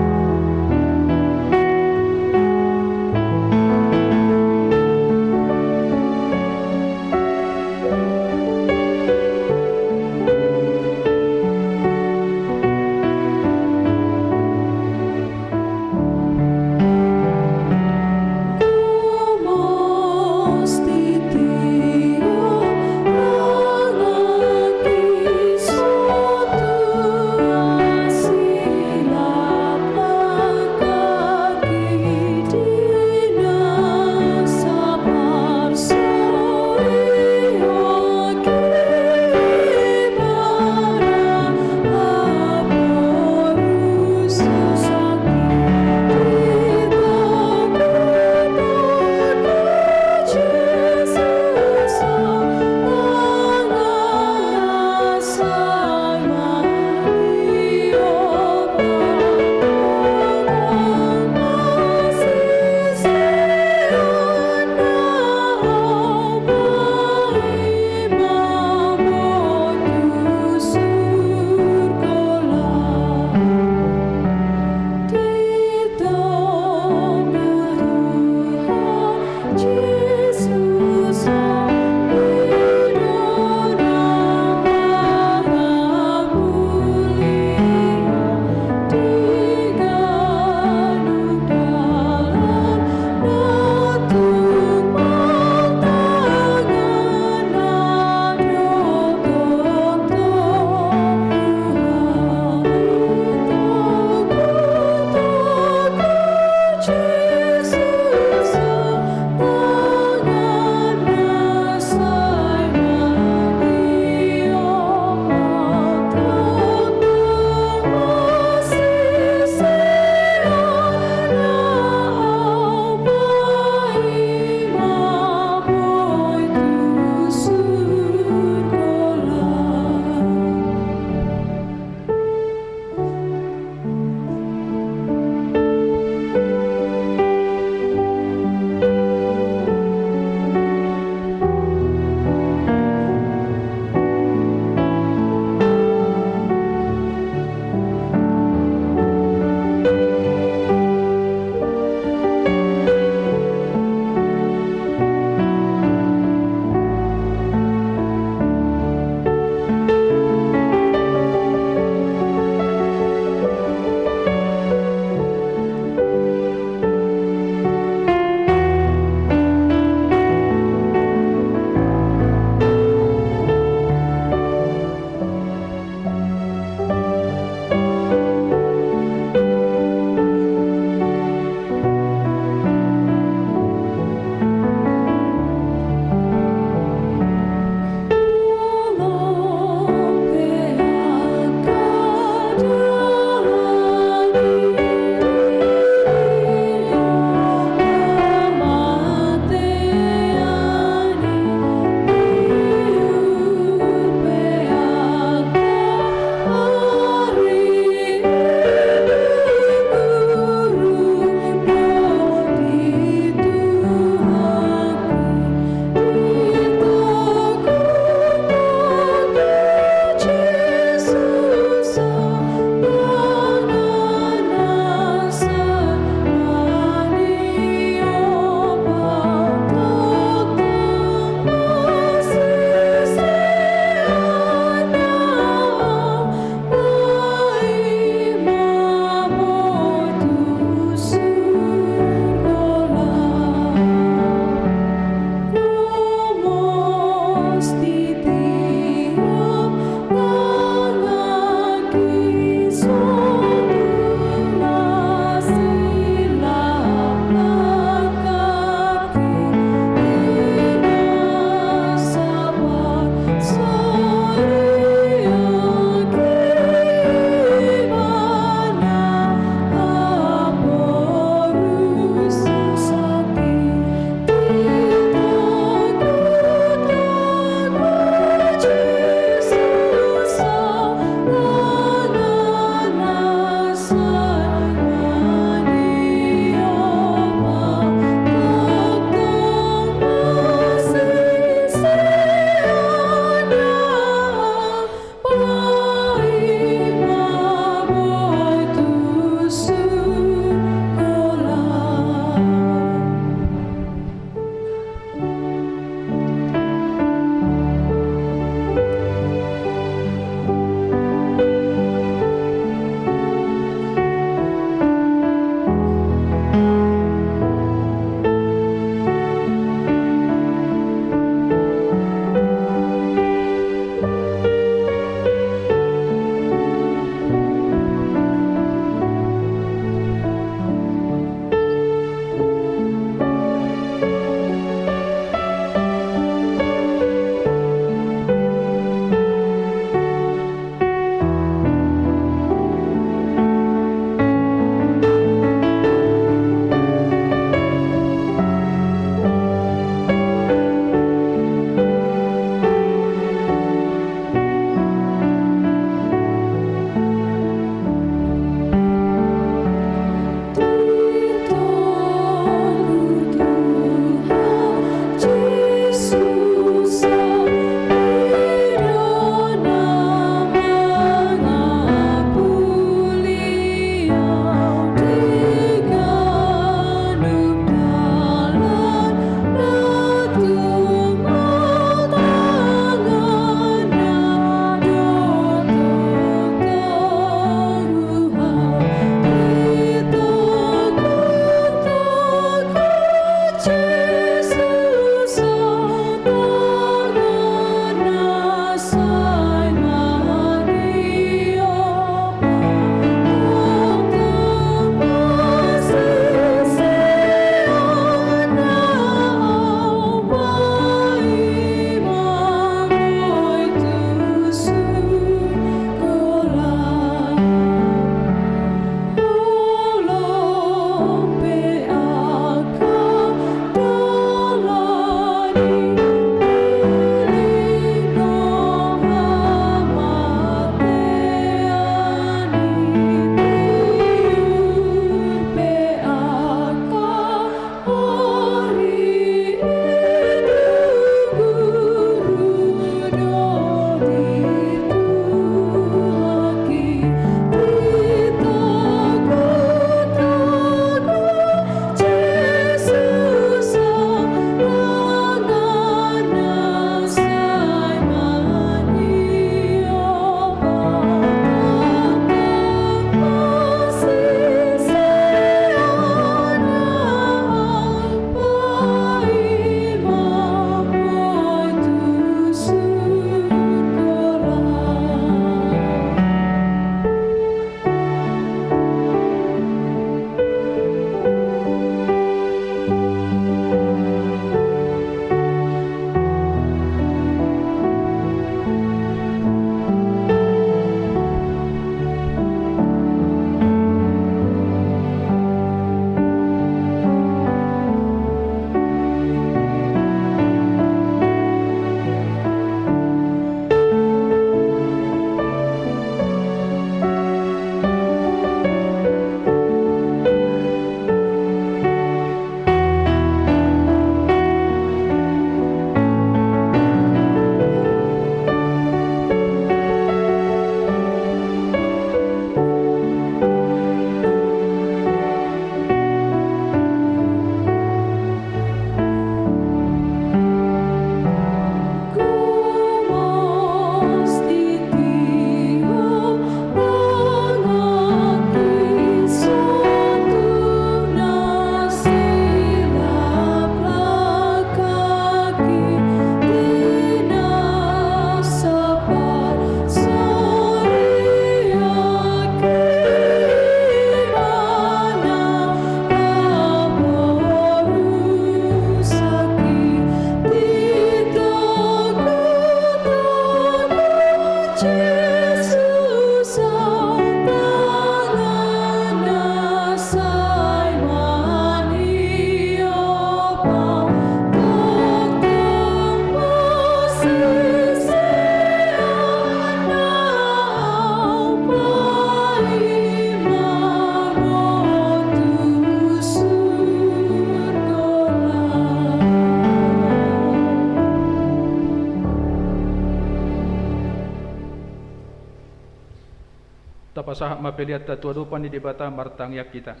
Sahat ma peleanta tu adopan ni Debata, martangiang hita.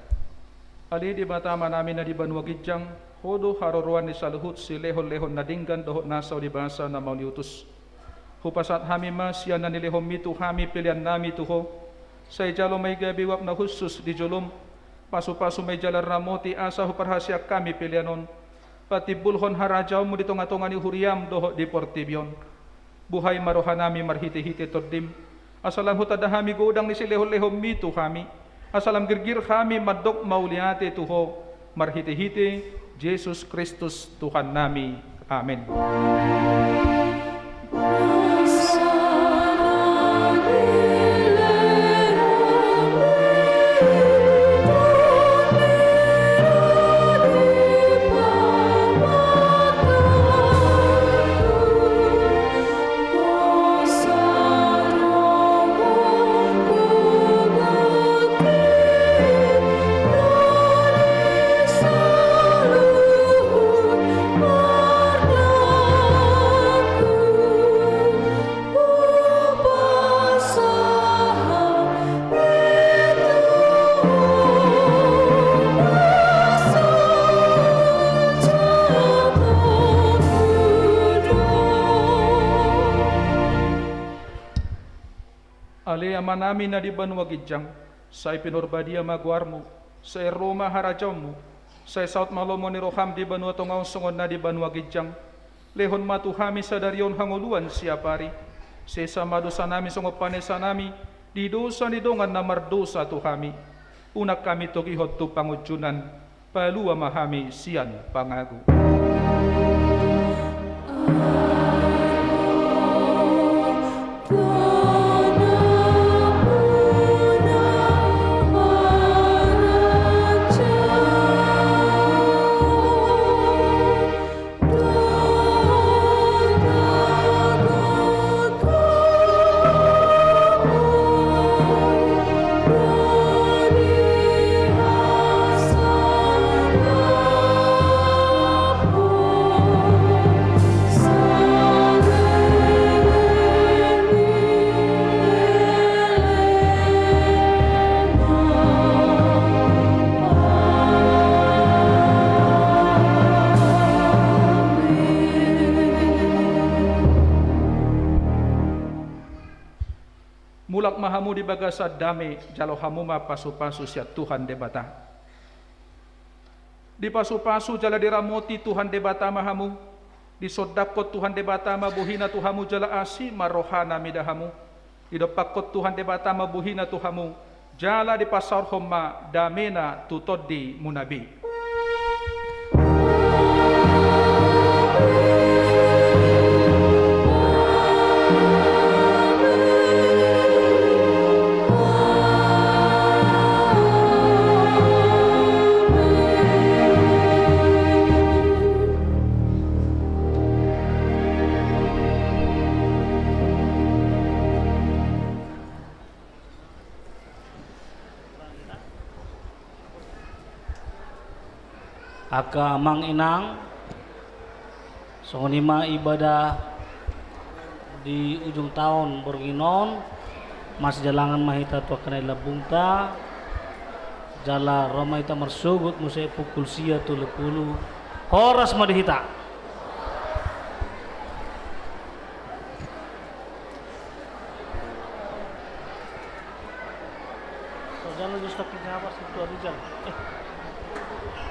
Ale Debata Amanami na di banua ginjang, Ho do haroroan ni saluhut silehonlehon na denggan dohot nasa di basa na mau niutus. Hupasahat hami ma sian na nilehonMi tu hami peleannami tu Ho. Sai jalo ma i gabe uap na hushus di jolom. Pasupasu ma i jala ramoti asa huparhaseang hami pelean on patimbulhon harajaonMu di tongatonga ni huriaM dohot di portibi on. Buhai ma rohanami marhitehite TondiM, asa lam hutanda hami godang ni silehonlehonMi tu hami, asa lam girgir hami mandok mauliate tu Ho, marhitehite Jesus Kristus Tuhannami. Amen. Ale Amanami na di banua ginjang, sai pinarbadia ma goarMu, sai ro ma harajaonMu, sai saut ma lomo ni rohaM di banua tonga on songon na di banua ginjang. Lehon ma tu hami sadari on hangoluan siapari. Sesa ma dosanami songon panesanami di dosa ni dongan na mardosa tu hami. Unang hami togihon tu pangunjunan, palua ma hami sian pangago. Mulak ma hamu di bagasan dame, jalo hamu ma pasupasu sian Tuhan Debata. Dipasupasu jala diramoti Tuhan Debata ma hamu. Disondangkon Tuhan Debata ma bohiNa tu hamu jala asi ma rohaNa mida hamu. Didompakkon Tuhan Debata ma bohiNa tu hamu, jala dipasaorhon ma dameNa tu tondimuna be. Angka amang inang, songon i ma ibadah di ujung taon borngin on. Masijalangan ma hita tu angka na di lambungta, jala ro ma hita marsogot muse pukul sia tolu pulu. Horas ma di hita.